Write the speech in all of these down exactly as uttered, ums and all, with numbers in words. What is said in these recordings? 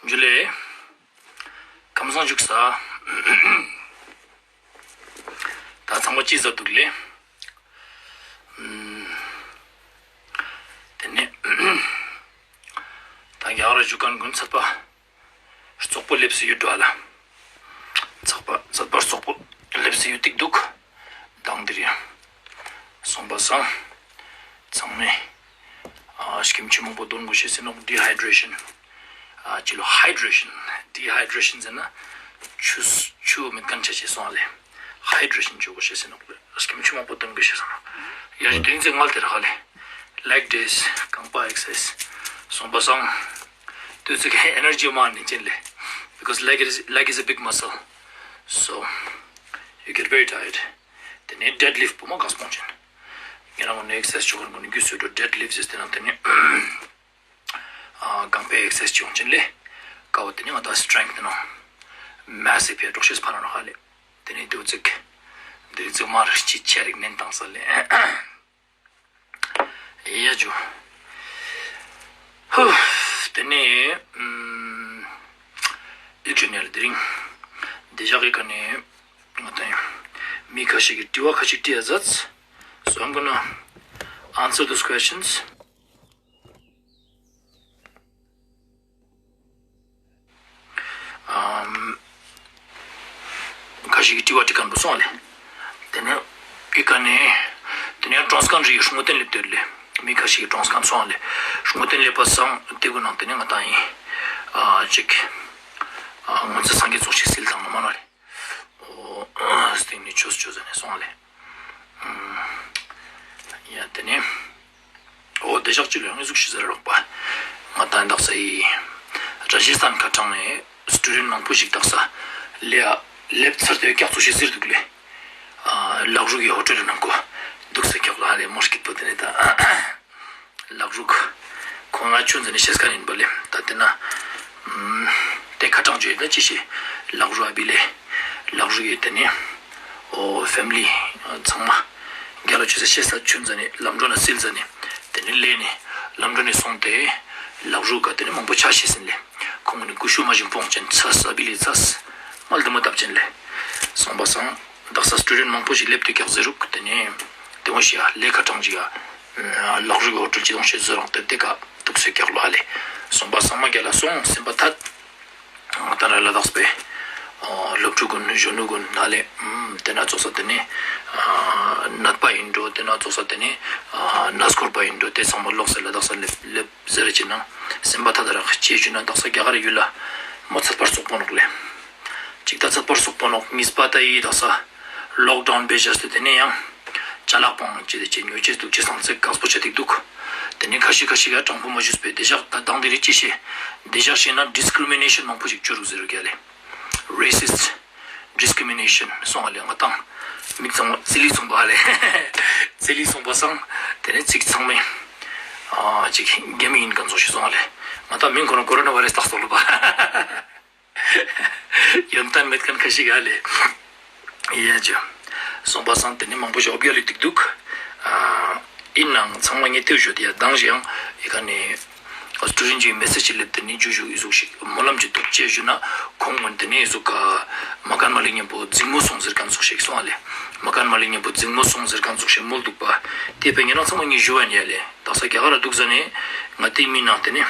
ཇུ་ལེ། ཁམས་བཟང་བཞུགས་ས། ད་ཚང་མ་ཅི་ཟ་འདུག་ལེ། ཨམ། དེ་ནས་ད་རྒྱ་གར་བཞུགས་མཁན་ཀུན་ཚད་པ་རྩོག་པོ་སླེབས་སུ་ཡོད་འགྲོ་ཨ་ལ། ཚད་པ་ཚད་པ་རྩོག་པོ་སླེབས་སུ་ཡོད་ཏིག་འདུག་དང་དེ་རིང་སོང་པ་སང་ཚང་མས་ཨ་སྐྱེམས་ཆུ་མང་པོ་འཐུང་དགོས་ཤེས་ཟེར་ནོག་ཌི་ཧའི་ཌྲེ་ཤན། ཨ་ཅི་ལོ་ཧའི་ཌྲེ་ཤན། ཌི་ཧའི་ཌྲེ་ཤན་ཟེར་ན་ཆུ་ཆུ་མེད་མཁན་ཆ་ཅེས་སོང་ལེ། ཧའི་ཌྲེ་ཤན་བཅོ་དགོས་ཤེས་ཟེར་ནོག་ལེ། སྐྱེམས་ཆུ་མང་པོ་འཐུང་དགོས་ཤེས་ཟེར་ནོག་ཡ་ཞིག་དེ་རིང་ཚེ་ངལ་དེ་ར་ཧ་ལེ། ལེག་ཌེ་ཡིས་རྐང་པ་ཨེག་སར་སའིཛ་སོང་པ་སང་དུས་ཚོད་ཀྱི་ཨེ་ནར་ཇི་མ་ནི་ཅན་ལེ། Because leg is, leg is a big muscle. So you get very tired. དེ་ནས་ཌེཌ་ལིཕ་པོ་མ་ག་སྤོང་ཅན། ཉེ་རང་ངོ་ནས་ཨེག་སར་སའིཛ་བཅོ་མཁན་ཀུན་ནི་རྒྱུས་སུ་འགྲོ། ཌེཌ་ལིཕ་ཟེར་དེ་ན་དེ་ནས་ཨ་རྐང་པའི་ཨེག་སར་སའིཛ་བཅོ་ཅན་ལེ། ཀ་བོ་དེ་ནས་ང་ད་སི་ཊྲེང་ཐི་ནོག་མེ་སི་ཕི་ཡ་འགྲོ་ཤེས་ཕ་ར་ནོག་ཧ་ལེ། དེ་ནས་དུས་ཚོད་དེ་ཚོད་མ་རེ་ཅི་ཆེ་རིག་ནན་བཏང་ས་ལེ། ཡ་ཇུ། ཧུ། དེ་ནས་ཨམ། ཨི་ཀྲི་ནེལ་དེ་རིང་དེ་ཞག་གི་ཀ་ནས་ང་ད་ཡང་མི་ཁ་ཤས་ཀྱི་དྲི་བ་ཁ་ཤས་དྲི་ཡ་ཛད། So I'm gonna answer those questions. ཨམ། ཁ་ཤས་ཀྱི་དྲི་བ་དྲི་མཁན་པོ་སོང་ལེ། དེ་ནས་ཨི་ཀ་ནས་དེ་ནས་གྲོངས་མཁན་རིགས་སྲུང་མོ་བསྟེན་ལེབ་དེར་ལེ། མི་ཁ་ཤས་ཀྱི་གྲོངས་མཁན་སོང་ལེ། སྲུང་མོ་བསྟེན་ལེབ་པ་སང་དེ་གུན་ནང་དེ་ནས་ང་ད་ཡིན། ཨ་ཅིག་ཨ་སྔོན་ཚེ་སངས་རྒྱས་ཚོགས་ཤིག་སིལ་བཏང་ན་མ་ན་ལེ། ཨོ་སྟེང་ནས་ཆོས་ཆོས་ཟེར་ནས་སོང་ལེ། ཡ་དེ་ནས་ཨོ་དེ་ཞག་ཅིག་ལ་ཡང་ཟུག་ཤིག་ཟེར་རོགས་པ། ང་ད་འདག་ས་ཡི་ར་ཇི་སྟན་ཁ་ཏང་ནས་སི་ཊུ་ཌེན་ཊ་མང་པོ་ཞིག་འདག་ས་ལེ་ཡ་ལེབ་ཚར་ཏེ་སྐྱག་ཚོ་ཞིག་ཟེར་འདུག་ལེ། ཨ་ལག་རུག་གི་ཧོ་ཊེལ་ནང་ཁོ་འདུག་ས་སྐྱག་ལ་ཧ་ལེ་མོ་སྐྱིད་པོ་དེ་ནས་ད། ལག་རུག་ཁོང་ང་ཆུན་ཟེར་ནས་ཤེས་མཁན་ཡིན་པ་ལེ། ད་དེ་ན་ཨམ་དེ་ཁ་ཏང་ཅོ་ཡོད་ད་ཅི་ཤེས། ལག་རུག་ཨ་བི་ལེ། ལག་རུག་ཡོད་དེ་ནས་ཨོ་ཕེ་མི་ལི་ཚང་མ་རྒྱ་ལ་ཆུ་ས་ཤེས་ས་ཆུན་ཟེར་ནས་ལམ་འགྲོ་ན་སིལ་ཟེར་ནས་དེ་ནས་ལེ་ནས་ལམ་འགྲོ་ནས་སོང་སྟེ་ལག་རུག་ག་དེ་ནས་མང་པོ་ཆ་ཤེས་ཟིན་ལེ། ཁོང་ནི་ཀུ་ཤུ་མ་བཞིན་སྤོང་ཅན་ཚས་ཨ་བི་ལེ་ཚས་མ་ལྡེ་མོ་བཏབ་ཅན་ལེ། སོང་པ་སང་འདག་ས་སི་ཊུ་ཌེན་ཊ་མང་པོ་ཞིག་ལེབ་དུས་སྐྱག་ཟེར་རུག་དེ་ནས་དེ་བོ་ཤི་ཡ་ལེ་ཁ་ཏང་ཅིག་ཡ་ལག་རུག་གི་ཧོ་ཊེལ་ཅིག་དོང་ཤེས་ཟེར་རོགས་དེ་དེ་ཀ་འདུག་ས་སྐྱག་ལོ་ཧ་ལེ། སོང་པ་སང་མ་རྒྱ་ལ་སོང་སེམས་པ་ཐད། ང་ད་ར་ལ་དྭགས་པའི་སློབ་ཕྲུག་གུན་གཞོན་ནུ་གུན་ཧ་ལེ། དེ་ན་ཙོགས་ས་དེ་ནས་ནད་པ་ཡིན་འགྲོ། དེ་ན་ཙོགས་ས་དེ་ནས་ནད་སྐོར་པ་ཡིན་འགྲོ། དེ་ཚང་མ་ལོག་སེ་ལ་དྭགས་ས་ལེབ་ལེབ་ཟེར་ཅིག་ན་སེམས་པ་ཐད་ད་ར་ཅི་ཞུ་ན་དྭགས་ས་རྒྱ་གར་ཡུལ་ལ་མོ་ཚད་པ་རྩོག་པོ་ནོག་ལེ། ཅིག་ད་ཚད་པ་རྩོག་པོ་ནོག་གཉིས་པ་ད་ཡི་དྭགས་ས་ལོག་ཌའུན་བེ་ཞག་སྟེ་དེ་ནས་ཡང་ཅ་ལག་པང་ཅི་དེ་ཅི་ཉོ་ཅེས་འདུག་ཅེས་སང་ཚེ་གང་པོ་ཆ་ཏིག་འདུག་དེ་ནས་ཁ་ཤས་ཁ་ཤས་ཀ་དྲང་པོ་མ་ཞུས་པས་དེ་ཞག་ད་དང་དེ་རིགས་ཅི་ཤེས། དེ་ཞག་ཤེས་ན་ཌིས་ཀྲི་མི་ནེ་ཤན་མང་པོ་ཞིག་བཅོ་རུག་ཟེར་རུག་ཡ་ལེ། རེ་སིསྚ་ཌིས་ཀྲི་མི་ནེ་ཤན་སོང་ང་ལེ། ང་དང་མིག་ཚང་མ་ཚི་ལི་སོང་པ་ལེ། ཚི་ལི་སོང་པ་སང་དེ་ནས་ཚིག་ཚང་མས་ཨ་ཅིག་རྒྱ་མི་ཡིན་མཁན་ཚོ་ཞིག་སོང་ང་ལེ། ང་དང་མིང་ཁོ་རང་ཀོ་རོ་ན་བྷ་རེ་སི་བཏགས་སོང་ལོ་པ། ཡོན་ཏན་མེད་མཁན་ཁ་ཤས་ཀ་ལེ། ཡ་ཇུ། སོང་པ་སང་དེ་ནི་མང་པོ་ཞིག་འོ་བརྒྱལ་ལུས་ཏིག་འདུག་ཨ་ཡིན་ནའང་ཚང་མ་ངས་ལྟོས་ཞུ་དེ་ཡ་དང་ཞིག་ཡང་ཡི་ག་ནས་སི་ཊུ་ཌེན་ཊ་ཅིག་མེ་སེཇ་ཅིག་ལེབ་དེ་ནི་ཇུ་ཇུ་ཨི་ཟུག་ཞིག་སྨོན་ལམ་ཅིག་འདུག་ཅེས་ཞུ་ན་ཁོང་ངོ་དེ་ནི་ཨི་ཟུག་ག་མ་ཀན་མ་ལི་མཉམ་པོ་འཛིང་མོ་སོང་ཟེར་མཁན་ཚོགས་ཤིག་སོང་ང་ལེ། མ་ཀན་མ་ལི་མཉམ་པོ་འཛིང་མོ་སོང་ཟེར་མཁན་ཚོགས་ཤིག་མོལ་འདུག་པ། དེ་བས་ཉེ་རང་ཚང་མ་ངས་ཞུ་བ་ཡིན་ཡ་ལེ། དག་ས་རྒྱ་གར་ར་འདུག་ཟ་ནས་ང་དེ་མི་ནང་དེ་ནི་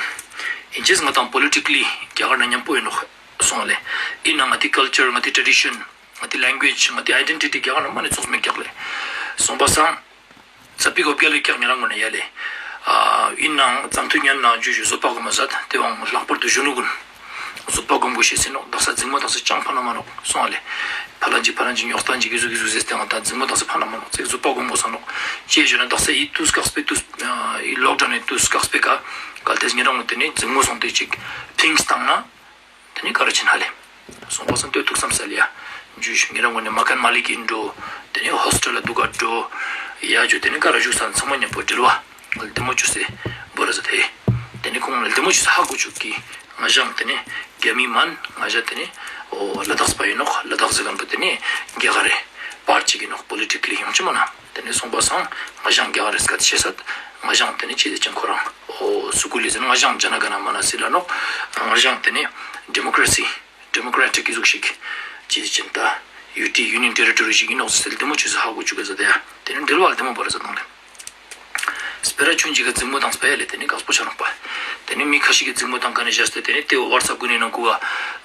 ཨིན་ཅེས་ང་དང་པོ་ལི་ཊི་ཀ་ལི་རྒྱ་གར་ན་མཉམ་པོ་ཡིན་ནོག་སོང་ལེ། ཡིན་ནའང་ང་དེ་ཀལ་ཅར་ང་དེ་ཊྲེ་ཌི་ཤན་ང་དེ་ལེང་གུ་ཨེཇ་ང་དེ་ཨའི་ཌེན་ཊི་ཊི་རྒྱ་གར་ན་མ་ནི་ཚོགས་མེད་ཀྱག་ལེ། སོང་པ་སང་ཚ་པིག་འོ་བརྒྱལ་ལུས་ཀྱག་ཉེ་རང་ངོ་ནས་ཡ་ལེ། ཨ་ཡིན་ནའང་ཙམ་ཐུ་ཉན་ན་ཇུ་ཇུ་བཟོད་པ་སྒོམ་མ་ཟད་དེ་བའང་ལྷག་པར་དུ་གཞོན་ནུ་གུན་བཟོད་པ་སྒོམ་དགོས་ཤེས་ཟེར་ནོག་དག་ས་འཛིང་མོ་དག་ས་ཅང་ཕན་ན་མ་ནོག་སོང་ལེ། ཕ་ལན་ཅིག་ཕ་ལན་ཅིག་ཉོག་ཏན་ཅིག་གི་ཟུག་ཟེར་ཏེ་ང་དང་འཛིང་མོ་དག་ས་ཕན་ན་མ་ནོག་ཚེ་བཟོད་པ་སྒོམ་དགོས་ས་ནོག་ཅེས་ཞུ་ན་དག་ས་ཡི་དུས་སྐབས་པའི་དུས་ཡི་ལོག་ཌའུན་ནི་དུས་སྐབས་པའི་ཀ་གལ་ཏེ་ཉེ་རང་ངོ་དེ་ནི་འཛིང་མོ་སོང་སྟེ་ཅིག་ཕིངས་བཏང་ན། དེ་ནི་ག་ར་ཕྱིན་ཧ་ལེ། སོང་པ་སང་ལྟོས་ཐུགས་བསམ་སལ་ཡ། ཇུ་ཞུ་ཉེ་རང་ངོ་ནས་མ་ཀན་མ་ལི་ཀི་འགྲོ། དེ་ནི་ཧོས་ཊེལ་ལ་འདུག་ག་འགྲོ། ཡ་ཇུ་དེ་ནི་ག་ར་བཞུགས་ས་ཚང་མ་མཉམ་པོ་འབྲེལ་བ་ལྡེ་མོ་བཅོས་སེ་བོར་ཟ་དེ། དེ་ནི་ཁོང་ལ་ལྡེ་མོ་བཅོས་སེ་ཧ་གོ་བཅུག་གི། ང་ཞང་དེ་ནི་རྒྱ་མི་མན། ང་ཞང་དེ་ནི་འོ་ལ་དྭགས་པ་ཡིན་ནོག་ལ་དྭགས་ཟེར་མཁན་པོ་དེ་ནི་རྒྱ་གར་རེ་པར་ཅིག་ཡིན་ནོག་པོ་ལི་ཊི་ཀ་ལི་ཡོང་ཅི་མ་ན། དེ་ནས་སོང་པ་སང་ང་ཞང་རྒྱ་གར་རེ་སྐད་ཆ་བཤད་སད། ང་ཞང་དེ་ནས་ཅི་དེ་ཅང་ཁོ་རང་ཨོ་སུ་ཀུ་ལི་ཟེར་ན་ང་ཞང་ཇ་ན་ག་ན་མ་ན་སི་ལ་ནོག་ང་ཞང་དེ་ནས་ ཌེ་མོ་ཀྲེ་སི་ཌེ་མོ་ཀྲེ་ཊིག་གི་ཟུག་ཞིག་ཅི་ཟེར་ཅེན་ད་ཡུ་ཊི་ཡུ་ནི་ཡན་ཊེ་རི་ཊོ་རི་ཞིག་ཨིན་ནོག་ཟེར་ལྡེ་མོ་ཅོས་ཧ་གོ་ཅུག་གེ་ཟེར་ཏེ་ཡ། ཏེ་ནེ་འབྲེལ་བ་ལྡེ་མོ་བོར་ཟེར་དང་ལེ། སྤེ་ར་ཆུང་ཅིག་གི་འཛིང་མོ་བཏངས་པ་ཡ་ལེ། ཏེ་ནེ་ཀགས་པོ་ཆ་ནོག་པ། ཏེ་ནེ་མི་ཁ་ཤས་ཀྱི་འཛིང་མོ་བཏང་ཁན་ནི་ཞག་སྟེ་ཏེ་ནེ་ཏེ་ཝཊ་སེབ་གུན་ནི་ནང་ང་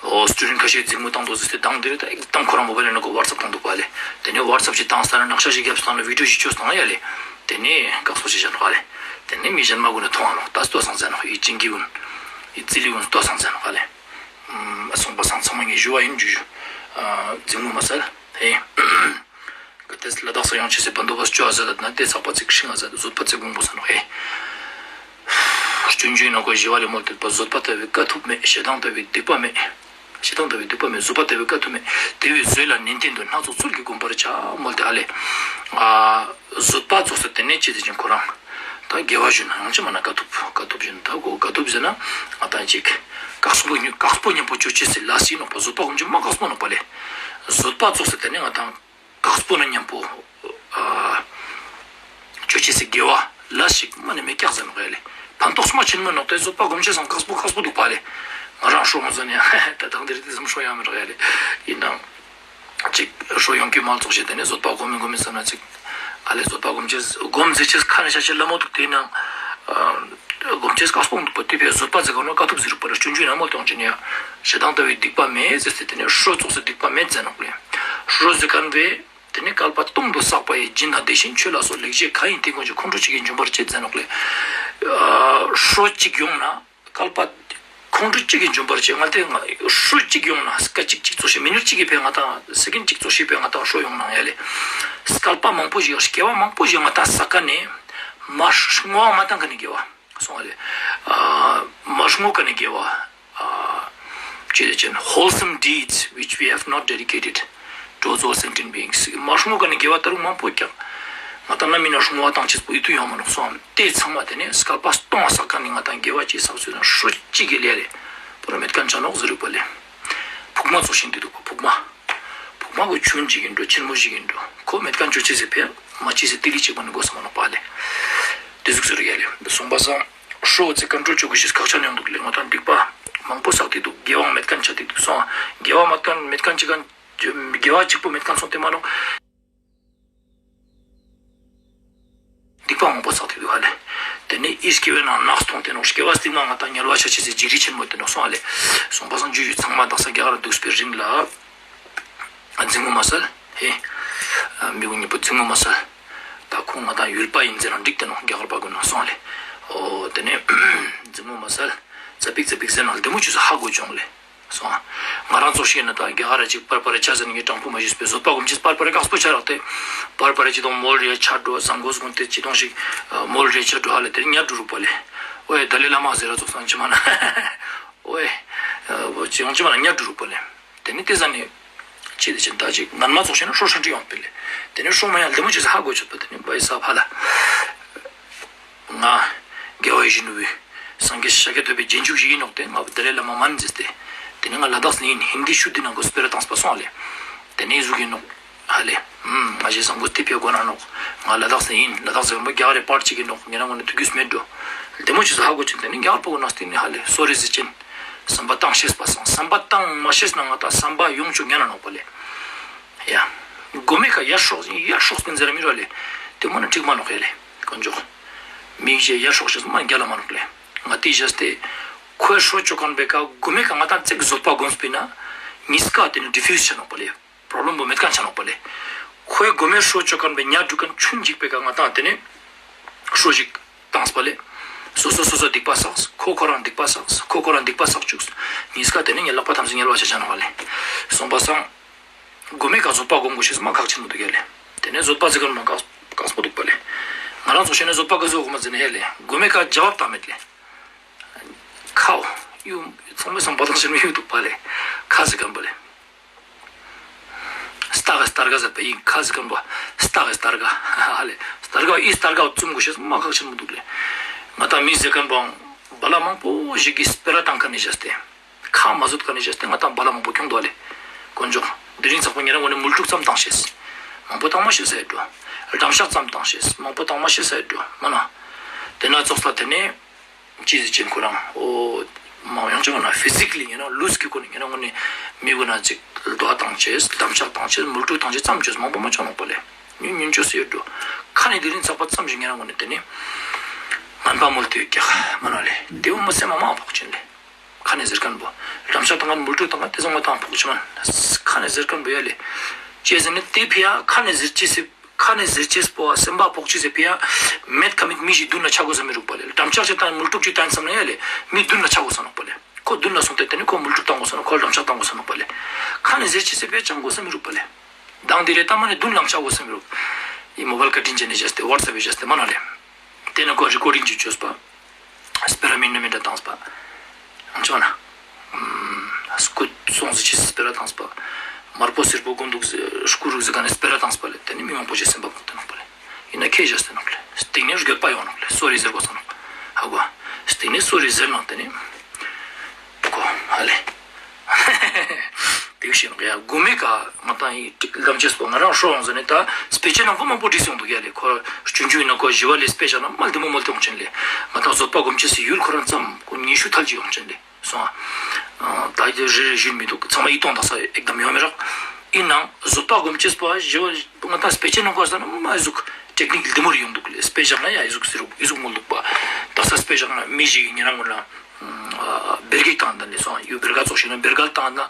ཨོ་སི་ཊུ་ཌེནཊ་ཁ་ཤས་འཛིང་མོ་བཏང་དུག་ཟེར་ཏེ་དང་ཏེ་རེ་ད་ཨེག་དམ་ཁོ་རང་མོ་བའིལ་ནང་ང་ཝཊ་སེབ་བཏང་དུག་པ་ལེ། ཏེ་ནེ་ཝཊ་སེབ་ཅིག་བཏང་སྟེ་ན་ནག་ཤ་ཞིག་རྒྱབ་སྟེ་ན་བི་ཌིའོ་ཞིག་ཅོས་བཏང་ཡ་ལེ། ཏེ་ནེ་ཀགས་པོ་ཆ་ནོག་ལེ། ཏེ་ནེ་མི་ཞན་མ་གུན་ནི་ཐོང་ང་ནོག་ད་ལྟོས་སང་ཟེར་ནོག་ཡི་ཅིང་གི་གུན་ཡི་ཙི་ལི་གུན་ལྟོས་སང་ཟེར་ནོག་ལེ། སོང་པ་སང་ཚང་མ་ངེ་ཞུ་བ་ཨིན་ཇུ་ཇུ། འཛིང་མོ་མ་སལ། ཧེ། གལ་ཏེ་ལ་དྭགས་སུ་ཡོང་ཅེས་སི་བན་དོ་བསྟ་ཅོ་ཨ་ཟེར་ན་ཏེ་ཚག་པ་ཅིག་ཤིང་ཨ་ཟེར་བཟོད་པ་ཅིག་གོང་པོ་ཟེར་ནོག་ཧེ། སྤྱོད་འཇུག་ནང་ང་ཞི་བ་ལྷ་མོ་བསྟོད་པ། བཟོད་པ་ལྟ་བུའི་དཀའ་ཐུབ་མེད། ཞེ་སྡང་ལྟ་བུའི་སྡིག་པ་མེད། ཞེ་སྡང་ལྟ་བུའི་སྡིག་པ་མེད། བཟོད་པ་ལྟ་བུའི་དཀའ་ཐུབ་མེད། དེ་བས་བཟོད་ལ་ནན་ཏན་དུ། སྣ་ཚོགས་ཚུལ་གྱིས་བསྒོམ་པར་བྱ་མོལ་ཏེ་ཨ་ལེ། བཟོད་པ་ཙོགས་སེ་ཏེ་ནེ་ཅི་ཟེར་ཅེན་ཁོ་རང་ད་དགེ་བ་ཞུ་ན་ཡང་ཅི་མ་ན་དཀའ་ཐུབ་དཀའ་ཐུབ་ཞུ་ན་ད་གོ་དཀའ་ཐུབ་ཟེར་ན་ང་ཏང་ཅིག་ཀགས་པོ་ཉམ་ཀགས་པོ་ཉམ་པོ་ཅོ་ཅེས་སི་ལས་ཨིན་ནོག་པ། བཟོད་པ་སྒོམ་ཅེས་མ་ཀགས་པོ་ནོག་པ་ལེ། བཟོད་པ་ཙོགས་སེ་ཏེ་ནེ་ང་ཏང་ཀགས་པོ་ན་ཉམ་པོ་ཨ་ཅོ་ཅེས་སི་དགེ་བ་ལས་ཤིག་མ་ནེ་མེད་ཀྱག་ཟེར་ནོག་ཡ་ལེ། ཕན་ཐོགས་མ་ཆེན་མོ་ནོག་ཏེ་བཟོད་པ་སྒོམ་ཅེས་སང་ཀགས་པོ་ཀགས་པོ་དུག་པ་ལེ། ང་རང་ཧྲོ་མོ་ཟེར་ནེ་ད་དང་ཏེ་རེ་ཏེ་ཙམ་ཧྲོ་ཡང་མི་རག་ཡ་ལེ། ཨིན་ནའང་ཅིག་ཧྲོ་ཡོང་ཁན་མང་ཙོགས་ཤིག་ཏེ་ནེ་བཟོད་པ་སྒོམ་མི་སྒོམ་མི་ཟེར་ན་ཅིག་ཨ་ལེ་བཟོད་པ་སྒོམ་ཅེས་སྒོམ་ཟེར་ཅེས་ཁ་ནེ་ཤ་ཅེས་ལ་མོ་དུག་ཏེ་ནང་སྒོམ་ཅེས་ཀགས་པོ་དུག་པ། ཏེ་བས་བཟོད་པ་ཟེར་ག་ནོ་དཀའ་ཐུབ་ཟེར་རུག་པ་ལེ། སྤྱོད་འཇུག་ན་མོལ་ཏེ་ཡོང་ཅེན་ཡ། ཞེ་སྡང་ལྟ་བུའི་སྡིག་པ་མེད་ཟེར་ཏེ་ཏེ་ནེ་ཧྲོ་ཙོགས་སེ་སྡིག་པ་མེད་ཟེར་ནོག་ལེ། ཧྲོ་ཟེར་ཁན་བོའེ་ཏེ་ནེ་བསྐལ་པ་སྟོང་དུ་བསགས་པ་ཡི་སྦྱིན་དང་བདེ་ཞིང་ཆོས་ལ་སོགས་ལེགས་སྤྱད་གང་ཡིན་དེ་ཀུན་གྱི་ཁོང་ཁྲོ་གཅིག་གིས་འཇོམས་པར་བྱེད་ཟེར་ནོག་ལེ། ཨ་ཧྲོ་གཅིག་ཡོང་ན་བསྐལ་པ་ཁོང་ཁྲོ་གཅིག་གིས་འཇོམས་པར་བྱེད། ང་ཏེ་ཧྲོ་གཅིག་ཡོང་ན་སྐད་ཅིག་གཅིག་ཙོགས་ཤིག་མི་ནཊ་གཅིག་གི་ཕིའ་ང་ཏང་སེ་ཀེནཌ་གཅིག་ཙོགས་ཤིག་ཕིའ་ང་ཏང་ཧྲོ་ཡོང་ན་ཡ་ལེ། བསྐལ་པ་མང་པོ་ཞིག་དགེ་བ་མང་པོ་ཞིག་ང་ཏང་བསགས་ཁན་ནི་མ་བསྔོ་བ་མ་བཏང་ཁན་ནི་དགེ་བ། སོང་བ་ལེ། ཨ་མ་བསྔོ་ཁན་ནི་དགེ་བ། ཨ་ཅི་ཟེར་ཅེན་wholesome deeds which we have not dedicated towards all sentient beings. མ་བསྔོ་ཁན་ནི་དགེ་བ་ད་རུང་མང་པོ་ཀྱང་ང་ཏང་ན་མི་ན་བསྔོ་བ་བཏང་ཅེས་པོ་ཡིད་དུ་ཡོང་མ་ནོག་སོང་། ཏེ་ཚང་མ་ཏེ་ནེ་བསྐལ་པ་སྟོང་བསགས་ཁན་ནི་ང་ཏང་དགེ་བ་ཅིག་བསགས་ཚུལ་ན་ཧྲོ་གཅིག་གི་ལས་ལེ་པོ་ར་མེད་ཁན་ཆ་ནོག་ཟེར་རུག་པ་ལེ། ཕུག་མ་ཙོགས་ཤིག་ཏེ་དུག་པ་ཕུག་མ། ཕུག་མ་བོ་ཆུན་ཅིག་ཨིན་འགྲོ་ཆེན་མོ་ཞིག་ཨིན་འགྲོ། ཁོ་མེད་ཁན་ཅོ་ཅེས་སི་ཕིའ་མ་ཅོ་ཅེས་སི་ཏི་ལི་ཅིག་པོ་ནི་གོས་མ་ནོག་པ་ལེ། ཏེ་ཟུག་ཟེར་ཡ་ལེ། སོང་པ་སང་ཧྲོ་ཙེ་ཀོན་ཊྲོལ་ཅོ་གོས་ཤེས་ཁག་ཆེན་ཡོང་དུག་ལེ། ང་ཏང་སྡིག་པ་མང་པོ་བསགས་ཏེ་དུག། དགེ་བའང་མེད་ཁན་ཆ་ཏེ་དུག་སོང་། དགེ་བ་མེད་ཁན་མེད་ཁན་ཅིག་ཁན་དགེ་བ་གཅིག་པོ་མེད་ཁན་སོང་སྟེ་མ་ནོག། སྡིག་པ་མང་པོ་བསགས་ཏེ་དུག་ཧ་ལེ། ཏེ་ནེ་ཨི་སྐྱེ་བོའི་ནང་ནགས་ཐོང་སྟེ་ནོག། སྐྱེ་བ་སྟིང་མ་ང་ཏང་དམྱལ་བ་ཆ་ཅེས་སི་འཇིགས་རི་ཆེན་མོ་ཏེ་ནོག་སོང་ཧ་ལེ། སོང་པ་སང་ཇུ་ཇུ་ཚང་མ་དག་ས་རྒྱ་གར་དུག་པའི་རིང་ལ་འཛིང་མོ་མ་སལ། ཧེ། མི་གུན་ཉིད་པོ་འཛིང་མོ་མ་སལ། ད་ཁོང་ང་ཏང་ཡུལ་པ་ཨིན་ཟེར་ན་འགྲིག་ཏེ་ནོག་རྒྱ་གར་པ་གུན་ནང་སོང་ལེ། འོ་ཏེ་ནེ་འཛིང་མོ་མ་སལ། ཙ་པིག་ཙ་པིག་ཟེར་ན་ལྡེ་མོ་ཅོས་ཧ་གོ་ཅོང་ལེ། སོང་། ང་རང་ཙོགས་ཤིག་ཨིན་ན་ད་རྒྱ་གར་ར་ཅིག་པར་པར་ར་ཆ་ཟེར་ན་ངས་དྲང་པོ་མ་ཞུས་པའི་བཟོད་པ་སྒོམ་ཅེས་པར་པར་ར་ཀགས་པོ་ཆ་རག་སྟེ། པར་པར་ར་ཅི་དང་མོལ་རེ་ཆ་འགྲོ་ཟང་གོས་གུན་ཏེ་ཅི་དང་ཞིག་མོལ་རེ་ཆ་འགྲོ་ཧ་ལེ་ཏེ་ཉ་འགྲོ་རུག་པ་ལེ། ཨོའེ་ད་ལེ་བླ་མ་ཟེར་ར་ཙོགས་སང་ཅི་མ་ན། ཨོའེ། ཅི་ཡོང་ཅི་མ་ན་ཉ་འགྲོ་རུག་པ་ལེ། ཏེ་ནེ་ཏེ་ཟ་ནེ། ཅི་ཏེ་ཅི་ད་ཅིག་ངན་མ་ཙོགས་ཤིག་ན་ཧྲོ་ཧྲན་ཏེ་ཡོང་པེ་ལེ། ཏེ་ནེ་ཧྲོ་མ་ཡང་ལྡེ་མོ་ཅོས་ཧ་གོ་ཆོད་པ་ཏེ་ནེ་བའི་ས་ཕ་ལ། ང་རྒྱལ་བ་ཡིད་བཞིན་ནོར་བུའི་སངས་རྒྱས་ཤཱཀྱ་ཐུབ་པའི་རྗེས་འཇུག་ཞིག་ཨིན་ནོག་ཏེ་ང་ཏ་ལའི་བླ་མ་མན་ཟེར་ཏེ། ཏེ་ནེ་ང་ལ་དྭགས་ནེ་ཨིན་ཧིན་དི་ཤུ་དི་ནང་གོ་སྤེ་ར་བཏངས་པ་སོང་ལེ། ཏེ་ནེ་ཟུག་ཨིན་ནོག་ཧ་ལེ། ང་ཞེ་སང་གོ་ཏེ་ཕི་གོ་ན་ནོག། ང་ལ་དྭགས་ནེ་ཨིན། ལ་དྭགས་ཟེར་མཁན་པོ་རྒྱ་གར་རི་པར་ཅིག་ཨིན་ནོག། ཉེ་རང་ངོ་ནེ་ཐུག་རྒྱུས་མེད་འགྲོ། ལྡེ་མོ་ཅོས་ཧ་གོ་ཅན་ཏེ་ནེ་རྒྱ་གར་པོ་གོ་ན་སྟེ་ནེ་ཧ་ལེ་སོ་རི་ཟེར་ཅན། བསམ་པ་བཏང་ཤེས་པ་སང་བསམ་པ་བཏང་མ་ཤེས་ན་ང་ཏང་བསམ་པ་ཡོང་ཆོག་ཉན་ན་ནོག་པ་ལེ། ཡ། གོ་མེ་ཀ་ཡར་ཤོག་ཡར་ཤོག་སྤེན་ཟེར་ར་མི་རོ་ལེ། ཏེ་མོ་ན་འགྲིག་མ་ནོག་ཡ་ལེ། དཀོན་མཆོག། མིག་ཞེ་ཡར་ཤོག་ཤེས་མ་རྒྱལ་ལ་མ་ནོག་ལེ། ང་ཏི་ཞེས་ཏེ། ཁོའི་ཧྲོ་ཅོ་ཁན་པེ་ཀ་གོ་མེ་ཀ་ང་ཏང་ཙེག་བཟོད་པ་སྒོམས་པེ་ན། ཉིས་ཀ་ཏེ་ནེ་ཌི་ཕིའུས་ཆ་ནོག་པ་ལེ། པྲོབ་ལེམ་བོ་མེད་ཁན་ཆ་ནོག་པ་ལེ། ཁོའི་གོ་མེ་ཧྲོ་ཅོ་ཁན་པེ་ཉ་དྲུག་ཁན་ཆུན་ཅིག་པེ་ཀ་ང་ཏང་ཏེ་ནེ། ཧྲོ་ཞིག་བཏངས་པ་ལེ། སོ་སོ་སོ་སོ་སྡིག་པ་བསགས། ཁོ་ཁོ་རང་སྡིག་པ་བསགས། ཁོ་ཁོ་རང་སྡིག་པ་བསགས་བཅུག། ཉིས་ཀ་ཏེ་ནེ་ཉེ་ལག་པ་ཐམས་ཅད་ཉེ་བ་ཆ་ཆ་ནོག་པ་ལེ། སོང་པ་སང་། གོ་མེ་ཀ་བཟོད་པ་སྒོམ་དགོས་ཤེས་མ་ཁག་ཆེན་མོ་འདུག་ཡ་ལེ། ཏེ་ནེ་བཟོད་པ་ཟེར་ཁན་མ་ཁག་ཁག་པོ་འདུག་པ་ལེ། ང་རང་ཚོ་ཤེས་ནེ་བཟོད་པ་ག་ཟུག་སྒོམ་མ་ཟེར་ནེ་ཡ་ལེ། གོ་མེ་ཀ་ཇ་བབ་ཏང་མེད་ལེ། ཁའོ། ཡུ། ཚང་མས་བསམ་པ་དང་ཤེས་མི་ཡོད་འདུག་པ་ལེ། ཁ་ཟེར་ཁན་པོ་ལེ། སྟ་ག་སྟར་ག་ཟེར་པ་ཡིན་ཁ་ཟེར་ཁན་པོ། སྟ་ག་སྟར་ག་ཧ་ལེ། སྟར་ག་ཨི་སྟར་ག་བཙུམ་དགོས་ཤེས་མ་ཁག་ཆེན་མོ་འདུག་ལེ། ང་ཏང་མི་ཟེར་ཁན་པོའང་བ་ལ་མང་པོ་ཞིག་གི་སྤེ་ར་བཏང་ཁན་ནི་བཞག་སྟེ། ཁ་མ་བཟོད་ཁན་ནི་བཞག་སྟེ་ང་ཏང་བ་ལ་མང་པོ་ཁྱོང་འདུག་ལེ། དཀོན་མཆོག། དེ་རིང་ཚག་པ་ཉེ་རང་ངོ་ནེ་མུལ་ཕྲུག་ཙམ་བཏང་ཤེས། མང་པོ་བཏང་མ་ཤེས་ཟེར་འགྲོ། འགྲམ་ཤག་ཙམ་བཏང་ཤེས། མང་པོ་བཏང་མ་ཤེས་ཟེར་འགྲོ། མ་ན། ཏེ་ན་ཙོགས་ལ་ཏེ་ནེ། ཅི་ཟེར་ཅན་ཁོ་རང་། འོ། མང་ཡང་ཅོ་ན་ཕི་ཟིག་ལི་ཡིན་ན་ལུས་ཀྱི་སྒོ་ནས་ཡིན་ན་ངོ་ནས་མི་གུན་ན་ཅིག་དོ་བ་བཏང་ཅེས་འདམ་ཆགས་བཏང་ཅེས་མུལ་ཕྲུག་བཏང་ཅེས་ཙམ་ཅོས་མང་པོ་མ་ཅོ་ནོག་པ་ལེ། ཉུང་ཉུང་ཅོས་ཡོད་འགྲོ། ཁ་ནས་དེ་རིང་ཚག་པ་ཙམ་ཞིག་ངེ་རང་ངོ་ནས་དེ་ནི་ངན་པ་མོལ་ཏེ་ཡོད་ཀྱག་མ་ན་ལེ། དེ་འོ་མ་སེམས་མ་མང་ཕོག་ཅན་ལེ། ཁ་ནས་ཟེར་མཁན་པོ། འདམ་ཆགས་བཏང་མཁན་མུལ་ཕྲུག་བཏང་མཁན་དེ་ཚང་མ་བཏང་ཕོག་ཅི་མན། ཁ་ནས་ཟེར་མཁན་པོ་ཡ་ལེ། ཅི་ཟེར་ན་དེ་ཕི་ཡ་ཁ་ནས་ཟེར་ཅི་སེ། ཁ་ནས་ཟེར་ཅེས་པོ་སེམས་པ་ཕོག་ཅི་སེ་ཕི་ཡ། མེད་ཁ་མེད་མི་ཞིག་མདུན་ལ་ཆ་དགོས་ས་མི་རུག་པ་ལེ། འདམ་ཆགས་ཅིག་བཏང་མུལ་ཕྲུག་ཅིག་བཏང་བསམ་ན་ཡ་ལེ། མི་མདུན་ལ་ཆ་དགོས་ས་ནོག་པ་ལེ། ཁོ་མདུན་ལ་སོང་སྟེ་དེ་ནི་ཁོ་མུལ་ཕྲུག་བཏང་དགོས་ས་ནོག་ཁོ་འདམ་ཆགས་བཏང་དགོས་ས་ནོག་པ་ལེ། ཁ་ནས་ཟེར་ཅི་སེ་ཕི་ཡ་ཅང་དགོས་ས་མི་རུག་པ་ལེ། མདང་དེ་རེ་ད་མ་ནི་མདུན་ལ་ཆ་དགོས་ས་མི་རུག་ཡི་མོ་བལ་ཀ་དྲིན་ཅན་ནི་བཞག་སྟེ་ཝ་ཊི་སེབ་བཞག་སྟེ་མ་ན་ལེ། དེ་ནི་ཁོ་རི་ཀོར་ཌིང་ཅིག་བཅོས་པ། སྤེ་ར་མི་འདྲ་མི་འདྲ་བཏངས་པ། ཡང་ཅོ་ན། སྐུ་སོང་ཟི་ཅི་སྤེ་ར་བཏངས་པ། དམར་པོ་སེར་པོ་དགོན་འདུག་སྐུ་རུག་ཟི་ག་ནས་སྤེ་ར་བཏངས་པ་ལེ། དེ་ནི་མི་མང་པོ་ཞིག་སེམས་པ་ཕོག་སྟེ་ནོག་པ་ལེ། ཡིན་ན་ཁེ་བཞག་སྟེ་ནོག་ལེ། སྟེང་ནས་སྒོས་པ་ཡོང་ནོག་ལེ། སོ་རི་ཟེར་དགོས་ས་ནོག་ཧ་གོ། སྟེང་ནས་སོ་རི་ཟེར་ནང་དེ་ནི། ཁོ་ཧ་ལེ། དེ་བཞིན་ཡ་དགོས་མེད་ཀ་མ་བཏང་ཡི་ལམ་ཅེས་པོ་ང་རང་ཧྲོ་ཡོང་ཟེར་ནས་ད་སྤེ་ཆའི་ནང་ཁོ་མང་པོ་བྲིས་ཡོང་འདུག་ཡ་ལེ། ཁོ་སྤྱོད་འཇུག་ཡིན་ན་ཁོ་ཞི་བ་ལྷས་སྤེ་ཆ་ན་མ་ལྡེ་མོ་མོལ་ཏེ་ཡོང་ཅན་ལེ། ང་ད་བཟོད་པ་སྒོམ་ཅེས་སི་ཡུལ་ཁོ་རང་ཙམ་ཁོ་ཉི་ཤུ་ཐལ་གྱི་ཡོང་ཅན་ལེ། སོང་ཨ། ད་ཡི་རེ་རེ་ཞུས་མི་འདུག་ཚང་མ་ཡི་སྟོང་དག་ས་ཨེག་དམ་ཡོང་མི་རག་ཡིན་ནང་བཟོད་པ་སྒོམ་ཅེས་པོ་ཞི་བ་ང་ད་སྤེ་ཆའི་ནང་ཁོ་ས་ན་མ་ཡི་ཟུག་ཊེག་ནིག་ལྡེ་མོ་རེ་ཡོང་འདུག་ལེ། སྤེ་བཞག་ན་ཡ་ཡི་ཟུག་ཟེར་རུག་ཡི་ཟུག་མོལ་འདུག་པ། དག་ས་སྤེ་བཞག་ན་མི་ཞིག་ཉེ་རང་ངོ་ལ། བེར་གེག་བཏང་ད་ནི་སོང་ཡུ་བེར་ག་ཙོགས་ཤིག་ན་བེར་ག་བཏང་ན་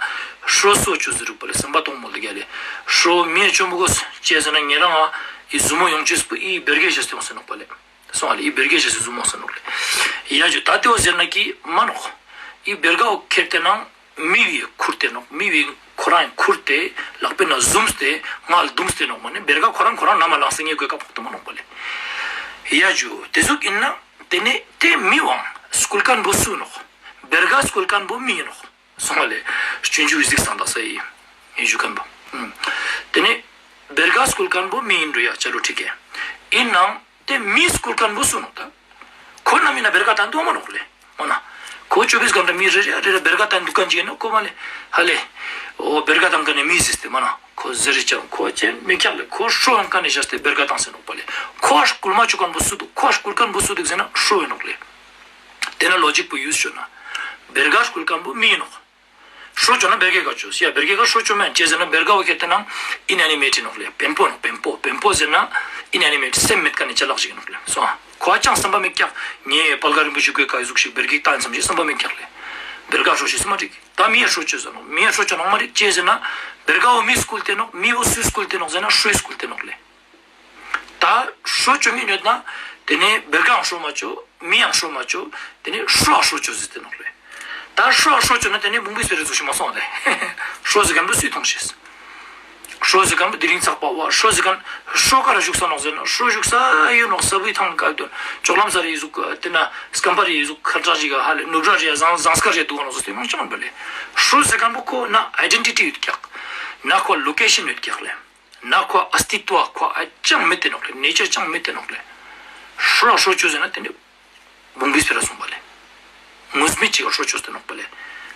ཧྲོ་སོ་ཅོ་ཟེར་རུག་པ་ལེ། སེམས་པ་གཏོང་མོལ་འདུག་ཡ་ལེ། ཧྲོ་མི་ཡ་ཅོ་མོ་གོ་ཅེ་ཟེར་ན་ཉེ་རང་ཨ་ཡི་ཟུ་མོ་ཡོང་ཅེས་པོ་ཡི་བེར་གེག་བཞག་སྟེ་ཡོང་ཟེར་ནོག་པ་ལེ། སོང་ཨ་ལེ་ཡི་བེར་གེག་བཞག་སྟེ་ཟུ་མོ་ཟེར་ནོག་ལེ། ཡ་ཇུ་ད་དེ་བོ་ཟེར་ན་ཀི་མ་ནོག་ཡི་བེར་ག་བོ་ཁྱེར་ཏེ་ནང་མི་བི་ཁུར་ཏེ་ནོག་མི་བི་ཁོ་རང་ཁུར་ཏེ་ལག་པའི་ནང་ཟུམས་ཏེ་ང་ལ་རྡུངས་ཏེ་ནོག་མ་ནི་བེར་ག་ཁོ་རང་ཁོ་རང་ནམ་ལངས་སེ་ངའི་གོས་ཀ་ཕོག་ཏུ་མ་ནོག་པ་ལེ། ཡ་ཇུ་དེ་ཟུག་ཡིན་ན། དེ་ནས་དེ་མི་བོའང་སྐུལ་མཁན་པོ་སུ་ནོག་བེར་ག་སྐུལ་མཁན་པོ་མི་ཡིན་ནོག་སོང་བ་ལེ། སྤྱོད་འཇུག་གཟིགས་སང་དག་ས་ཡི་ཡིན་ཞུ་མཁན་པོ། དེ་ནས་བེར་ག་སྐུལ་མཁན་པོ་མི་ཡིན་འགྲོ་ཡ་ཅ་ལུ་ཁྲིག་གེ། ཡིན་ནང་དེ་མི་སྐུལ་མཁན་པོ་སུ་ནོག་ད། ཁོ་ན་མི་ན་བེར་ག་བཏང་འདུག་མ་ནོག་ལེ། མ་ན། ཁོ་ཅོ་བིས་གྷན་ཊ་མི་རེ་རེ་རེ་རེ་བེར་ག་བཏང་འདུག་མཁན་ཅིག་ཡིན་ན་ཁོ་མ་ལེ། ཧ་ལེ། འོ་བེར་ག་བཏང་མཁན་ནི་མི་ཟེར་ཏེ་མ་ན། ཁོ་ཟེར་རེ་ཅང་ཁོ་ཅན་མི་ཁྱག་ལེ། ཁོ་ཧྲོ་ཡོང་མཁན་ནི་བཞག་སྟེ་བེར་ག་བཏང་ཟེར་ནོག་པ་ལེ། ཁོ་སྐུལ་མ་ཅོ་མཁན་པོ་སུ་འདུག་ཁོ་སྐུལ་མཁན་པོ་སུ་འདུག་ཟེར་ན་ཧྲོ་ཡིན་ནོག་ལེ། དེ་ན་ལོ་ཇིག་པོ་ཡུས་ཅོ་ན། བེར་ག་སྐུལ་མཁན་པོ་མི་ཡིན་ནོག་ཧྲོ་ཅོ་ན་བེར་གེ་ག་ཅོས། ཡ་བེར་གེ་ག་ཧྲོ་ཅོ་མེན། ཅི་ཟེར་ན་བེར་ག་བོ་ཁྱེར་ཏེ་ན་ཨིན་ཨེ་ནི་མེཊ་ནོག་ལེ། བེམ་པོ་ནོག་བེམ་པོ། བེམ་པོ་ཟེར་ན་ཨིན་ཨེ་ནི་མེཊ་སེམས་མེད་མཁན་ནི་ཅ་ལག་ཞིག་ནོག་ལེ། སོང་ཨ། ཁོ་ཨ་ཅང་བསམ་པ་མེད་ཀྱག་ངས་བལ་ག་རིན་པོ་ཆེ་གོས་ཀ་ཟུག་ཞིག་བེར་གེ་བཏང་བསམ་ཞིག་བསམ་པ་མེད་ཀྱག་ལེ། བེར་ག་ཧྲོ་ཞིག་སེ་མ་འགྲིག་ད་མི་ཡ་ཧྲོ་ཅོས་ཟེར་ནོག་མི་ཡ་ཧྲོ་ཅོ་ནོག་མ་རེད། ཅི་ཟེར་ན་བེར་ག་བོ་མི་སྐུལ་ཏེ་ནོག་མི་བོ་སུས་སྐུལ་ཏེ་ནོག་ཟེར་ན་ཧྲོས་སྐུལ་ཏེ་ནོག་ལེ། ད་ཧྲོ་ཅོ་མི་ཡོད་ན། དེ་ནས་བེར་གའང་ཧྲོ་མ་ཅོ། མིའང་ཧྲོ་མ་ཅོ། དེ་ནས་ཧྲོའང་ཧྲོ་ཅོ་ཟེར་ཏེ་ནོག་ལེ། ད་ཧྲོའང་ཧྲོ་ཅོ་ན་དེ་ནས་བུང་བུའི་སྤེ་ར་ཚུགས་ཤིག་མ་སོང་ལེ། ཧྲོ་ཟེར་མཁན་པོ་སུས་མཐོང་ཤེས། ཧྲོ་ཟེར་མཁན་པོ་དེ་རིང་ཚག་པ་བ་ཧྲོ་ཟེར་མཁན། ཧྲོ་ག་ར་བཞུགས་ས་ནོག་ཟེར་ན་ཧྲོ་བཞུགས་ས་ཡོད་ནོག་ས་བུའི་ཐང་ཀ་དོན་ཅོག་ལམ་ས་རེ་ཡི་ཟུག་དེ་ན་སྐམ་པ་རེ་ཡི་ཟུག་ཁར་ཅག་ཞིག་ག་ཧ་ལེ་ནུབ་ར་རེ་ཡ་ཟངས་ཟངས་དཀར་རེ་འདུག་ག་ནོག་ཟེར་ཏེ་མང་ཆེ་མང་པ་ལེ། ཧྲོ་ཟེར་མཁན་པོ་ཁོ་ན་ཨའི་ཌེན་ཊི་ཊི་ཡོད་ཀྱག་ན་ཁོ་ལོ་ཀེ་ཤན་ཡོད་ཀྱག་ལེ། ན་ཁོ་ཨ་སྟི་ཏུ་བ་ཁོ་ཨ་ཅང་མེད་དེ་ནོག་ལེ། ནེ་ཅར་ཅང་མེད་དེ་ནོག་ལེ། ཧྲོ་ཧྲོ་ཅོས་ཟེར་ན་དེ་ནི་བུང་བུའི་སྤེ་ར་སོང་པ་ལེ། ངུས་མེད་ཅིག་ག་ཧྲོ་ཅོས་ཏེ་ནོག་པ་ལེ།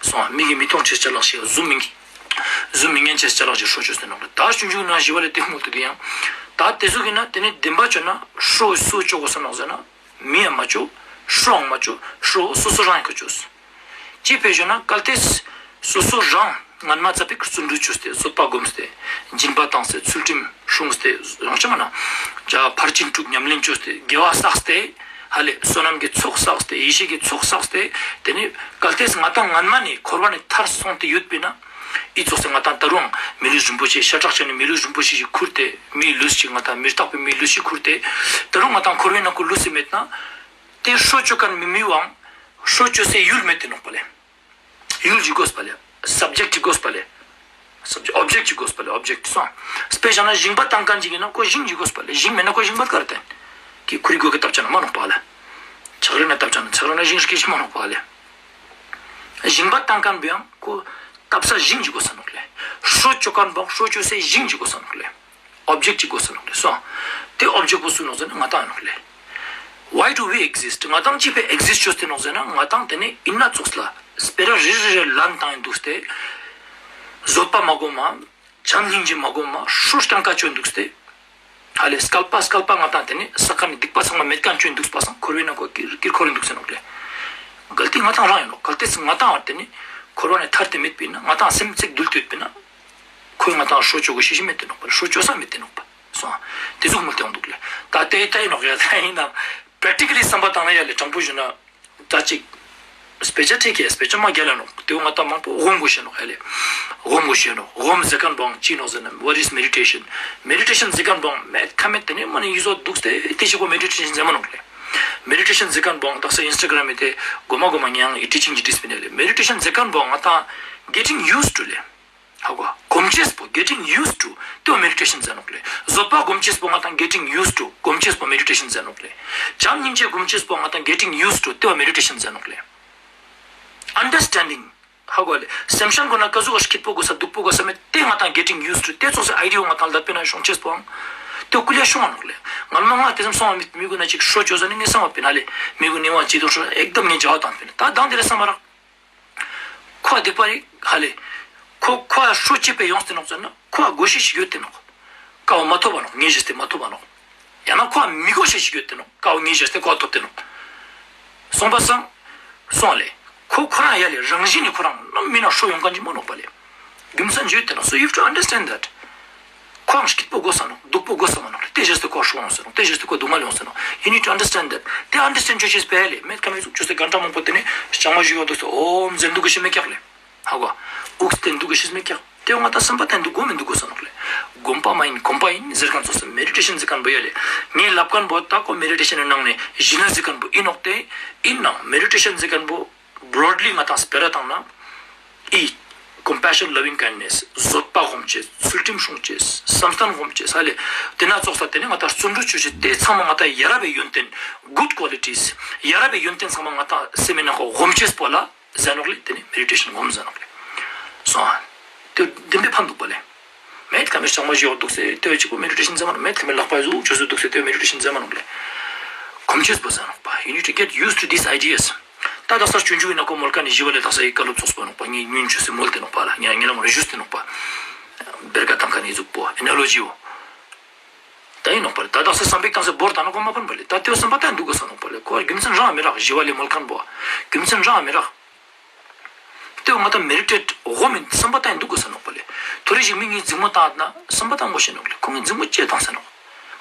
སོང་ཨ་མིག་གི་མི་མཐོང་ཅེས་ཅ་ལག་ཞིག་ག་ཟུམ་མི་ཟུམ་མི་ཉན་ཅེས་ཅ་ལག་ཞིག་ཧྲོ་ཅོས་ཏེ་ནོག་ལེ། ད་སྤྱོད་འཇུག་ན་ཞི་བ་ལྷས་དེ་མོལ་ཏེ་དེ་ཡང་། ད་དེ་ཟུག་གི་ན་དེ་ནི་བདེན་པ་ཅོ་ན་ཧྲོ་སུ་ཅོ་དགོས་ས་ནོག་ཟེར་ན། མིའང་མ་ཅོ། ཧྲོའང་མ་ཅོ། ཧྲོ་སོ་སོ་རང་ཡིན་ཁོ་ཅོས། ཅི་ཕི་ཞུ་ན་གལ་ཏེ་སོ་སོ་རང་ངན་མ་ཙ་པིག་བརྩོན་འགྲུས་ཅོས་ཏེ་བཟོད་པ་སྒོམས་ཏེ་སྦྱིན་པ་བཏང་སྟེ་ཚུལ་ཁྲིམས་སྲུངས་ཏེ་ཡང་ཅི་མ་ན་ཅ་ཕར་ཕྱིན་དྲུག་ཉམས་ལེན་ཅོས་ཏེ་དགེ་བ་བསགས་ཏེ་ཧ་ལེ་བསོད་ནམས་ཀྱི་ཚོགས་བསགས་ཏེ་ཡེ་ཤེས་ཀྱི་ཚོགས་བསགས་ཏེ་དེ་ནི་གལ་ཏེ་ང་དང་ངན་མ་ནི་འཁོར་བ་ནས་ཐར་སོང་སྟེ་ཡོད་པས་ན། ཨི་ཙོགས་སེ་ང་དང་ད་རུང་མི་ལུས་རིན་པོ་ཆེ་ཤ་ཁྲག་ཆགས་ནས་མི་ལུས་རིན་པོ་ཆེ་ཞིག་ཁུར་ཏེ་མིའི་ལུས་ཤིག་ང་དང་མི་རྟག་པའི་མིའི་ལུས་ཤིག་ཁུར་ཏེ་ད་རུང་ང་དང་འཁོར་བའི་ནང་ཁུ་ལུས་སེ་མེད་ན། དེ་ཧྲོ་ཅོ་མཁན་མི་མི་བོའང་ཧྲོ་ཅོ་སའི་ཡུལ་མེད་དེ་ནོག་པ་ལེ། ཡུལ་ཅིག་དགོས་པ་ལེ། སབ་ཇེཀ་ཅིག་དགོས་པ་ལེ། སབ་ཇེཀ་ཨོབ་ཇེཀ་ཅིག་དགོས་པ་ལེ། ཨོབ་ཇེཀ་སོང་། དཔེ་བཞག་ན་ཞིང་པ་བཏང་མཁན་ཅིག་ཡིན་ན་ཁོ་ཞིང་ཅིག་དགོས་པ་ལེ། ཞིང་མེད་ན་ཁོ་ཞིང་པ་ག་རེ་བཏང་། ཀི་ཁུ་རི་གོ་གི་བཏབ་ཆ་ན་མ་ནོག་པ་ལེ། ཆག་རི་ན་བཏབ་ཆ་ན་ཆག་རི་ན་ཞིང་སྐྱེ་ཞིག་མ་ནོག་པ་ལེ། ཞིང་པ་བཏང་མཁན་པོའང་ཁོ་བཏབ་ས་ཞིང་ཅིག་དགོས་ས་ནོག་ལེ། ཧྲོ་ཅོ་མཁན་པོའང་ཧྲོ་ཅོ་སའི་ཞིང་ཅིག་དགོས་ས་ནོག་ལེ། ཨོབ་ཇེཀ་ཅིག་དགོས་ས་ནོག་ལེ། སོང་། དེ་ཨོབ་ཇེཀ་པོ་སུ་ནོག་ཟེར་ན་ང་དང་ཡིན་ནོག་ལེ། Why do we exist? ང་དང་ཅི་ཕི་ཨེག་ཟིསྟ་ཅོས་ཏེ་ནོག་ཟེར་ན་ང་དང་དེ་ནི་ཡིན་ན་ཙོགས་ལ་སྤེ་ར་རེ་རེ་རེ་ལན་བཏང་ཡིན་འདུག་སྟེ། བཟོད་པ་མ་སྒོམ་མ། བྱམས་སྙིང་རྗེ་མ་སྒོམ་མ་ཧྲོ་སྐྱང་ཀ་ཅོ་འདུག་སྟེ། ཧ་ལེ་སྐལ་པ་སྐལ་པ་ང་དང་དེ་ནི་ས་ཁ་ནི་སྡིག་པ་ཚང་མ་མེད་མཁན་ཅོ་འདུག་པ་སང་འཁོར་བའི་ནང་ཁོ་ཀིར་ཀིར་འཁོར་འདུག་ཟེར་ནོག་ལེ། གལ་ཏེ་ང་ཏང་རང་ཡིན་ནོག། གལ་ཏེ་ང་ཏང་བར་དེ་ནི་འཁོར་བ་ནས་ཐར་ཏེ་མེད་པ་ཡིན་ན། ང་ཏང་སེམས་ཚེགས་དུལ་ཏེ་ཡོད་པ་ཡིན་ན། ཁོས་ང་ཏང་ཧྲོ་ཅོ་གོ་ཤེས་ཤིག་མེད་དེ་ནོག་པ། ཧྲོ་ཅོ་ས་མེད་དེ་ནོག་པ། སོང་། དེ་ཟུག་མོལ་ཏེ་ཡོང་འདུག་ལེ། ད་དེ་ལྟ་ཡིན་ནོག་ཡ། ད་ཡིན་ནམ་པྲེག་ཊི་ཀ་ལི་བསམ་པ་བཏང་ན་ཡ་ལེ། དྲང་པོ་ཞུ་ན། ད་ཅིག་དཔེ་ཆ་ཁྲིད་ཀྱི་དཔེ་ཆ་མ་རྒྱལ་ལ་ནོག། དེ་བོ་ང་ཏང་མང་པོ་སྒོམ་དགོས་ཤེས་ནོག་ཧ་ལེ། སྒོམ་དགོས་ཤེས་ནོག། སྒོམ་ཟེར་ཁན་བོའང་ཅི་ནོག་ཟེར་ན། What is meditation? མེ་ཌི་ཊེ་ཤན་ཟེར་ཁན་བོའང་མེད་ཁ་མེད་དེ་ནི་མ་ནི་ཡིད་བཟོ་འདུག་སྟེ་དེ་ཞིག་གོ་མེ་ཌི་ཊེ་ཤན་ཟེར་མ་ནོག་ལེ། མེ་ཌི་ཊེ་ཤན་ཟེར་ཁན་བོའང་དག་ས་ཨིན་སི་ཊ་གྲམ་མི་དེ་གོ་མ་གོ་མ་ངའང་ཨི་ཊི་ཅིང་གི་ཊིས་པིན་ལེ། མེ་ཌི་ཊེ་ཤན་ཟེར་ཁན་བོའང་ང་ཏང་གེ་ཊིང་ཡུ་སི་ཊུ་ལེ། ཧ་གོ། སྒོམ་ཅེས་པོ་གེ་ཊིང་ཡུ་སི་ཊུ་དེ་བོ་མེ་ཌི་ཊེ་ཤན་ཟེར་ནོག་ལེ། བཟོད་པ་སྒོམ་ཅེས་པོ་ང་ཏང་གེ་ཊིང་ཡུ་སི་ཊུ་སྒོམ་ཅེས་པོ་མེ་ཌི་ཊེ་ཤན་ཟེར་ནོག་ལེ། བྱམས་སྙིང་རྗེ་སྒོམ་ཅེས་པོ་ང་ཏང་གེ་ཊིང་ཡུ་སི་ཊུ་དེ་བོ་མེ་ཌི་ཊེ་ཤན་ཟེར་ནོག་ལེ། ཨན་ཌར་སི་ཊེན་ཌིང་། ཧ་གོ་ལེ། སེམས་ཤན་གོ་ན་ཀ་ཟུག་ག་སྐྱིད་པོ་དགོས་ས་སྡུག་པོ་དགོས་ས་མེད་དེ་ང་ཏང་གེ་ཊིང་ཡུ་སི་ཊུ་དེ་ཙོགས་སི་ཨའི་ཌི་ཡ་བོ་ང་ཏང་ལ་ལྡབ་པེ་ན་ཤོང་ཅེས་པོའང་དེ་བོ་ཀུ་ལེ་ཤོང་ང་ནོག་ལེ། ང་མ་ང་དེ་ཙམ་སོང་བ་མི་མི་གུན་ན་ཅིག་ཧྲོ་ཅོ་ས་ནི་ངས་བསམ་བ་པིན་ཧ་ལེ། མི་གུན་ནི་བ་ཅི་དོ་ཧྲོ་ཨེག་དམ་ངས་ཇ་བ་བཏང་པིན། ད་དང་དེ་རེ་བསམ་པ་རག། ཁོ་སྡིག་པ་རེད་ཧ་ལེ། ཁོ་ཁོ་ཧྲོ་ཅི་པེ་ཡོངས་ཏེ་ནོག་ཟེར་ན་ཁོ་དགོས་ཤེས་ཤིག་ཡོད་དེ་ནོག། ཀ་བོ་མ་ཐོབ་པ་ནོག། ངས་བཞེས་ཏེ་མ་ཐོབ་པ་ནོག། ཡང་ན་ཁོ་མི་དགོས་ཤེས་ཤིག་ཡོད་དེ་ནོག། ཀ་བོ་ངས་བཞེས་ཏེ་ཁོ་ཐོབ་དེ་ནོག། སོང་པ་སང་། སོང་ལེ། ཁོ་ཁོ་རང་ཡ་ལེ་རང་བཞིན་ནི་ཁོ་རང་ནམ་མི་ན་ཧྲོ་ཡོང་ཁན་ཅིག་མ་ནོག་པ་ལེ། རྒྱུ་མཚན་ཅིག་ཡོད་དེ་ནོག། So you have to understand that. ཁོའང་སྐྱིད་པོ་དགོས་ས་ནོག། སྡུག་པོ་དགོས་ས་མ་ནོག། དེ་བཞེས་ཏེ་ཁོ་ཧྲོ་ཡོང་ས་ནོག། དེ་བཞེས་ཏེ་ཁོ་སྡུག་བསྔལ་ཡོང་ས་ནོག། You need to understand that. དེ་ཨན་ཌར་སི་ཊེན་ཌ་ཅོ་ཤེས་པ་ལེ། མེད་ཁ་མེད་ཟུག་ཅོས་ཏེ་གན་ཁྲ་མང་པོ་དེ་ནི་ལྕང་མ་ཞིག་ཡོང་འདུག་ཟེར་ཨོམ་ཟེར་འདུག་གི་ཤེས་མེད་ཀྱག་ལེ། ཧ་གོ། དབུགས་བསྟན་འདུག་གི་ཤེས་མེད་ཀྱག། དེ་བོ་ང་ཏང་བསམ་པ་བཏང་འདུག་སྒོམ་མི་འདུག་དགོས་ས་ནོག་ལེ། སྒོམ་པ་མ་ཡིན་གོམས་པ་ཡིན་ཟེར་ཁན་ཙོགས་སི་མེ་ཌི་ཊེ་ཤན་ཟེར་ཁན་བོ་ཡ་ལེ། ངས་ལབ་ཁན་བོ་ད་ཁོ་མེ་ཌི་ཊེ་ཤན་ནི་ནང་ནས་གཞི་ལ་ཟེར་ཁན་བོ་ཡིན་ནོག་སྟེ། ཡིན་ནའང་མེ་ཌི་ཊེ་ཤན་ཟེར་ཁན་བོ་བྲོཌ་ལི་ང་ཏང་སྤེ་ར་བཏང་ན། ཨི། Compassion, loving kindness. བཟོད་པ་སྒོམ་ཅེས། ཚུལ་ཁྲིམས་སྲུང་ཅེས། བསམ་གཏན་སྒོམ་ཅེས་ཧ་ལེ། དེ་ན་ཙོགས་ས་དེ་ནི་ང་ཏང་བརྩོན་འགྲུས་ཅོ་ཅེས་དེ་ཚང་མ་ང་ཏང་ཡ་རབས་པའི་ཡོན་ཏན། Good qualities. ཡ་རབས་པའི་ཡོན་ཏན་ཚང་མ་ང་ཏང་སེམས་ནང་ཁོ་སྒོམ་ཅེས་པོ་ལ་ཟེར་ནོག་ལེ། དེ་ནི་མེ་ཌི་ཊེ་ཤན་སྒོམ་ཟེར་ནོག་ལེ། སོང་ཨ། དེ་བདེན་པའི་ཕན་འདུག་པ་ལེ། མེད་ཁ་མེད་ལྕང་མ་ཞིག་ཡོང་འདུག་ཟེར་དེ་བོ་ཅིག་པོ་མེ་ཌི་ཊེ་ཤན་ཟེར་མ་ནོག། མེད་ཁ་མེད་ལག་པ་ཟུག་ཅོས་སེ་འདུག་ཟེར་དེ་བོ་མེ་ཌི་ཊེ་ཤན་ཟེར་མ་ནོག་ལེ། སྒོམ་ཅེས་པོ་ཟེར་ནོག་པ། You need to get used to these ideas. ད་དག་ས་ཆུང་ཆུང་ཡིན་ན་ཁོ་མོལ་ཁན་ནི་ཞི་བ་ལྷས་དག་ས་ཡི་བཀའ་སློབ་ཙོགས་པོ་ནོག་པ། ངས་ཉུང་ཆུང་སེ་མོལ་ཏེ་ནོག་པ་ལ། ངས་ངས་ལ་མོ་རེ་ཞུས་ཏེ་ནོག་པ། བེར་ཀ་བཏང་ཁན་ནི་ཟུག་པོ་ཨེ་ན་ལོ་ཇི་བོ། ད་ཡིན་ནོག་པ་ལེ། ད་དག་ས་བསམ་པའི་བཏང་སེ་བོར་ད་ན་ཁོ་མ་ཕན་པ་ལེ། ད་དེ་བོ་བསམ་པ་བཏང་འདུག་གོ་ས་ནོག་པ་ལེ། ཁོ་རྒྱུ་མཚན་རང་མི་རག། ཞི་བ་ལྷས་མོལ་ཁན་བོ་རྒྱུ་མཚན་རང་མི་རག། དེ་བོ་ང་ཏང་མེ་ཌི་ཊེ་ཊི་འོ་མིན་བསམ་པ་བཏང་འདུག་གོ་ས་ནོག་པ་ལེ། ཐོ་རེ་ཞིག་མི་ངས་འཛིང་མོ་བཏང་ན་བསམ་པ་བཏང་དགོས་ཤེས་ནོག་ལེ། ཁོ་ངས་འཛིང་མོ་ཅི་བཏང་ཟེར་ནོག།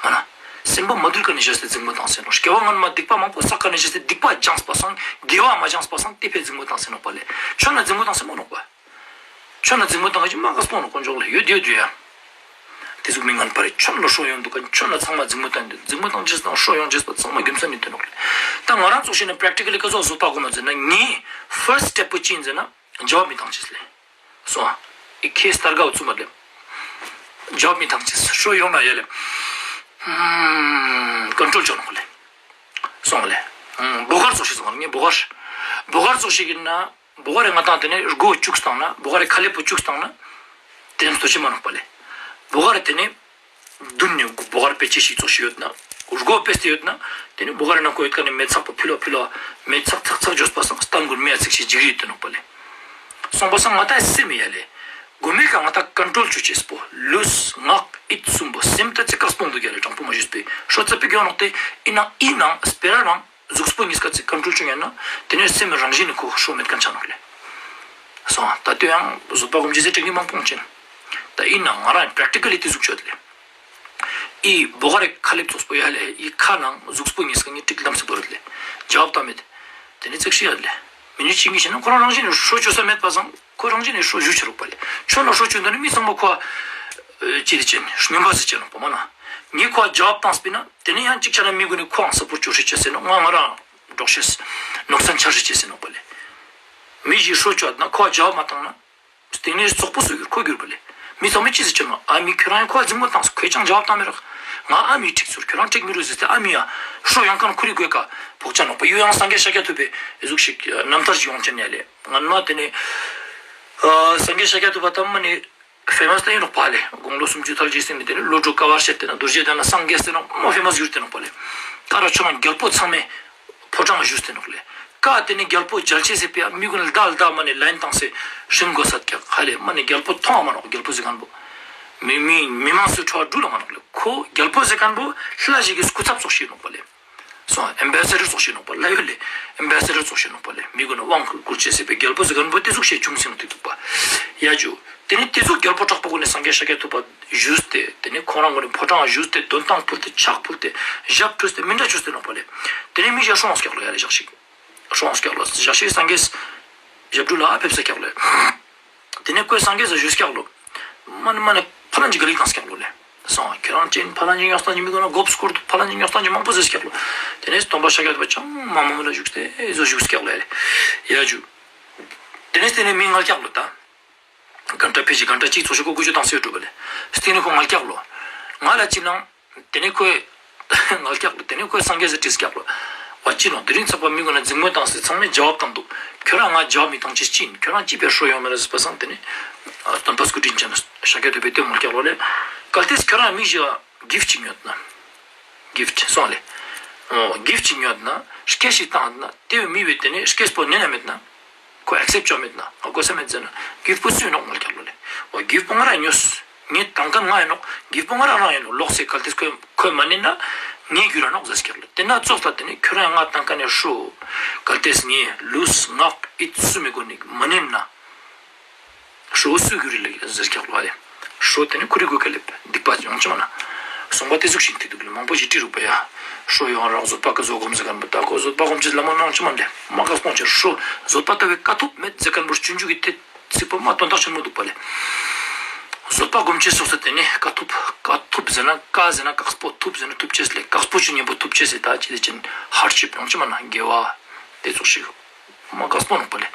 མ་ན། སེམས་པ་མ་དུལ་ཁན་ནི་བཞག་སྟེ་འཛིང་མོ་བཏང་ཟེར་ནོག། སྐྱེ་བ་སྔོན་མ་སྡིག་པ་མང་པོ་བསགས་ཁན་ནི་བཞག་སྟེ་སྡིག་པ་སྦྱངས་པ་སང་དགེ་བ་མ་སྦྱངས་པ་སང་དེ་ཕི་འཛིང་མོ་བཏང་ཟེར་ནོག་པ་ལེ། ཁྱོད་ན་འཛིང་མོ་བཏང་ཟེར་མོ་ནོག་པ། ཁྱོད་ན་འཛིང་མོ་བཏང་ཅི་མ་ག་སྤོང་ནོག་དཀོན་མཆོག་ལ་ཡོད་ཡོད་ཡོད་ཡ། དེ་ཟུག་མི་ངན་པ་རེ་ཁྱོད་ལ་ཧྲོ་ཡོང་འདུག་ག། ཁྱོད་ལ་ཚང་མ་འཛིང་མོ་བཏང་འདུག། འཛིང་མོ་བཏང་ཅེས་དང་ཧྲོ་ཡོང་ཅེས་པ་ཚང་མ་རྒྱུ་མཚན་ཡོད་དེ་ནོག་ལེ། ད་ང་རང་ཙོགས་ཤིག་ན་པྲེག་ཊི་ཀ་ལི་ཀ་ཟུག་བཟོད་པ་སྒོམ་མ་ཟེར་ན་ངའི་ཕར་སི་ཊེབ་པོ་ཅི་ཡིན་ཟེར་ན་ཇབ་མི་བཏང་ཅེས་ལེ། སོང་ཨ། ཨི་ཁེ་སྟར་ག་བོ་ཚུགས་མ་ལེ། ཇབ་མི་བཏང་ཅེས་ཧྲོ་ཡོང་ན་ཡ་ལེ། ཀོན་ཊྲོལ་ཅོ་ནོག་ལེ། སོང་ལེ། བོ་གར་ཙོགས་ཤིག་སོང་ངེ་བོ་གར། བོ་གར་ཙོགས་ཤིག་ཡིན་ན། བོ་ག་རེ་ང་ཏང་དེ་ནས་སྒོ་བཅུག་སྟངས་ན་བོ་ག་རེ་ཁ་ལེབ་པོ་བཅུག་སྟངས་ན། དེ་ནས་སྟོ་ཆེ་མ་ནོག་པ་ལེ། བོ་ག་རེ་དེ་ནས་མདུན་ནས་བོ་ག་རེ་པེ་ཅི་ཞིག་ཙོགས་ཤིག་ཡོད་ན། སྒོ་ཕེས་ཏེ་ཡོད་ན། དེ་ནས་བོ་ག་རེ་ནང་ཁོ་ཡོད་ཀ་ནས་མེ་ཚག་པོ་ཕི་ལོ་ཕི་ལོ། མེ་ཚག་ཚག་ཚག་བཅོས་པ་སང་སྟན་གུན་མེ་ཚིག་ཞིག་ཅིག་རིད་དེ་ནོག་པ་ལེ། སོང་པ་སང་ང་ཏང་སེམས་ཡ་ལེ། སྒོམ་མེ་ཀ་ང་ཏང་ཀོན་ཊྲོལ་ཅོ་ཅེས་པོ་ལུས་ངག་ཡིད་གསུམ་པོ་སེམས་ད་ཅི་ཀ་སྤོང་འདུག་ཡ་ལེ། དྲང་པོ་མ་ཞུས་པའི་ཧྲོ་ཙ་པིག་ཡོང་ནོག་སྟེ། ཨིན་ན་ཨིན་ན་སྤེ་ར་རང་། གཟུགས་པོ་གཉིས་ཀ་ཅིག་ཀོན་ཊྲོལ་བྱུང་ཡོད་ན། དེ་ནས་སེམས་རང་བཞིན་ནི་ཁོ་ཧྲོ་མེད་ཁན་ཆ་ནོག་ལེ། སོང་ད་དུས་ཡང་བཟོད་པ་སྒོམ་ཅེས་སི་ཊེག་ནིག་མང་པོ་ཡོང་ཅན། ད་ཡིན་ན་ང་རང་པྲེག་ཊི་ཀ་ལི་དེ་ཟུག་ཆོད་ལེ། ཨི་བོ་ག་རེ་ཁ་ལེབ་ཙོགས་པོ་ཡ་ལེ། ཨི་ཁ་ནང་གཟུགས་པོ་གཉིས་ཀ་ནི་ཀྲིག་ལམ་སེ་བོར་ལེ། ཇབ་ཏ་མེད། དེ་ནི་ཙིག་ཤི་ཡ་ལེ། མི་ནི་ཅིག་གི་ཤེས་ན་ཁོ་རང་རང་བཞིན་ནི་ཧྲོ་ཆོད་ས་མེད་པ་སང་ཁོ་རང་བཞིན་ནི་ཧྲོ་ཞུ་ཆེ་རུག་པ་ལེ། ཁྱོད་ལ་ཧྲོ་ཆོད་འདོད་ནི་མི་ཚང་མ་ཁོ་ཅི་དེ་ཅན་སྨྱོན་པ་ཟེར་ཅན་ནོག་པ་མ་ན། ངས་ཁོ་ཇབ་ཏང་སྤིན་ན། དེ་ནས་ཡང་གཅིག་ཆ་ན་མི་གུན་ནི་ཁོའང་ས་ཕུར་ཅོ་ཧྲི་ཅེས་ཟེར་ནོག། ང་ང་རང་འགྲོགས་ཤེས། ནོག་སན་ཆ་ཧྲི་ཅེས་ཟེར་ནོག་པ་ལེ། མི་ཞིག་ཧྲོ་ཅོ་ན་ཁོ་ཇབ་མ་ཏང་ན། སྟེང་ནས་ཙོག་པོ་སུ་གྱུར་ཁོ་གྱུར་པ་ལེ། མི་ཚང་མས་ཅི་ཟེར་ཅེས་ནོག། ཨ་མི་ཁྱོད་རང་ཁོ་འཛིང་མོ་ཏང་སོ་ཁོས་ཅང་ཇབ་ཏང་མི་རག། ང་ཨ་མི་ཁྲིག་ཚུར་ཁྱོད་རང་ཁྲིག་མི་རུག་ཟེར་ཏེ་ཨ་མི་ཡ་ཧྲོ་ཡོང་ཁན་ཁོ་རི་གོས་ཀ་བོག་ཅ་ནོག་པ། ཡུ་ཡང་སངས་རྒྱས་ཤཱཀྱ་ཐུབ་པའི་གཟུགས་ཤིག་རྣམ་ཐར་ཞིག་ཡོང་ཅན་ཡ་ལེ། ང་ན་དེ་ནས་སངས་རྒྱས་ཤཱཀྱ་ཐུབ་པ་ད་མ་ནི། ཕེ་མ་སི་ཏ་ཡིན་ནོག་པ་ལེ། དགུང་ལོ་སུམ་ཅུ་ཐལ་རྗེས་སེ་མི་དེ་ནི་བློ་གྲོས་དཀའ་བར་སྤྱད་དེ་ན་རྡོ་རྗེ་གདན་ལ་སངས་རྒྱས་ཏེ་ནོག་མོ་ཕེ་མ་སི་གྱུར་ཏེ་ནོག་པ་ལེ། ད་ར་ཆོ་རང་རྒྱལ་པོ་ཚང་མས་ཕོ་བྲང་ཞུས་ཏེ་ནོག་ལེ། ཀ་དེ་ནི་རྒྱལ་པོ་མཇལ་ཅེས་སི་ཕི་ཡ་མི་གུན་ལ་ལྡ་ལྡ་མ་ནི་ལན་ཏང་སེ་ཧྲིན་གོ་ས་ཀྱག་ཧ་ལེ། མ་ནི་རྒྱལ་པོ་མཐོང་བ་མ་ནོག། རྒྱལ་པོ་ཟེར་ཁན་བོ་མི་མི་མི་མང་སུ་ཁྲོ་བ་འགྲུལ་ལ་མ་ནོག་ལེ། ཁོ་རྒྱལ་པོ་ཟེར་ཁན་བོ་ལྷ་ཞིག་གི་སྐུ་ཚབ་ཙོགས་ཤིག་ནོག་པ་ལེ། སོང་ཨེམ་བེ་སེ་ཌར་ཙོགས་ཤིག་ནོག་པ་ལ་ཡོད་ལེ། ཨེམ་བེ་སེ་ཌར་ཙོགས་ཤིག་ནོག་པ་ལེ། མི་གུན་ནི་དབང་བསྐུར་ཅེས་ཟེར་བའི་རྒྱལ་པོ་ཟེར་ཁན་པོ་ཏེ་ཟུག་ཤིག་ཅུང་སེང་ཏེ་དུག་པ། ཡ་ཇུ། ཏེ་ནེ་ཏེ་ཟུག་རྒྱལ་པོ་དྲག་པོ་གུན་ནི་སངས་རྒྱས་ཤཱཀྱ་ཐུབ་པ་ཞུས་ཏེ་ཏེ་ནེ་ཁོང་རང་གུན་ནི་ཕོ་བྲང་ཞུས་ཏེ་དོན་ཏང་ཕུལ་ཏེ་ཕྱག་ཕུལ་ཏེ་ཞབས་ཕུལ་ཏེ་མི་འདྲ་ཅོས་ཏེ་ནོག་པ་ལེ། ཏེ་ནེ་མི་ཞིག་སྲོང་སྐྱག་ལོ་ཡ་ལེ་ཞག་ཤིག་སྲོང་སྐྱག་ལོ་ཞག་ཤིག་སངས་རྒྱས་ཞབས་དྲུང་ལ་ཕེབས་ས་སྐྱག་ལོ། ཏེ་ནེ་ཁོས་སངས་རྒྱས་ལ་ཞུས་སྐྱག་ལོ། མ་ནེ་མ་ནེ་ཕ་ལན་ཅིག་ག་ལེ་ཏང་སྐྱག་ལོ་ལེ། སོང་ཁྱོ་རང་ཅན་ཕ་ལན་ཅིག་ཉོག་ཏང་ཅིག་མི་གུན་ན་གོབ་སྐོར་དུག་ཕ་ལན་ཅིག་ཉོག་ཏང་ཅིག་མང་པོ་ཟེར་སྐྱག་ལོ། ཏེ་ནེ་སྟོན་པ་ཤཱཀྱ་ཐུབ་པ་ཅང་མ་མ་མ་ལ་ཞུགས་ཏེ་ཨེ་ཟོ་ཞུགས་སྐྱག་ལོ་ཡ་ལེ། ཡ་ཇུ། ཏེ་ནེ་ཏེ་ནེ་མི་ངལ་སྐྱག་ལོ་ད། གན་ཊ་ཕི་ཞིག་གན་ཊ་ཅིག་ཚོ་ཤོ་ཀོ་ཀུ་ཅོ་ཏང་སེ་ཡོད་འགྲོ་བ་ལེ། སྟིང་ནེ་ཁོ་ངལ་སྐྱག་ལོ། ང་ལ་ཅི་ནང་། ཏེ་ནེ་ཁོས། ངལ་སྐྱག་ལོ། ཏེ་ནེ་ཁོས་སངས་རྒྱས་སི་དྲིས་སྐྱག་ལོ། བ་ཅི་ནོག་དེ་རིང་ཚག་པ་མི་གུན་ན་འཛིང་མོ་ཏང་སེ་ཚང་མས་ཇབ་ཏང་དུག་ཁྱོ་རང་ང་ཇབ་མི་ཏང་ཅེས་ཅི་ཨིན། ཁྱོ་རང་ཅི་ཕིའ་སྲོ་ཡོང་མེད་ཟེར་བ་སང་ཏེ་ནེ། སྟོན་པ་སྐུ་དྲིན་ཅན་ཤཱཀྱ་ཐུབ་པའི་ཏེ་ངལ་སྐྱག་ལོ་ལེ། གལ་ཏེ་ཁྱོ་རང་མི་ཞིག་ག་གིཕ་ཅིག་ཉོས་ན། གིཕ་སོང་ལེ། འོ་གིཕ་ཅིག་ཉོས་ན་སྐྱེས་ཤིག་ཏང་ན་ཏེ་བོ་མི་བོའི་ཏེ་ནེ་སྐྱེས་པོ་ཉན་ན་མེད་ན། ཁོ་ཨེག་སེཔ་ཅོ་མེད་ན་ང་གོ་ས་མེད་ཟེར་ན་གིཕ་པོ་སུའི་ནོག་ངལ་སྐྱག་ལོ་ལེ། འོ་གིཕ་པོ་ང་རང་ཉོས། ངའི་ཏང་ཁན་ང་ཨིན་ནོག་གིཕ་པོ་ང་རང་རང་ཨིན་ནོག་ལོག་སེ་གལ་ཏེ་ཁོས་ཁོས་མ་ཉན་ན་ངའི་རྒྱུ་ར་ནོག་ཟེར་སྐྱག་ལོ། ཏེ་ན་ཙོགས་ལ་ཏེ་ནེ་ཁྱོ་རང་ང་ཏང་ཁན་ནི་སྲོ། གལ་ཏེ་ངའི་ལུས་ངག་ཡིད་སུ་མི་གུན་ནི་མ་ཉན་ན། སྲོ་སུའི་རྒྱུ་རེ་ལེ་ཟེར་སྐྱག་ལོ་ལེ། སྲོ་ཏེ་ནེ་ཁོ་རེ་གུ་ཀ་ལེ་སྡིག་པ་ཡོང་ཅེས་མ་ན། སོང་པ་ཏེ་ཟུག་ཤིག་ཏེ་དུག་ལེ། མང་པོ་ཞིག་དྲི་རུག་པ་ཡ། སྲོ་ཡོང་རག་བཟོད་པ་ཀ་ཟོ་སྒོམ་ཟེར་ཁན་པོ་ད་ཁོ་བཟོད་པ་སྒོམ་ཅེས་ལ་མོ་ནང་ཅི་མ་ལེ། མ་ཀ་སྤོང་ཅེས་སྲོ་བཟོད་པ་ལྟ་བུའི་དཀའ་ཐུབ་མེད་ཟེར་ཁན་པོ་སྤྱོད་འཇུག་གི་ཏེ་ཚིག་པོ་མ་དོན་དག་ཆེན་མོ་དུག་པ་ལེ། བཟོད་པ་སྒོམ་ཅེས་སོགས་ཟེར་ཏེ་ནེ་དཀའ་ཐུབ་དཀའ་ཐུབ་ཟེར་ན་དཀའ་ཟེར་ན་དཀགས་པོ་ཐུབ་ཟེར་ན་ཐུབ་ཅེས་ལེ། དཀགས་པོ་ཆུ་ཉེ་པོ་ཐུབ་ཅེས་ཟེར་ད་ཅི་ཟེར་ཅན་ཧར་ཤིབ་ཡོང་ཅེས་མ་ན་དགེ་བ་ཏེ་ཙོགས་ཤིག་མ་དཀགས་པོ་ནོག་པ་ལེ།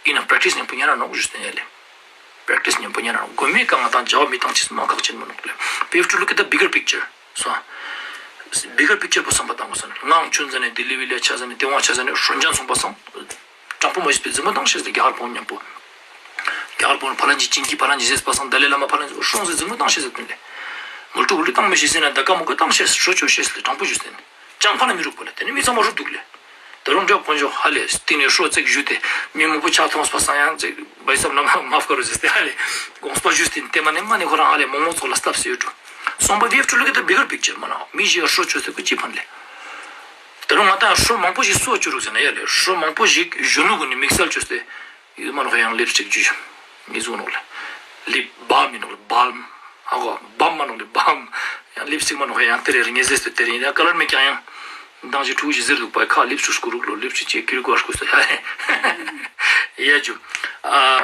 ཨིན་ན་པྲེག་ཊིས་ཉམ་པོ་ཉན་ན་ནོག་ཞུས་ཏེ་ཡ་ལེ། པྲེག་ཊིས་ཉམ་པོ་ཉན་ན་ནོག་གོ་མེ་ཀ་ང་ཏང་ཇབ་མི་ཏང་ཅེས་མ་ཁག་ཆེན་མོ་ནོག་ལེ། We have to look at the bigger picture. སོང་། bigger picture པོ་སམ་པ་ཏང་གོས་ས་ནེ་ངའང་ཆུན་ཟ་ནེ་དི་ལི་བི་ལི་ཆ་ཟ་ནེ་ཏེ་ཝང་ཆ་ཟ་ནེ་སྲོ་འཇང་སོང་པ་སང་། དྲང་པོ་མ་ཞིག་པའི་འཛིང་མོ་ཏང་ཤེས་ཏེ་རྒྱ་གར་པོ་ཉམ་པོ། རྒྱ་གར་པོ་ཕ་ལན་ཅིག་ཅིང་གི་ཕ་ལན་ཅིག་ཟེར་པ་སང་ཏཱ་ལའི་བླ་མ་ཕ་ལན་ཅིག་སྲོང་ཟེར་འཛིང་མོ་ཏང་ཤེས་ཟེར་དུན་ལེ། མུལ་ཏུ་འུ་ལུ་ཏང་མི་ཤེས་ཟེར་ན་ད་ཀ་མོ་ཀ་ཏང་ཤེས་སྲོ་ཆོ་ཤེས་ལེ་དྲང་པོ་ཞུས་ཏེ་ནེ། ཅང་ཕན་ན་མི་རུག་པ་ལེ། ཏེ་ནེ་མི་ཚང་མ་རུབ་དུག་ལེ། ད་རུང་འདྲ་དཀོན་མཆོག་ཧ་ལེ་སྟིང་ནེ་སྲོ་ཙེག་ཞུས་ཏེ་མི་མང་པོ་ཆ་ཐོངས་པ་སང་ཡང་ཙེག་བའི་སམ་ན་མ་མ་ཕ་ཀ་རུ་ཟེར་ཏེ་ཧ་ལེ་དགོངས་པ་ཞུས་ཏེ་ཏེ་མ་ནེ་མ་ནེ་ཁོ་རང་ཧ་ལེ་མོག་མོག་ཙོགས་ལ་སྟབས་སེ་ཡོད་འགྲོ། སོང་པ་we have to look at the bigger picture མ་ན་མི་ཞིག་ག་སྲོ་ཆོས་ཏེ་ཁོ་ཅི་ཕན་ལེ། ད་རུང་ང་ཏང་སྲོ་མང་པོ་ཞིག་སུ་བ་ཅོ་རུག་ཟེར་ན་ཡ་ལེ་སྲོ་མང་པོ་ཞིག་གཞོན་ནུ་གུན་ནི་དམིགས་བསལ་ཅོས་ཏེ། ཡུལ་མ་ནོག་ཡང་ལིབ་སི་ཊིག་ཅུ་ཡུ། ངེ་ཟུག་ནོག་ལེ། ལིབ་བཱམ་མི་ནོག་ལེ་བཱམ། ཧ་གོ་བཱམ་མ་ནོག་ལེ་བཱམ། ཡང་ལིབ་སི་ཊིག་མ་ནོག་ཡང་ཏེ་རེ་ངེ་ཟེར་སྟེ་ཏེ་རེ་ཡང་ཀ་ལར་མེད་ཀྱང་ཡང་། མདང་ཞིག་ཕྲུ་གུ་ཞིག་ཟེར་དུག་པ་ཁ་ལིབ་སི་ཊིག་སྐུ་རུག་ལོ་ལིབ་སི་ཊིག་ཅེ་ཀིར་གོ་ཨར་སྐུ་སྟེ་ཡ་ཡ་ཇུ། ཨ་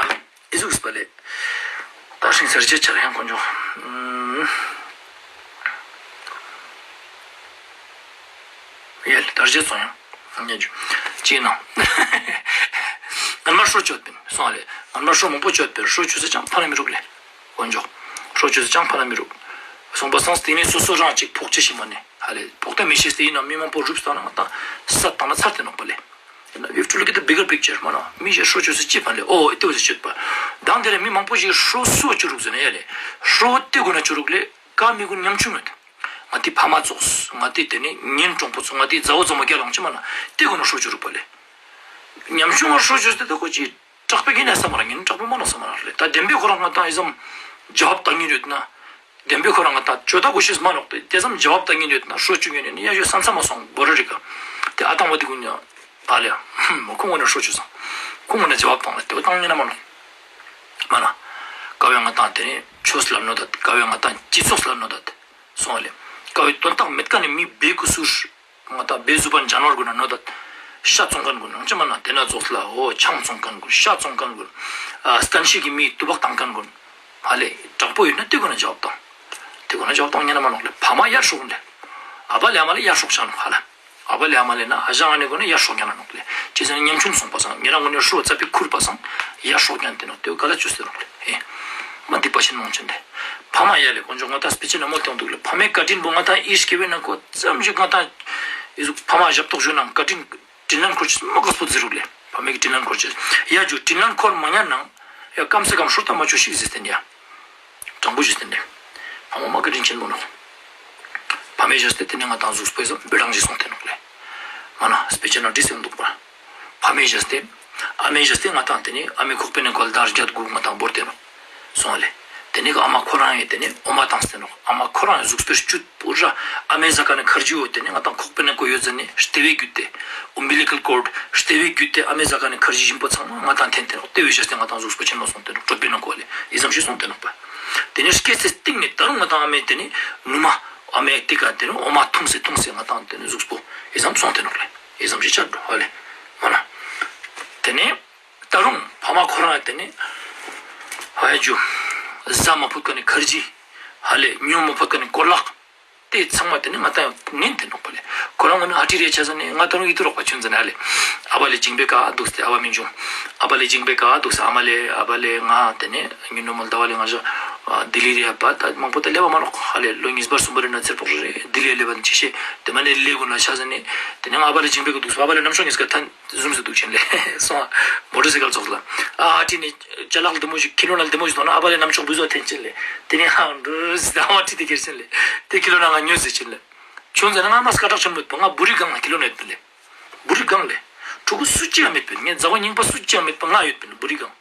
ཨི་ཟུག་སི་པ་ལེ། ད་ཤིང་སར་ཅེ་ཆར་ཡང་དཀོན་མཆོག་ཡ་ལེ་དར་རྗེ་ཚོ་ཡང་ཉེ་ཇུ། ཅི་ནང་། ངན་མ་སྲོ་ཆོད་པིན་སོང་ལེ། ངན་མ་སྲོ་མང་པོ་ཆོད་པིན་སྲོ་ཆོས་སེ་ཅང་ཕན་ན་མི་རུག་ལེ། དཀོན་མཆོག་སྲོ་ཆོས་སེ་ཅང་ཕན་ན་མི་རུག་སོང་པ་སང་སྟིང་ནེ་སོ་སོ་རང་ཅིག་ཕོག་ཅེས་ཤིག་མ་ནེ་ཧ་ལེ་ཕོག་ཏེ་མི་ཤེས་ཏེ་ཨིན་ན་མི་མང་པོ་རུབ་སྟེ་ན་ང་ཏང་ས་ཏང་ན་ཚར་ཏེ་ནོག་པ་ལེ། ཡིན་ན་we have to look at the bigger picture མ་ན་མི་ཞིག་སྲོ་ཆོས་སེ་ཅི་ཕན་ལེ་ཨོ་ཨེ་ཏེ་བོ་ཟེར་ཆོད་པ། དང་དེ་རེ་མི་མང་པོ་ཞིག་སྲོ་སུ་བ་ཅོ་རུག་ཟེར་ན་ཡ་ལེ་སྲོ་ཏེ་གུན་ན་ཅོ་རུག་ལེ་ཀ་མི་གུན་ཉམ་ཆུང་ཡོད། ང་ཏི་ཕ་མ་ཙོགས་ང་ཏི་ཏེ་ནེ་གཉེན་གྲོགས་པོ་ཙོགས་ང་ཏི་ཛའ་བོ་ཙོགས་མ་རྒྱལ་ལོང་ཅི་མ་ན་ཏེ་གུན་ན་སྲོ་ཅོ་རུག་པ་ལེ། ཉམ་ཆུང་ང་སྲོ་ཅོས་ཏེ་ཏེ་ཁོ་ཅི་དྲག་པོའི་གི་ནས་སམ་མ་ར་ཉན་དྲག་པོ་མ་ནོག་སམ་མ་ར་ལེ། ད་བདེན་པའི་ཁོ་རང་ང་ཏང་ཨི་ཙམ་ཇབ་ཏང་ཉིན་ཡོད་ན། བདེན་པའི་ཁོ་རང་ང་ཏང་ཇོ་ད་གོ་ཤེས་མ་ནོག་ཏེ་ཏེ་ཙམ་ཇབ་ཏང་ཉིན་ཡོད་ན་སྲོ་ཅུ་ཉིན་ཡོད་ན་ཡ་ཡོད་སམ་སམ་མ་སོང་བོ་ར་རི་ཀ། ཏེ་ཨ་ཏང་བ་ཏེ་གུན་ཡ་ཨ་ལེ་ཡ་ཁོང་གུན་ན་སྲོ་ཅུ་སང་ཁོང་གུན་ན་ཇབ་ཏང་ལ་ཏེ་བོ་ཏང་ཉན་ན་མ་ནོག་མ་ན། ཀ་བའི་ང་ཏང་ཏེ་ནེ་ཆོས་ལ་ནོ་ད་ཀ་བའི་ང་ཏང་སྤྱི་ཚོགས་ལ་ནོ་ད་སོང་ལེ། ཀ་བའི་དོན་དག་མེད་ཀ་ནེ་མི་བེ་ཀུ་སུར། ང་ཏང་བེ་ཟུ་པན་ཇན་ཝར་གུན་ན་ནོ་ད། ཤ་བཙོང་ཁན་གུན་ནང་ཅི་མ་ན་ཏེ་ན་ཙོགས་ལ་འོ་ཆང་བཙོང་ཁན་གུན་ཤ་བཙོང་ཁན་གུན། ཨ་སྟན་ཤི་གི་མི་ཏུ་བག་ཏང་ཁན་གུན། ཧ་ལེ་དྲག་པོ་ཡོད་ན་ཏེ་གུན་ན་ཇབ་ཏང་། ཏེ་གུན་ན་ཇབ་ཏང་ཉན་ན་མ་ནོག་ལེ་ཕ་མ་ཡར་སྲོག་གུན་ལེ། ཨ་བ་ལེ་ཨ་མ་ལེ་ཡར་སྲོག་ཆ་ནོག་ཧ་ལེ། ཨ་བ་ལེ་ཨ་མ་ལེ་ན་ཨ་ཞང་ཨ་ནེ་གུན་ན་ཡར་སྲོག་ཉན་ན་ནོག་ལེ། ཅི་ཟེར་ན་ཉམ་ཆུང་སོང་པ་སང་ཉེ་རང་གུན་ནི་སྲོ་ཙ་པིག་ཁུར་པ་སང་ཡར་སྲོག་ཉན་ཏེ་ནོག་ཏེ་ག་ལ་ཅོས་ཏེ་ནོག་ལེ། ཨེ། མ་སྡིག་པ་ཆེན་མོ་ཅན་ཏེ། ཕ་མ་ཡ་ལེ་དཀོན་མཆོག་ང་ཏང་སྤེ་ཆེ་ན་མོ་ཏང་དུག་ལེ། ཕ་མའི་བཀའ་དྲིན་པོ་ང་ཏང་ཨི་སྐྱེ་བོའི་ནང་ཁོ་ཙམ་ཞིག་ང་ཏང་ཨི་ཟུག་ཕ་མ་ཞབས་ཏོག་ཞུ་ནང་བཀའ་དྲིན་དྲིན་ལན་འཁོར་ཅེས་མ་དཀགས་པོ་ཟེར་རུག་ལེ། ཕ་མའི་གི་དྲིན་ལན་འཁོར་ཅེས། ཡ་ཇུ་དྲིན་ལན་འཁོར་མ་ཉན་ནང་ཡ་ཀམ་སེ་ཀམ་སྲོ་ཏ་མ་ཅོ་ཤིག་ཟེར་ཏེ་ནི་ཡ། དྲང་པོ་ཞུས་ཏེ་ནི། ཕ་མ་མ་བཀའ་དྲིན་ཆེན་མོ་ནོག། ཕ་མའི་ཞབས་ཏེ་ཏེ་ནེ་ང་ཏང་ཟུགས་པོའི་ཟམ་བེ་རང་ཞིག་སོང་སྟེ་ནོག་ལེ། མ་ན་སྤེ་ཆེ་ན་འདྲི་སེ་འདུག་པ། ཕ་མའི་ཞབས་ཏེ། ཨ་མའི་ཞབས་ཏེ་ང་ཏང་ཏེ་ནེ་ཨ་མའི་ཁོག་པའི་ནང་ཁོ་ལ་ཟླ་བརྒྱད་དགུ་ང་ཏང་བོར་ཏེ་ནོག། སོང་ལེ། ཏེ་ནེ་ཨ་མ་ཁོ་རང་ངི་ཏེ་ནེ་འོ་མ་ཏང་སྟེ་ནོག། ཨ་མ་ཁོ་རང་ངི་གཟུགས་པོའི་བཅུད་པུ་ར་ཨ་མའི་ཟ་ཁན་ནི་ཁར་ཇི་བོ་ཏེ་ནེ་ང་ཏང་ཁོག་པའི་ནང་ང་ཡོད་ཟ་ནེ་ལྟེ་བའི་རྒྱུད་དེ། ཨུམ་བི་ལི་ཀལ་ཀོརྡ་ལྟེ་བའི་རྒྱུད་དེ་ཨ་མའི་ཟ་ཁན་ནི་ཁར་ཇི་ཞིམ་པོ་ཚང་མ་ང་ཏང་ཐེན་ཏེ་ནོག། ཏེ་བོའི་ཤེས་ཏེ་ང་ཏང་གཟུགས་པོ་ཆེན་མོ་སོང་སྟེ་ནོག། གྲོད་པའི་ནང་ང་ལེ་ཨི་ཙམ་ཞིག་སོང་སྟེ་ནོག་པ། ཏེ་ནེ་སྐྱེས་སེ་སྟིང་ནེ་ད་རུང་ང་ཏང་ཨ་མའི་ཏེ་ནེ་ནུ་མ་ཨ་མའི་ཏེ་ཀ་ཏེ་ནེ་འོ་མ་འཐུངས་སེ་འཐུངས་སེ་ང་ཏང་ཏེ་ནེ་གཟུགས་པོ་ཨི་ཙམ་སོང་སྟེ་ནོག་ལེ། ཨི་ཙམ་ཞིག་ཆ་འགྲོ་ཧ་ལེ་མ་ན། ཏེ་ནེ་ད་རུང་ཕ་མ་ཁོ་རང་ཏེ་ནེ་ཧ་ཡ་ཇུ་ཟ་མ་ཕོད་ཁན་ནི་ཁར་ཇི་ཧ་ལེ་ཉོ་མ་ཕོད་ཁན་ནི་གོ་ལག་ཏེ་ཚང་མ་ཏེ་ནེ་ང་ཏང་ངན་ཏེ་ནོག་པ་ལེ། ཁོ་རང་ངོ་ནེ་ཨ་ཏི་རེ་ཆ་ཟ་ནེ་ང་ད་རུང་ཡིད་དུ་རོགས་པ་ཆུན་ཟ་ནེ་ཧ་ལེ། ཨ་བ་ལེ་ཇིང་པའི་ཀ་དུག་སྟེ་ཨ་བ་མི་འབྱུང་། ཨ་བ་ལེ་ཇིང་པའི་ཀ་དུག་སྟེ་ཨ་མ་ལེ་ཨ་བ་ལེ་ང་ཏེ་ནེ་ཉིན་ནོ་མོལ་ད་བ་ལེ་ང་ཞ་ལྡི་ལི་རེ་ཧ་པ་ད་མང་པོ་ད་ལེབ་བ་མ་ནོག་ཧ་ལེ། ལོ་ཉིས་བར་སུམ་བར་ན་ཚེར་པོག་རེ་ལྡི་ལི་ལེབ་བ་ཆེ་ཤེ་ཏེ་མ་ནེ་ལེ་གུན་ལ་ཆ་ཟ་ནེ་ཏེ་ནེ་ང་ཨ་བ་ལེ་ཇིང་པའི་ཀ་དུག་སྟེ་ཨ་བ་ལེ་ནམ་ཤོག་ཉིས་ཀ་ཐན་ཟུམ་སེ་དུག་ཆེན་ལེ་སོང་། མོ་ཊར་སའི་ཀལ་ཙོགས་ལ་ཨ་ཨ་ཏི་ནེ་ཅ་ལག་ལྡེ་མོ་ཞིག་ཁི་ལོ་ན་ལྡེ་མོ་ཞིག་ཐོང་ན་ཨ་བ་ལེ་ནམ་ཤོག་བུ་ཟོ་ཐེན་ཆེན་ལེ། ཏེ་ནེ་ཧང་འགྲུ་ཟེ་ཨ་བ་ཁྲིད་དེ་ཁྱེར་ཆེན་ལེ། ཏེ་ཁི་ལོ་ན་ང་ཉོས་ཟེར་ཆེན་ལེ། ཆུན་ཟ་ནེ་ང་མ་སྐད་གྲགས་ཆེན་མོ་ཡོད་པ་ང་བུ་རི་སྒང་ལ་ཁི་ལོ་ན་ཡོད་པ་ལེ། བུ་རི་སྒང་ལེ། ཕྲུ་གུ་སུ་ཅིག་ཡང་མེད་པ་ངའི་ཛ་བོ་རྙིང་པ་སུ་ཅིག་ཡང་མེད་པ་ང་ཡོད་པ་བུ་རི་སྒང་།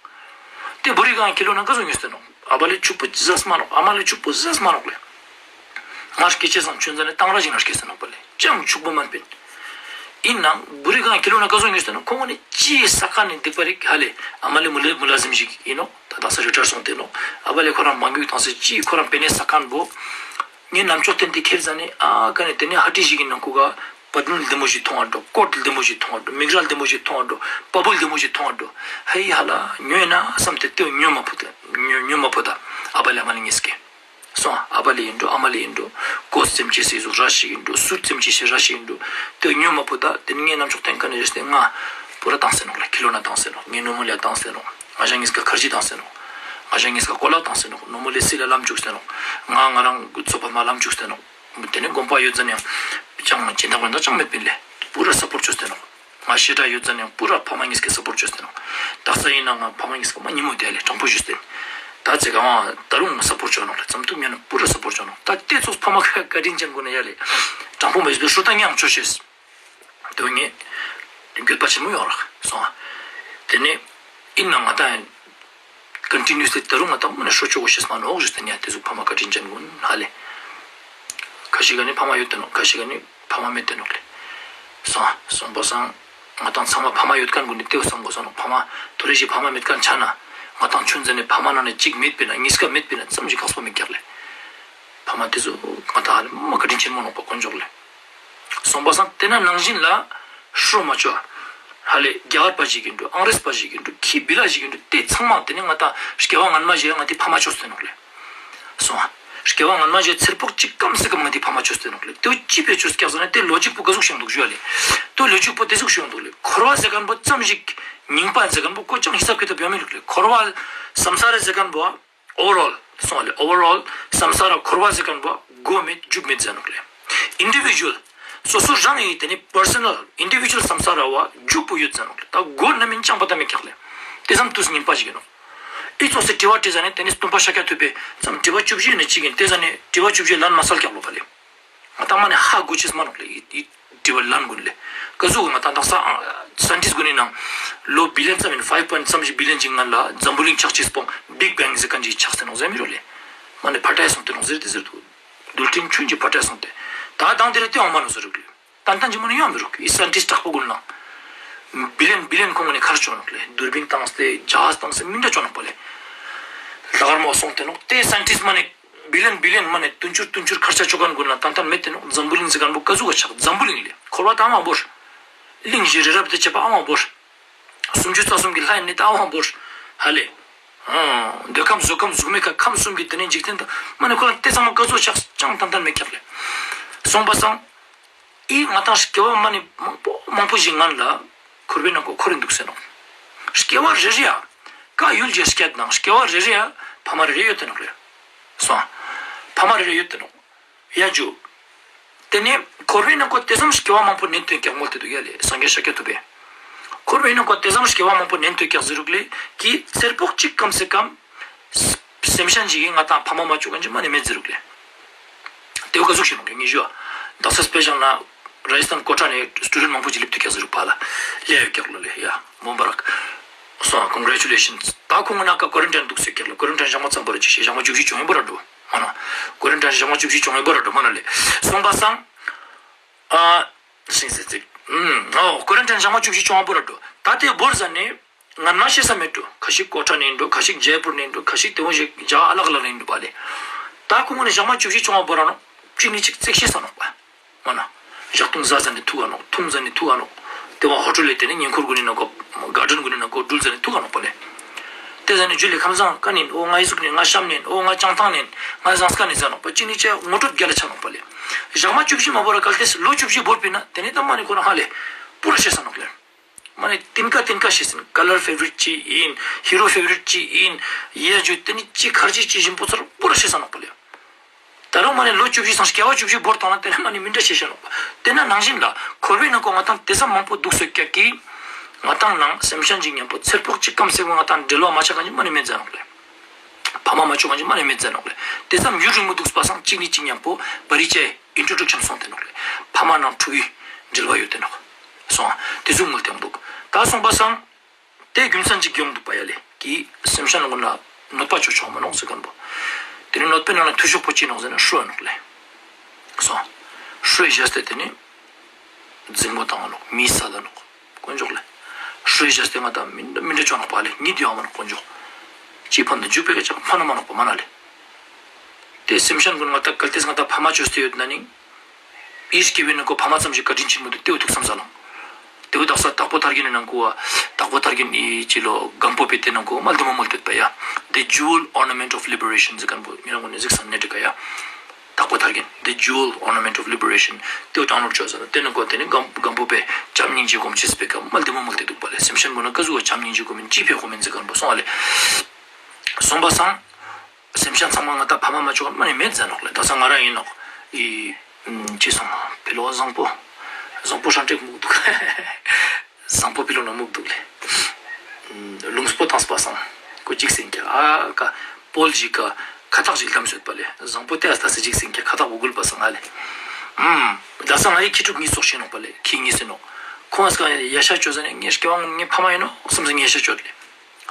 ཏེ་བུ་རི་སྒང་ཁི་ལོ་ན་ཀ་ཟུག་ཉོས་ཏེ་ནོག། ཨ་བ་ལེ་ཕྱུག་པོ་ཟེར་མ་ནོག། ཨ་མ་ལེ་ཕྱུག་པོ་ཟེར་མ་ནོག་ལེ། ང་སྐྱེ་ཅེས་སང་ཆུན་ཟ་ནེ་ཏང་ར་ཞིག་ན་སྐྱེས་ཏེ་ནོག་པ་ལེ། ཅང་ཕྱུག་པོ་མན་པིན། ཨིན་ནའང་བུ་རི་སྒང་ཁི་ལོ་ན་ཀ་ཟུག་ཉོས་ཏེ་ནོག། ཁོང་ངོ་ནེ་ཅི་ས་ཀ་ནེ་སྡིག་པ་རིག་ཧ་ལེ། ཨ་མ་ལེ་མུ་ལ་མུ་ལ་ཟིམ་ཞིག་ཨིན་ནོག། ད་དག་ས་རི་ཊར་སོང་སྟེ་ནོག། ཨ་བ་ལེ་ཁོ་རང་མང་གུ་ཏང་སེ་ཅི་ཁོ་རང་པེ་ནེ་ས་ཀ་ནེ་བོ། ངའི་ནམ་ཅོག་ཏེན་ཏེ་ཁྱེར་ཟ་ནེ་ཨ་ཀ་ནེ་ཏེ་ནེ་ཧ་ཏི་ཞིག་གི་ནང་ཁུ་ག་པད་མོ་ལྡེ་མོ་ཞིག་ཐོང་ང་འགྲོ། ཀོཊ་ལྡེ་མོ་ཞིག་ཐོང་ང་འགྲོ། མིག་ར་ལྡེ་མོ་ཞིག་ཐོང་ང་འགྲོ། པ་བུ་ལྡེ་མོ་ཞིག་ཐོང་ང་འགྲོ། ཧེ་ཧ་ལ་ཉོས་ན་སམ་སྟེ་ཏེ་ཉོ་མ་ཕོད་ད། ཉོ་ཉོ་མ་ཕོད་ད། ཨ་བ་ལེ་ཨ་མ་ལེ་ངེས་ཀྱི་སོང་། ཨ་བ་ལེ་ཨིན་འགྲོ་ཨ་མ་ལེ་ཨིན་འགྲོ། གོས་ཙེམ་ཅེས་སི་ཟུག་ར་ཞིག་ཨིན་འགྲོ། སུཊ་ཙེམ་ཅེས་སི་ར་ཞིག་ཨིན་འགྲོ། ཏེ་ཉོ་མ་ཕོད་ད། ཏེ་ནེ་ངའི་ནམ་ཅོག་ཏེན་ཀ་ནེ་རེ་སྟེ་ང་པུ་ར་ཏང་སེ་ནོག་ལེ། ཁི་ལོ་ན་ཏང་སེ་ནོག། ངའི་ནོ་མོ་ལེ་ཏང་སེ་ནོག། ང་ཞ་ངེས་ཀ་ཁར་ཇི་ཏང་སེ་ནོག། ང་ཞ་ངེས་ཀ་གོ་ལག་ཏང་སེ་ནོག། ནོ་མོ་ལེ་སི་ལ་ལམ་ཅུག་སེ་ནོག། ང་ང་རང་ཚོ་ཕ་མ་ལམ་ཅུག་སེ་ནོག། ཏེ་ནེ་དགོན་པ་ཡོད་ཟ་ནེ་ཡང་ཅང་སྦྱིན་བདག་མེད་ད་ཅང་མེད་པིན་ལེ། པུ་ར་སཔོརྚ་ཅོས་ཏེ་ནོག། ང་ཤེད་དྲག་ཡོད་ཟ་ནེ་ཡང་པུ་ར་ཕ་མ་ངེས་ཀྱི་སཔོརྚ་ཅོས་ཏེ་ནོག། དག་ས་ཨིན་ན་ང་ཕ་མ་ངེས་ཀྱི་མ་ཉི་མོ་ཏེ་ལེ་དྲང་པོ་ཞུས་ཏེ། ད་ཚེ་གང་བ་ད་རུང་ང་སཔོརྚ་ཅོ་ནོག་ལེ། ཙམ་ཐུབ་ཉན་ན་པུ་ར་སཔོརྚ་ཅོ་ནོག། ད་ཏེ་ཙོགས་ཕ་མ་བཀའ་དྲིན་ཅན་གུན་ན་ཡ་ལེ། དྲང་པོ་མེད་པའི་ཧྲུ་ཏ་ཉམ་ཆོ་ཤེས། དོན་ངེས། འགྱོད་པ་ཆེན་མོ་ཡོང་རག་སོང་ཨ། ཏེ་ནེ་ཨིན་ན་ང་ཏང་ཀོན་ཊི་ནིའུ་སི་ལི་ད་རུང་ང་ཏང་མ་ནེ་ཧྲོ་ཅོ་གོ་ཤེས་མ་ནོག་ཞུས་ཏེ་ཉན་ཏེ་ཟུག་ཕ་མ་བཀའ་དྲིན་ཅན་གུན་ཧ་ལེ། ཁ་ཤིག་ག་ནི་ཕ་མ་ཡོད་དེ་ནོག། ཁ་ཤིག་ག་ནི་ཕ་མ་མེད་དེ་ནོག་ལེ། སོང་ཨ་སོང་པ་སང་ང་ཏང་ཚང་མ་ཕ་མ་ཡོད་ཁན་གུན་ནི་ཏེ་བོ་སམ་གོས་ས་ནོག། ཕ་མ་ཐོ་རེ་ཞིག་ཕ་མ་མེད་ཁན་ཆ་ན་ང་ཏང་ཆུན་ཟ་ནེ་ཕ་མ་ནང་ནེ་ཅིག་མེད་པིན་ན་ཉིས་ཀ་མེད་པིན་ན་ཙམ་ཞིག་ཁག་པོ་མེད་ཀྱག་ལེ། ཕ་མ་ཏེ་ཟུག་ང་ཏང་ཧ་ལེ་མ་བཀའ་དྲིན་ཆེན་མོ་ནོག་པ་དཀོན་མཆོག་ལེ། སོང་པ་སང་ཏེ་ན་ནང་བཞིན་ལ་ཧྲོ་མ་ཅོ། ཧ་ལེ་རྒྱ་གར་པ་ཞིག་ཨིན་འགྲོ་ཨང་རེས་པ་ཞིག་ཨིན་འགྲོ་ཁྱི་བི་ལ་ཞིག་ཨིན་འགྲོ་ཏེ་ཚང་མ་ཏེ་ནེ་ང་ཏང་སྐྱེ་བ་སྔན་མ་ཞིག་ང་ཏི་ཕ་མ་ཅོས་ཏེ་ནོག་ལེ། སོང་ཨ། སྐྱེ་བ་སྔན་མ་ཞིག་ཚེར་ཕོག་ཅིག་ཀམ་སེ་ཀམ་ང་ཏི་ཕ་མ་ཅོས་ཏེ་ནོག་ལེ། ཏེ་ཅི་ཕི་ཅོས་ཀྱག་ཟེར་ན་ཏེ་ལོ་ཇིག་པོ་ཀ་ཟུག་ཤོང་དུག་ཞུ་ཨ་ལེ། ཏེ་ལོ་ཇིག་པོ་ཏེ་ཟུག་ཤོང་དུག་ལེ། འཁོར་བ་ཟེར་ཁན་པོ་ཙམ་ཞིག་རྙིང་པ་ཟེར་ཁན་པོ་ཀོ་ཅང་ཧི་སབ་ཀི་ཏབ་ཡོད་མི་ནུག་ལེ། འཁོར་བ་སམ་ས་ར་ཟེར་ཁན་པོ། ཨོ་ཝར་ཨོལ་སོང་ལེ། ཨོ་ཝར་ཨོལ་སམ་ས་ར་འཁོར་བ་ཟེར་ཁན་པོ་འགོ་མེད་མཇུག་མེད་ཟེར་ནོག་ལེ། ཨིན་ཌི་བི་ཇུ་ཨལ་སོ་སོ་རང་ངི་ཏེ་ནེ་པར་སོ་ནལ་ཨིན་ཌི་བི་ཇུ་ཨལ་སམ་ས་ར་བོ་མཇུག་པོ་ཡོད་ཟེར་ནོག་ལེ། ད་འགོ་ན་མིན་ཅང་པ་ད་མེད་ཀྱག་ལེ། ཏེ་ཙམ་ཏུས་ཉིན་པ་ཞིག་ཨིན་ནོག། ཨི་ཙོགས་སེ་དྲི་བ་དྲིས་ཟ་ནེ་ཏེ་ནེ་སྟོན་པ་ཤཱཀྱ་ཐུབ་པའི་ཙམ་དྲི་བ་བཅུ་བཞི་ནེ་ཅིག་ཨིན། ཏེ་ཟ་ནེ་དྲི་བ་བཅུ་བཞི་ལན་མ་སལ་ཀྱག་ལོ་པ་ལེ། ང་ཏང་མ་ནེ་ཧ་གོ་ཅེས་མ་ནོག་ལེ། ཨི་ཨི་དྲི་བ་ལན་གུན་ལེ། ཀ་ཟུག་ང་ཏང་དག་ས་ཨ་སཱའིན་ཊིསྟ་གུན་ནི་ནང་ལོ་བི་ལིའོན་ཙམ་ཨིན། ཕའིབ་པོའིནཊ་ཙམ་ཞིག་བི་ལིའོན་ཅིག་སྔན་ལ་འཛམ་བུ་གླིང་ཆགས་ཅེས་པོ་བིག་བེང་ཟེར་ཁན་ཅིག་ཆགས་ཏེ་ནོག་ཟེར་མི་རུག་ལེ། མ་ནེ་ཕ་ཏ་ཡ་སོང་སྟེ་ནོག་ཟེར་ཏེ་ཟེར་དུག། རྡུལ་ཕྲན་ཆུན་ཅིག་ཕ་ཏ་ཡ་སོང་སྟེ། ད་དང་དེ་རེ་ཏེ་ཡོང་མ་ནོག་ཟེར་རུག་ལེ། ཏན་ཏན་ཅིག་མ་ནེ་ཡོང་མི་རུག། ཨི་སཱའིན་ཊིསྟ་དྲག་པོ་གུན་ལ་བི་ལིའོན་བི་ལིའོན་ཁོང་གུན་ནི་ཁར་ཅོ་ནོག་ལེ། དུར་བིན་ཏང་སྟེ་ཇ་ཧཱཇ་ཏང་སྟེ་མི་འདྲ་ཅོ་ནོག་པ་ལེ། ལྷ་དཀར་མོ་སོང་སྟེ་ནོག། ཏེ་སཱའིན་ཊིསྟ་མ་ནེ་བི་ལིའོན་བི་ལིའོན་མ་ནེ་དུན་ཅུར་དུན་ཅུར་ཁར་ཆ་ཅོ་ཁན་གུན་ལ་ཏན་ཏན་མེད་དེ་ནོག། འཛམ་བུ་གླིང་ཟེར་ཁན་པོ་ཀ་ཟུག་ག་ཆགས། འཛམ་བུ་གླིང་ལེ། འཁོར་བ་ད་མང་པོ་རེ། གླིང་བཞི་རི་རབ་ཏུ་བཅད་པ་མང་པོ་རེ། སུམ་ཅུ་རྩ་གསུམ་གྱི་ལྷ་ཡི་གནས་ད་མང་པོ་རེ། ཧ་ལེ། འདོད་ཁམས་བཟོད་ཁམས་གཟུགས་མེད་ཁམས་གསུམ་གྱི་ཏེ་ནེ་འཇིག་རྟེན་ད་མ་ནེ་ཁོ་རང་ཏེ་ཚང་མ་ཀ་ཟུག་ཆགས་ཅང་ཏན་ཏན་མེད་ཀྱག་ལེ། སོང་པ་སང་། ཨི་ང་ཏང་སྐྱེ་བ་མ་ནེ་མང་པོ་མང་པོ་ཞིག་སྔན་ལ་འཁོར་བའི་ནང་ཁོ་འཁོར་རིན་དུག་ཟེར་ནོག། སྐྱེ་བ་རེ་རེ་ཡ་ཀ་ཡུལ་གྱི་སྐད་ནང་སྐྱེ་བ་རེ་རེ་ཡ་ཕ་མ་རེ་རེ་ཡོད་དེ་ནོག་ལེ། སོང་། ཕ་མ་རེ་རེ་ཡོད་དེ་ནོག། ཡ་ཇུ། ཏེ་ནེ་འཁོར་བའི་ནང་ཁོ་ཏེ་ཙམ་སྐྱེ་བ་མང་པོ་ནེན་ཏེ་ཀྱག་མོལ་ཏེ་དུག་ཡ་ལེ་སངས་རྒྱས་ཤཱཀྱ་ཐུབ་པས། འཁོར་བའི་ནང་ཁོ་ཏེ་ཙམ་སྐྱེ་བ་མང་པོ་ནེན་ཏེ་ཀྱག་ཟེར་རུག་ལེ། ཀི་ཚེར་ཕོག་ཅིག་ཀམ་སེ་ཀམ། སེམས་ཅན་ཞིག་གི་ང་ཏང་ཕ་མ་མ་ཅོ་ཁན་ཅིག་མ་ནེ་མེད་ཟེར་རུག་ལེ། ཏེ་བོ་ཀ་ཟུག་ཤིག་ནོག་ལེ་ངེ་ཞུ་བ། དག་ས་སྤེ་ཞང་ན་ར་ཇི་སྟན་ཀོ་ཊ་ནེ་སི་ཊུ་ཌེནཊ་མང་པོ་ཅིག་ལེབས་ཏེ་ཀྱག་ཟེར་རུག་པ་ལ་ལེ་ཡོད་ཀྱག་ལོ་ལེ་ཡ་མོ་བ་རག། སོང་། Congratulations། ད་ཁོང་ན་ཀ་ཀོ་རན་ཊིན་དུག་ཟེར་ཀྱག་ལེ། ཀོ་རན་ཊིན་ཞག་མ་ཙམ་པོ་ར་ཅིག་ཤེས། ཞག་མ་བཅུ་བཞི་ཅོང་ཡིན་པོ་ར་འགྲོ་མ་ན། ཀོ་རན་ཊིན་ཞག་མ་བཅུ་བཞི་ཅོང་ཡིན་པོ་ར་འགྲོ་མ་ན་ལེ། སོང་པ་སང་། ཨ། ཤིང་སེ་ཙིག་ཨུམ། ཨོ། ཀོ་རན་ཊིན་ཞག་མ་བཅུ་བཞི་ཅོང་ཡིན་པོ་ར་འགྲོ། ད་དེ་བོར་ཟ་ནེ། ང་ན་ཤེས་ས་མེད་འགྲོ། ཁ་ཤིག་ཀོ་ཊ་ནེ་འགྲོ། ཁ་ཤིག་ཇེ་པུར་ནེ་འགྲོ། ཁ་ཤིག་དེ་བོ་ཞིག་ཇ་ཨ་ལག་ལ་ནེ་འགྲོ་པ་ལེ། ད་ཁོང་ནི་ཞག་མ་བཅུ་བཞི་ཅོང་ཡིན་པོ་ར་ནོག་ཅིག་ནི་ཅིག་ཙིག་ཤེས་ས་ནོག་པ། མ་ན། ཞག་ཐུང་ཟ་ཟ་ནེ་ཐུག་ག་ནོག་ཐུང་ཟ་ནེ་ཐུག་ག་ནོག་དེ་བ་ཧོ་ཊེལ་ལེ་དེ་ནེ་ཉེ་འཁོར་གུན་ནི་ནང་ཀོ་གར་ཌེན་གུན་ནི་ནང་ཀོ་གྲུལ་ཟ་ནེ་ཐུག་ག་ནོག་པ་ལེ། དེ་ཟ་ནེ་ཇུ་ལེ་ཁམས་བཟང་ཀ་ནེ་ཨོ་ང་ཨི་ཟུག་ནེ་ང་ཤམ་ནེ་ཨོ་ང་ཅང་ཐང་ནེ་ང་ཟངས་ཀ་ནེ་ཟ་ནོག་པ། ཅིག་ནི་ཅི་ངོ་སྤྲོད་རྒྱལ་ལ་ཆ་ནོག་པ་ལེ། ཞག་མ་བཅུ་བཞི་མ་བོར་ར་གལ་ཏེ་ལོ་བཅུ་བཞི་བོར་པིན་ན་དེ་ནེ་ད་མ་ནེ་ཁོ་རང་ཧ་ལེ་པུ་ར་ཤེས་ས་ནོག་ལེ། མ་ནེ་ཏིན་ཀ་ཏིན་ཀ་ཤེས་ཨིན། ཀ་ལར་ཕེ་ཝ་རིཊ་ཅི་ཨིན། ཧི་རོ་ཕེ་ཝ་རིཊ་ཅི་ཨིན། ཡ་ཇུ་དེ་ནེ་ཅི་ཁར་ཅི་ཅི་ཞིམ་པོ་ཚོར་པུ་ར་ཤེས་ས་ནོག་པ་ལེ། ད་རུང་མ་ནེ་ལོ་བཅུ་བཞི་སང་སྐྱེ་བ་བཅུ་བཞི་བོར་ཏང་ན་དེ་ནེ་མ་ནེ་མི་འདྲ་ཤེས་ཤ་ནོག་པ། དེ་ན་ནང་བཞིན་ལ་འཁོར་བའི་ནང་ཀོ་ང་ཏང་དེ་ཙམ་མང་པོ་དུག་སོ་ཀྱག་གི། ང་ཏང་ནང་སེམས་ཅན་ཅིག་ཉམ་པོ་ཚེར་ཕོག་ཅིག་ཀམ་སེ་ཀམ་ང་ཏང་འབྲེལ་བ་མ་ཆ་ཁན་ཅིག་མ་ནེ་མེད་ཟ་ནོག་ལེ། ཕ་མ་མ་ཆོག་ཁན་ཅིག་མ་ནེ་མེད་ཟ་ནོག་ལེ། དེ་ཙམ་ཡུན་རིང་མོ་དུག་པ་སང་ཅིག་ནི་ཅིག་ཉམ་པོ་བ་རི་ཅེ་ཨིན་ཊྲོ་ཌག་ཤན་སོང་སྟེ་ནོག་ལེ། ཕ་མ་ནང་ཕྲུ་གུའི་འབྲེལ་བ་ཡོད་དེ་ནོག་སོང་། དེ་ཟུག་མོལ་ཏེ་ཡོང་དུག། ད་སོང་པ་སང་དེ་རྒྱུ་མཚན་ཅིག་ཡོང་དུག་པ་ཡ་ལེ། ཀི་སེམས་ཅན་གུན་ལ་གནོད་པ་ཅོ་ཆོག་མ་ནོག་ཟེར་ཁན་པོ། དེ་ནེ་གནོད་པའི་ནང་ནེ་འཐུས་ཤོས་པོ་ཅི་ནོག་ཟེར་ན་ཧྲོ་ནོག་ལེ། སོང་། ཧྲོ་ཞེས་ཏེ་དེ་ནེ་འཛིང་མོ་ཏང་ནོག། མི་ས་ད་ནོག། དཀོན་མཆོག་ལེ། ཧྲོ་ཞེས་ཏེ་ང་ཏང་མི་འདྲ་མི་འདྲ་ཅོ་ནོག་པ་ལེ། ཉིད་ཡོང་མ་ནོག་དཀོན་མཆོག། ཅི་ཕན་དུ་འཇུག་པའི་ཀ་ཅང་ཕན་མ་ནོག་པ་མ་ན་ལེ། དེ་སེམས་ཅན་གུན་ང་ཏང་གལ་ཏེ་ང་ཏང་ཕ་མ་ཅོས་ཏེ་ཡོད་ན་ནི། ཨི་སྐྱེ་བའི་ནང་ཀོ་ཕ་མ་ཙམ་ཞིག་བཀའ་དྲིན་ཆེན་མོ་དུག། དེ་བོ་ཐུགས་བསམ་ས་ལོང་། དེ་བོ་དག་ས་དྭགས་པོ་ཐར་རྒྱན་ནི་ནང་ཀོ་བ། དྭགས་པོ་ཐར་རྒྱན་ནི་ཅི་ལོ་སྒམ་པོ་པའི་དེ་ནང་ཀོ་མ་ལྡེ་མོ་མོལ་ཏེ་ཡོད་པ་ཡ། The jewel ornament of liberation ཟེར་ཁན་པོ་ཉེ་རང་གུན་ནི་གཟིགས་སང་ནེ་འགྲིག་ག་ཡ། དྭགས་པོ་ཐར་རྒྱན། The jewel ornament of liberation དེ་བོ་ཌའུན་ལོཌ་ཅོས་ས་ན་དེ་ནང་ཀོ་དེ་ནེ་སྒམ་པོ་པའི་བྱམས་སྙིང་རྗེ་སྒོམ་ཅེས་པའི་ཀ་མ་ལྡེ་མོ་མོལ་ཏེ་དུག་པ་ལེ། སེམས་ཅན་གུན་ན་ཀ་ཟུག་བྱམས་སྙིང་རྗེ་སྒོམ་ཨིན་ཅི་ཕི་ཡ་སྒོམ་ཨིན་ཟེར་ཁན་པོ་སོང་བ་ལེ། སོང་པ་སང་། སེམས་ཅན་ཚང་མ་ང་ཏང་ཕ་མ་མ་ཅོ་ཁན་མ་ནེ་མེད་ཟ་ནོག་ལེ། དག་ས་ང་རང་ཨིན་ནོག། ཨི་ཅི་སོང་ཕི་ལོག་བཟང་པོ། བཟང་པོ་ཧྲན་ཏེ་མུག་དུག། བཟང་པོ་ཕི་ལོག་ན་མུག་དུག་ལེ། ལུང་སྤོ་ཏང་སྤ་སང་། ཀོ་ཅིག་སེང་གེ་ཨ་ཀ་པོལ་ཞིག་ག་ཁ་ཐག་ཞིག་ལྡམ་སོད་པ་ལེ། བཟང་པོ་ཏེ་ཨ་སྟ་སེ་ཅིག་སེང་གེ་ཁ་ཐག་བོ་གུལ་པ་སང་ཨ་ལེ། ཨུམ། དག་ས་ང་ཡི་ཁྱི་ཕྲུག་ཉིས་སོགས་ཤིག་ནོག་པ་ལེ། ཁྱི་ཉིས་སེ་ནོག། ཁོང་ཨ་སྐ་ཡ་ཤ་ཅོ་ཟ་ནེ་ངའི་སྐྱེ་བ་ངའི་ཕ་མ་ཨིན་ནོག་སམ་སེ་ངའི་ཤ་ཅོ་ལེ།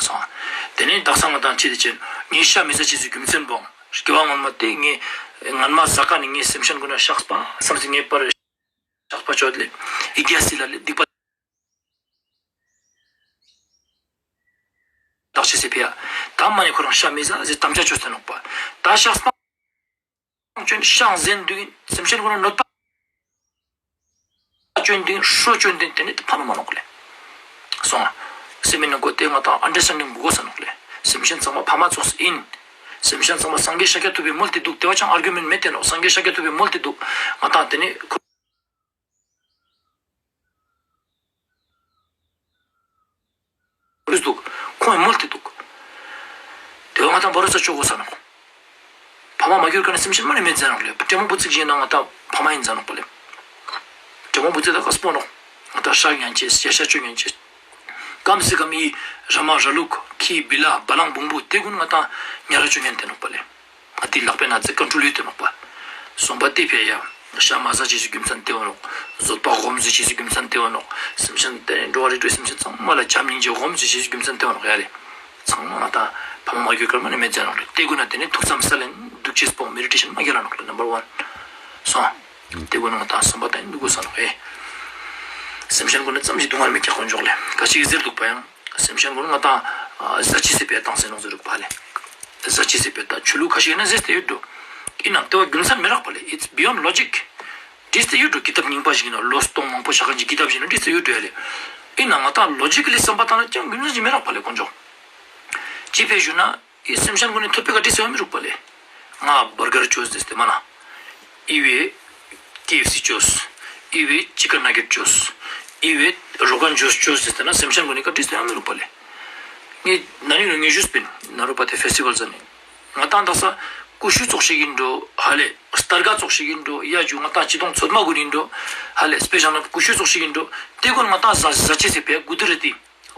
སོང་། དེ་ནེ་དག་ས་ང་ཏང་ཅི་དེ་ཅན་ངའི་ཤ་མི་ཟ་ཅེས་སི་རྒྱུ་མཚན་བོ། སྐྱེ་བ་སྔོན་མ་དེ་ངའི་སྔན་མ་ཟ་ཀ་ནེ་ངའི་སེམས་ཅན་གུན་ན་བཤགས་པ་སམ་སེ་ངའི་པར་བཤགས་པ་ཅོ་ལེ། ཨི་གེ་སི་ལ་ལེ་སྡིག་པ་དག་ཅེས་སི་ཕི་ཡ། ད་མ་ནེ་ཁོ་རང་ཤ་མི་ཟ་ཟེར་དམ་བཅའ་ཅོས་ཏེ་ནོག་པ། ད་བཤགས་པ། ཅོན་ཤང་ཟེན་དུག་ཨིན། སེམས་ཅན་གུན་ན་གནོད་པ་ཅོན་དུག་ཨིན། ཧྲོ་ཅོན་དུག་ཨིན། དེ་ནེ་ཕན་མ་ནོག་ལེ། སོང་། སེམས་ནང་ཀོ་དེ་ང་ཏང་ཨན་ཌར་སི་ཊེན་ཌིང་དགོས་ས་ནོག་ལེ། སེམས་ཅན་ཚང་མ་ཕ་མ་ཙོགས་ཨིན། སེམས་ཅན་ཚང་མ་སངས་རྒྱས་ཤཱཀྱ་ཐུབ་པའི་མོལ་ཏེ་དུག། དེ་བ་ཅང་ཨར་གུ་མེན་ཊ་མེད་དེ་ནོག། སངས་རྒྱས་ཤཱཀྱ་ཐུབ་པའི་མོལ་ཏེ་དུག། ང་ཏང་དེ་ནེ་ཁོ་རུས་དུག། ཁོང་ངི་མོལ་ཏེ་དུག། དེ་བོ་ང་ཏང་བ་རུ་ས་ཅོ་གོས་ས་ནོག། ཕ་མ་མ་གྱུར་ཀ་ནེ་སེམས་ཅན་མ་ནེ་མེད་ཟ་ནོག་ལེ། ཏྲེ་མོ་བུ་ཙིག་ཞིག་ན་ང་ཏང་ཕ་མ་ཨིན་ཟ་ནོག་པ་ལེ། ཏྲེ་མོ་བུ་ཙིག་ད་ཀ་སྤོ་ནོག། ང་ཏང་ཤ་ཉན་ཅེས་ཤ་ཤ་ཅོ་ཉན་ཅེས། ཀམ་སེ་ཀམ་ཨི་ར་མ་ར་ལུག་ཁྱི་བི་ལ་བ་ལང་བོང་བུ་དེ་གུན་ང་ཏང་ཉ་ར་ཅོ་ཉན་ཏེ་ནོག་པ་ལེ། ང་ཏི་ལག་པའི་ན་ཙེ་ཀོན་ཊྲོལ་ཡོད་དེ་ནོག་པ། སོང་པ་ཏེ་ཕི་ཡ། ཤ་མ་ཟ་ཅེས་སི་རྒྱུ་མཚན་ཏེ་བོ་ནོག། བཟོད་པ་སྒོམ་ཟེར་ཅེས་སི་རྒྱུ་མཚན་ཏེ་བོ་ནོག། སེམས་ཅན་ཏེ་འགྲོ་བ་རིགས་དྲུག་སེམས་ཅན་ཚང་མ་ལ་བྱམས་སྙིང་རྗེ་སྒོམ་ཟེར་ཅེས་སི་རྒྱུ་མཚན་ཏེ་བོ་ནོག་ཡ་ལེ། ཚང་མ་ང་ཏང་ཕ་མ་མ་གྱུར་ཀ་མ་ནེ་མེད་ཟ་ནོག་ལེ། ཏེ་གུན་ན་ཏེ་ནེ་ཐུགས་བསམ་སལ་ལེན་དུག་ཅེས་པོ་མེ་ཌི་ཊེ་ཤན་མ་རྒྱལ་ལ་ནོག་ལེ། ནམ་བར་ཝན། སོང་། ཏེ་གུན་ན་ང་ཏང་སམ་པ་ཏང་ཨིན་དུག་གོས་ས་ནོག་ཨེ། སེམས་ཅན་གུན་ན་ཙམ་ཞིག་སྡུག་བསྔལ་མེད་ཀྱག་དཀོན་མཆོག་ལེ། ག་ཅིག་ཟེར་དུག་པ་ཡང་། སེམས་ཅན་གུན་ང་ཏང་ཟ་ཅེས་སི་ཕི་ཡ་ཏང་ཟེར་ནོག་ཟེར་དུག་པ་ལེ། ཟ་ཅེས་སི་ཕི་ཡ་ཏང་ཆོས་ལུགས་ཁ་ཤས་ན་ཟེར་ཏེ་ཡོད་དུག། ཨིན་ནའང་ཏེ་བོ་རྒྱུ་མཚན་མི་རག་པ་ལེ། It's beyond logic། བྲིས་ཏེ་ཡོད་དུག། ཀི་ཏབ་རྙིང་པ་ཞིག་ཨིན་ན་ལོ་སྟོང་མང་པོ་ཞག་གི་ཀི་ཏབ་ཞིག་ཨིན་ན་བྲིས་ཏེ་ཡོད་དུག་ཡ་ལེ། ཨིན་ནའང་ང་ཏང་ལོ་ཇི་ཀ་ལི་སམ་པ་ཏང་ན་ཅང་རྒྱུ་མཚན་ཞིག་མི་རག་པ་ལེ་དཀོན་མཆོག། ཅི་ཕི་ཞུ་ན། ཨི་སེམས་ཅན་གུན་ནི་ཐོབ་པའི་ཀ་བྲིས་ཏེ་ཡོད་མི་རུག་པ་ལེ། ང་བར་གར་ཅོས་ཟེར་ཏེ་མ་ན། ཨི་བེ་ཀེ་ཨེཕ་སི་ཅོས། ཨི་བེ་ཅི་ཀན་ནག་གེཊ་ཅོས། ཨི་བེ་རོ་གན་ཇུས་ཅོས་ཟེར་ཏེ་ན་སེམས་ཅན་གུན་ནི་ཀ་བྲིས་ཏེ་ཡོད་མི་རུག་པ་ལེ། ངའི་ན་ནིང་ལོ་ངའི་ཞུས་པིན་ན་རུ་པ་ཏེ་ཕེ་སི་ཊི་བལ་ཟ་ནེ། ང་ཏང་དག་ས་ཀུ་ཤུ་ཙོགས་ཤིག་ཨིན་འགྲོ་ཧ་ལེ། སྟར་ག་ཙོགས་ཤིག་ཨིན་འགྲོ་ཡ་ཇུ་ང་ཏང་ཅི་དོང་ཚོད་མ་གུན་ཨིན་འགྲོ་ཧ་ལེ། སྤེ་ཤལ་ན་ཀུ་ཤུ་ཙོགས་ཤིག་ཨིན་འགྲོ་ཏེ་གུན་ང་ཏང་ཟ་ཟ་ཅེས་སི་ཕི་ཡ་ཀུ་དུ་ར་ཏི།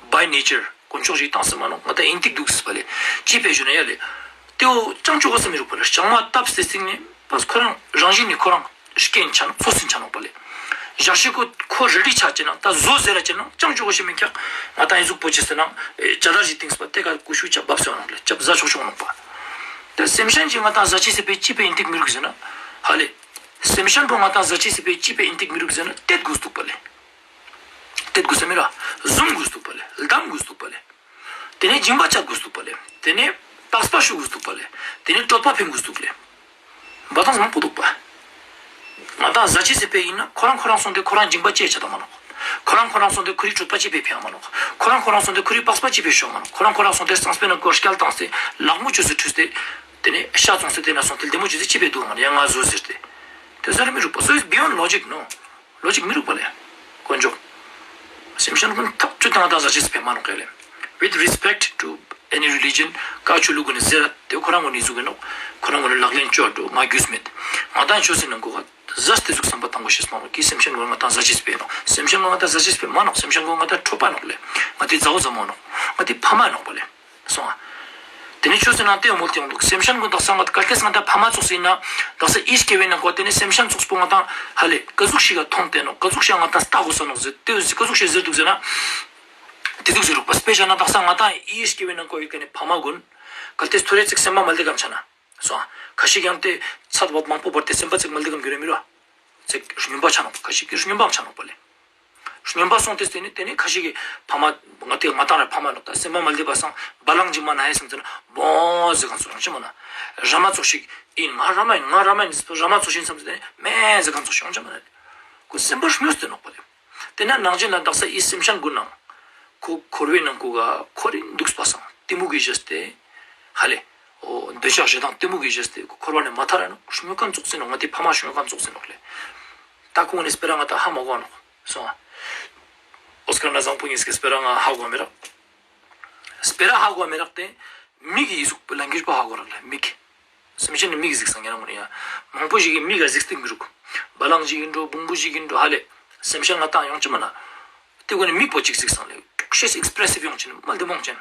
By nature། དཀོན་མཆོག་ཞིག་ཏང་སེ་མ་ནོག། ང་ཏང་ཨིན་ཏིག་དུག་ཟེར་པ་ལེ། ཅི་ཕི་ཞུ་ན་ཡ་ལེ། ཏེ་བོ་ཅང་ཅོ་གོས་ས་མི་རུག་པ་ལེ། ལྕང་མ་བཏབ་སྟེ་སྟིང་ནེ་པས་ཁོ་རང་རང་བཞིན་ནི་ཁོ་རང་སྐྱེན་ཆ་ནོག་ཚོ་སིན་ཆ་ནོག་པ་ལེ། ཞག་ཤིག་ཁོ་ཁོ་རེ་ཌི་ཆ་ཅེ་ན་ད་བཟོ་ཟེར་ར་ཅེ་ན་ཅང་ཆོག་གོ་ཤེས་མི་ཁྱག་ང་ཏང་ཨི་ཟུག་པོ་ཅེ་ཟེར་ན་ཅ་དར་ཞིག་ཏིང་སྤ་ཏེ་ཀ་ཀུ་ཤུ་ཅབ་བབས་སེ་ཡོང་ནོག་ལེ། ཅབ་ཟ་ཆོག་ཆོག་ནོག་པ། ད་སེམས་ཅན་གྱི་ང་ཏང་ཟ་ཅེས་སི་ཕིའ་ཅི་ཕིའ་ཨིན་ཏིག་མི་རུག་ཟེར་ན་ཧ་ལེ། སེམས་ཅན་པོ་ང་ཏང་ཟ་ཅེས་སི་ཕིའ་ཅི་ཕིའ་ཨིན་ཏིག་མི་རུག་ཟེར་ན་ཏེད་དགོས་འདུག་པ་ལེ། ཏེད་དགོས་ས་མི་ར། ཟུམ་དགོས་འདུག་པ་ལེ། ལྡམ་དགོས་འདུག་པ་ལེ། ཏེ་ནེ་སྦྱིན་པ་བཅའ་དགོས་འདུག་པ་ལེ། ཏེ་ནེ་དག་པ་ཞུ་དགོས་འདུག་པ་ལེ། ཏེ་ནེ་གྲོད་པ་ཕིང་དགོས་འདུག་ལེ། འབའ་ཐང་མང་པོ་འདུག་པ། ང་ཏང་ཟ་ཅེས་སི་ཕིའ་ཨིན་ན་ཁོ་རང་ཁོ་རང་སོང་སྟེ་ཁོ་རང་སྦྱིན་པ་ཅི་ཕིའ་བཅའ་ད་མ་ནོག་ཁོ་རང་ཁོ་རང་སོང་སྟེ་ཁོ་རི་གྲོད་པ་ཅི་ཕིའ་ཕིང་ང་མ་ནོག་ཁོ་རང་ཁོ་རང་སོང་སྟེ་ཁོ་རི་པགས་པ་ཅི་ཕིའ་ཤོང་ང་མ་ནོག་ཁོ་རང་ཁོ་རང་སོང་སྟེ་རྩང་སྤེ་ན་ཀོ་སྐྱལ་བཏང་སྟེ་ལག་མོ་ཅོས་སེ་ཁྲུས་ཏེ་ཏེ་ནེ་ཤ་བཙོངས་སེ་ཏེ་ན་སོང་སྟེ་ལྡེ་མོ་ཅོས་སེ་ཅི་ཕིའ་འདུག་མ་ནོག་ཡང་ང་ཟོ་ཟེར་ཏེ། ཏེ་ཟ་ར་མི་རུག་པ། So it's beyond logic, no? ལོ་ཇིག་མི་རུག་པ་ལེ། དཀོན་མཆོག་སེམས་ཅན་ཀུན་ཐག་ཆོད་དེ་ང་ཏང་ཟ་ཅེས་སི་ཕིའ་མ་ནོག་ལེ། With respect to any religion, ཀ་ཆོས་ལུགས་ཀུན་ནི་ཟེར་ཏེ་ཁོ་རང་ཀུན་ནི་ཟུག་གི་ནོག་ཁོ་རང་ཀུན་ནི་ལག་ལེན་ཅོ་འགྲོ་ང་རྒྱུས་མེད། ང་ཏང་ཆོས་སི་ནང་ཀོ་ཟ་སྟེ་ཟུག་བསམ་པ་བཏང་དགོས་ཤེས་མ་ནོག་ཀི་སེམས་ཅན་ཀུན་ང་ཏང་ཟ་ཅེས་སི་ཕིའ་ནོག་སེམས་ཅན་ཀུན་ང་ཏང་ཟ་ཅེས་སི་ཕིའ་མ་ནོག་སེམས་ཅན་ཀུན་ང་ཏང་ཁྲོ་པ་ནོག་ལེ། ང་ཏི་ཛའ་བོ་ཛ་མོ་ནོག་ང་ཏི་ཕ་མ་ནོག་པ་ལེ། སོང་ང་། ཏེ་ནེ་ཆོས་སི་ནང་ཏེ་མོལ་ཏེ་ཡོང་འདུག་སེམས་ཅན་ཀུན་དག་ས་ང་ཏང་གལ་ཏེ་ང་ཏང་ཕ་མ་ཙོགས་སི་ན་དག་ས་ཨི་སྐྱེ་བོའི་ནང་ཀོ་ཏེ་ནེ་སེམས་ཅན་ཙོགས་པོ་ང་ཏང་ཧ་ལེ་ཀ་ཟུག་ཞིག་ག་མཐོང་སྟེ་ནོག་ཀ་ཟུག་ཞིག་ང་ཏང་ལྟ་དགོས་ས་ནོག་ཟེར་ཏེ་ཀ་ཟུག་ཞིག་ཟེར་འདུག་ཟེར་ན། ཏེ་ཟུག་ཟེར་རུག་པ། དཔེ་བཞག་ན་དག་ས་ང་ཏང་ཨི་སྐྱེ་བོའི་ནང་ཀོ་ཡོད་ཁན་ནི་ཕ་མ་ཀུན་གལ་ཏེ་ཐོ་རེ་ཅིག་སེམས་པ་མ་བདེ་ཁན་ཆ་ན། སོང་ང་། ཁ་ཤིག་ཡང་ཏེ་ཚད་བབ་མང་པོ་བར་ཏེ་སེམས་པ་ཅིག་མ་བདེ་ཁན་གྱུར་རེ་མི་རུག་པ། ཅིག་སྨྱོན་པ་ཆ་ནོག་ཁ་ཤིག་གི་སྨྱོན་པའང་ཆ་ནོག་པ་ལེ། སྨྱོན་པ་སོང་སྟེ་ཏེ་ནེ་ཏེ་ནེ་ཁ་ཤིག་གི་ཕ་མ་ང་ཏི་ང་ཏང་ར་ཕ་མ་ནོག་ད་སེམས་པ་མ་བདེ་བ་སང་བ་ལང་ཇི་མ་ན་ཧེ་སམ་ཟེར་ན་བོ་ཟེར་ཁན་ཙོགས་ཡོང་ཅེ་མ་ན། ར་མ་ཙོགས་ཤིག་ཨིན་ང་ར་མ་ཨིན་ང་ར་མ་ཨིན་ཟེར་ར་མ་ཙོགས་ཤིག་སམ་ཟེར་ཏེ་མེ་ཟེར་ཁན་ཙོགས་ཡོང་ཅེ་མ་ན། ཁོ་སེམས་པ་སྨྱོས་ཏེ་ནོག་པ་ལེ། ཏེ་ན་ནང་ཞིན་ལ་དག་ས་ཨི་སེམས་ཅན་ཀུན་ནང་ཁོ་འཁོར་བའི་ནང་ཀོ་ག་འཁོར་རིན་འདུག་པ་སང་གཏི་མུག་གི་བཞེས་ཏེ་ཧ་ལེ། འོ་འདོད་ཆགས་ཞེ་སྡང་གཏི་མུག་གི་བཞེས་ཏེ་འཁོར་བ་ནེ་མ་ཐར་ར་ནོག་སྨྱོ་ཁན་ཙོགས་སེ་ནོག་ང་ཏི་ཕ་མ་སྨྱོ་ཁན་ཙོགས་སེ་ནོག་ལེ། ད་ཁོང་ནི་སྤེ་ར་ང་ཏང་ཧ་མ་གོ་ནོག་སོང་ང་། ཨོ་སྐར་ན་བཟང་པོ་ཉིས་ཀི་སྤེ་ར་ང་ཧ་གོ་མི་རག་སྤེ་ར་ཧ་གོ་མི་རག་སྟེ། མིག་གི་ཨི་ཟུག་ལང་གི་པ་ཧ་གོ་རག་ལེ་མིག་སེམས་ཅན་ནི་མིག་གཟིགས་སང་ཉེ་རང་ངོ་ནི་ཡ། མང་པོ་ཞིག་གི་མིག་ག་གཟིགས་ཏེ་མི་རུག་བ་ལང་ཞིག་ཨིན་འགྲོ་བོང་བུ་ཞིག་ཨིན་འགྲོ་ཧ་ལེ། སེམས་ཅན་ང་ཏང་ཡོང་ཅེ་མ་ན། ཏེ་ཀུན་ནི་མིག་པོ་ཅིག་གཟིགས་སང་ལེ། དཀྲུག་ཤེས་ཨེགས་པྲེ་སིབ་ཡོང་ཅེན་མ་ལྡེ་མོ་ཅན།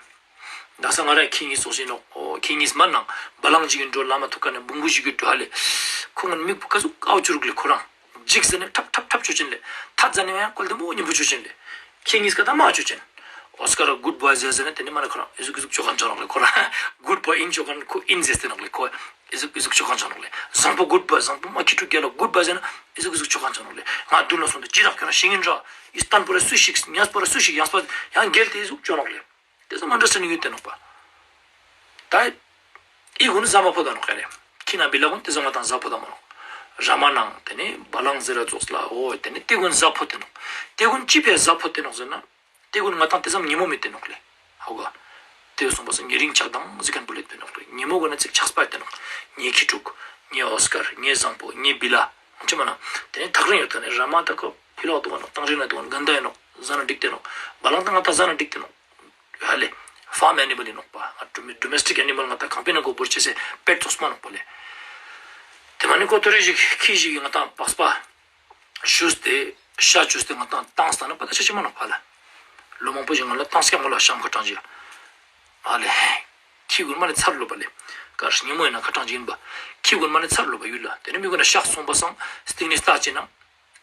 དག་ས་ང་ར་ཁྱེད་ཉིས་ཙོགས་ཤིག་ནོག་ཁྱེད་ཉིས་མ་ནང་བ་ལང་ཞིག་ཨིན་འགྲོ་ལ་མ་ཐུག་ཀ་ནེ་བོང་བུ་ཞིག་ཨིན་འགྲོ་ཧ་ལེ། ཁོང་ངི་མིག་པོ་ཀ་ཟུག་ཀའོ་ཅུ་རུག་ལེ་ཁོ་རང་། འཇིགས་ཟེར་ནེ་ཁྲབ་ཁྲབ་ཁྲབ་ཅོ་ཅེན་ལེ། ཐད་ཟ་ནེ་ཡང་ཀོལ་ལྡེ་མོ་ཉམ་པོ་ཅོ་ཅེན་ལེ། ཁྱེད་ཉིས་ཀ་ད་མ་ཅོ་ཅེན། ཨོ་སྐར་གུཌ་བོའེ་ཟེར་ཟེར་ནེ་ཏེ་ནེ་མ་ནེ་ཁོ་རང་ཨི་ཟུག་ཨི་ཟུག་ཅོ་ཁན་ཅོ་ནོག་ལེ་ཁོ་རང་། གུཌ་བོའེ་ཨིན་ཅོ་ཁན་ཁོ་ཨིན་ཟེར་ཏེ་ནོག་ལེ་ཁོ། ཨི་ཟུག་ཨི་ཟུག་ཅོ་ཁན་ཅོ་ནོག་ལེ། བཟང་པོ་གུཌ་བོའེ་བཟང་པོ་མ་ཁྱི་ཕྲུག་རྒྱལ་ལ་གུཌ་བོའེ་ཟེར་ན་ཨི་ཟུག་ཨི་ཟུག་ཅོ་ཁན་ཅོ་ནོག་ལེ། ང་དུན་ལ་སོང་སྟེ་ཅི་རག་ཁྱོད་རང་ཤེས་ཨིན་ར། ཨི་སྟན་པོ་ར་སུ་ཞིག་ཉམས་པོ་ར་སུ་ཞིག་ཡང་སྤ་ཡང་རྒྱལ་ཏེ་ཨི་ཟུག་ཅོ་ནོག་ལེ། ཏེ་ཙམ་ཨན་ཌར་སི་ཊེན་ཌིང་ཡོད་དེ་ནོག་པ། ད་ཨི་ཀུན་ཟ་མ་ཕོད་ད་ནོག་ཁ་རེ། ཁྱི་ན་བི་ལ་ཀུན་ཏེ་ཙམ་ང་ཏང་ཟ་ཕོད་ད་མ་ནོག་ར་མ་ནང་ཏེ་ནེ་བ་ལང་ཟེར་ར་ཙོགས་ལ་འོ་ཏེ་ནེ་ཏེ་ཀུན་ཟ་ཕོད་དེ་ནོག་ཏེ་ཀུན་ཅི་ཕིའ་ཟ་ཕོད་དེ་ནོག་ཟེར་ན། ཏེ་ཀུན་ང་ཏང་ཏེ་ཙམ་ཉེ་མོ་མེད་དེ་ནོག་ལེ། ཧ་གོ། ཏེ་སོང་པ་སང་ཉེ་རིང་ཆགས་སྡང་ཟེར་ཁན་པོ་ལེ་དེ་ནོག་ལེ། ཉེ་མོ་གོ་ན་ཅིག་ཆགས་པ་དེ་ནོག་ཉེ་ཁྱི་ཕྲུག་ཉེ་ཨོ་སྐར་ཉེ་བཟང་པོ་ཉེ་བི་ལ། ཅི་མ་ན། ཏེ་ནེ་ཐག་རིང་ཡོད་ད་ནེ་ར་མ་ད་ཁོ་ཕི་ལོག་དུག་ག་ནོག་ཏང་རིང་ན་དུག་ག་ནོག་གན་ད་ཡོད་ནོག་ཟ་ན་འགྲིག་དེ་ནོག་བ་ལང་ད་ང་ཏང་ཟ་ན་འགྲིག་དེ་ནོག་ཧ་ལེ། ཕརམ་ཨེ་ནི་མལ་ཨིན་ནོག་པ། ང་ཌོ་མེ་ཌོ་མེ་སི་ཊིག་ཨེ་ནི་མལ་ང་ཏང་ཁང་པའི་ནང་གོ་བོར་ཅེས་སི་པེཊ་ཙོགས་མ་ནོག་པ་ལེ། ཏེ་མ་ནེ་ཁོ་ཐོ་རེ་ཞིག་ཁྱི་ཞིག་གི་ང་ཏང་པགས་པ་བཤུས་ཏེ་ཤ་བཅུས་ཏེ་ང་ཏང་ཏང་སྟ་ན་པ་ད་ཆ་ཆེ་མ་ནོག་པ་ལེ། ལོ་མང་པོ་ཞིག་ང་ལ་ཏང་སྐྱ་མོ་ལ་ཤམ་ཁ་ཏང་ཞིག་ཧ་ལེ། ཁྱི་གུན་མ་ནེ་ཚར་ལོ་པ་ལེ། ཀ་ར་ཉེ་མོ་ཨིན་ན་ཁ་ཏང་ཞིག་ཨིན་པ། ཁྱི་གུན་མ་ནེ་ཚར་ལོ་པ་ཡུལ་ལ་ཏེ་ནེ་མི་གུན་ན་ཤག་སོང་པ་སང་སྟིང་ནེ་ལྟ་ཅེ་ན།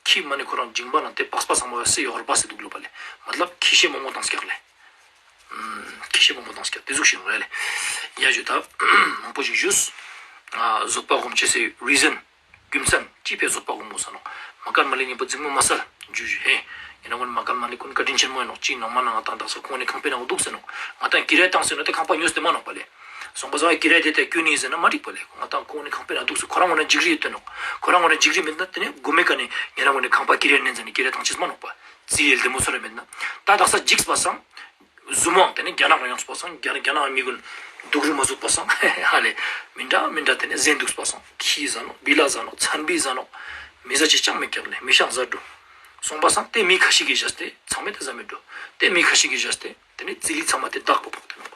ཁྱི་མ་ནེ་ཁོ་རང་མཇིང་པ་ནང་ཏེ་པགས་པ་ཚང་མ་སེ་ཡོག་ར་པ་སེ་དུག་ལོ་པ་ལེ། མ་ཏལབ་ཁྱི་ཤེད་མོག་མོག་ཏང་སྐྱག་ལེ། ཁྱི་ཤེད་མོག་མོག་ཏང་སྐྱག་ཏེ་ཟུག་ཤིག་ནོག་ལེ། ཡ་ཞུ་ད་མང་པོ་ཞིག་ཞུས། བཟོད་པ་སྒོམ་ཅེས་སི་རི་ཛན་རྒྱུ་མཚན་ཅི་ཕིའ་བཟོད་པ་སྒོམ་དགོས་ས་ནོག་མ་ཀན་མ་ལེ་ཉེ་པོ་འཛིང་མོ་མ་སལ་ཇུ་ཞུ་ཧེ། ཡིན་ན་གུན་མ་ཀན་མ་ལེ་གུན་བཀའ་དྲིན་ཆེན་མོ་ཨིན་ནོག་ཅི་ནང་མ་ནང་ང་ཏང་དག་ས་ཁོང་ནི་ཁང་པའི་ནང་དུག་ཟེར་ནོག་ང་ཏང་ཀི་རའེ་ཏང་ཟེར་ན་ཏེ་ཁང་པ་ཉོས་ཏེ་མ་ནོག་པ་ལེ། སོང་པ་སང་ཀི་རའེ་ཏེ་ཏེ་ཀུན་ནི་ཟེར་ན་མ་འགྲིག་པ་ལེ། ང་ཏང་ཁོང་ནི་ཁང་པའི་ནང་དུག་ཟེར་ཁོ་རང་ངོ་ན་འཇིགས་རི་ཡོད་དེ་ནོག་ཁོ་རང་ངོ་ན་འཇིགས་རི་མེད་ན་ཏེ་ནེ་གོ་མེ་ཀ་ནེ་ཉེ་རང་ངོ་ནི་ཁང་པ་ཀི་རའེ་ནན་ཟེར་ནི་ཀི་རའེ་ཏང་ཅེས་མ་ནོག་པ། ཙི་ཡེ་ལྡེ་མོ་ཚོར་མེད་ན། ད་དག་ས་འཇིགས་པ་སང་། ཟུ་མོ་ཏེ་ནེ་རྒྱ་ནག་ཡོངས་པ་སང་རྒྱ་རྒྱ་ནག་མི་གུན་དུག་རུ་མ་ཟུག་པ་སང་ཧ་ལེ། མི་འདྲ་མི་འདྲ་ཏེ་ནེ་ཟེན་དུག་པ་སང་ཁྱི་ཟ་ནོག་བི་ལ་ཟ་ནོག་ཚན་བི་ཟ་ནོག་མི་ཟ་ཅེས་ཅང་མེད་ཀྱག་ལེ། མི་ཤང་ཟ་འགྲོ། སོང་པ་སང་ཏེ་མི་ཁ་ཤིག་གི་བཞག་སྟེ་ཚང་མས་ཏེ་ཟ་མི་འགྲོ། ཏེ་མི་ཁ་ཤིག་གི་བཞག་སྟེ་ཏེ་ནེ་ཙི་ལི་ཚང་མ་ཏེ་བདག་པོ་ཕོག་ཏེ་ནོག་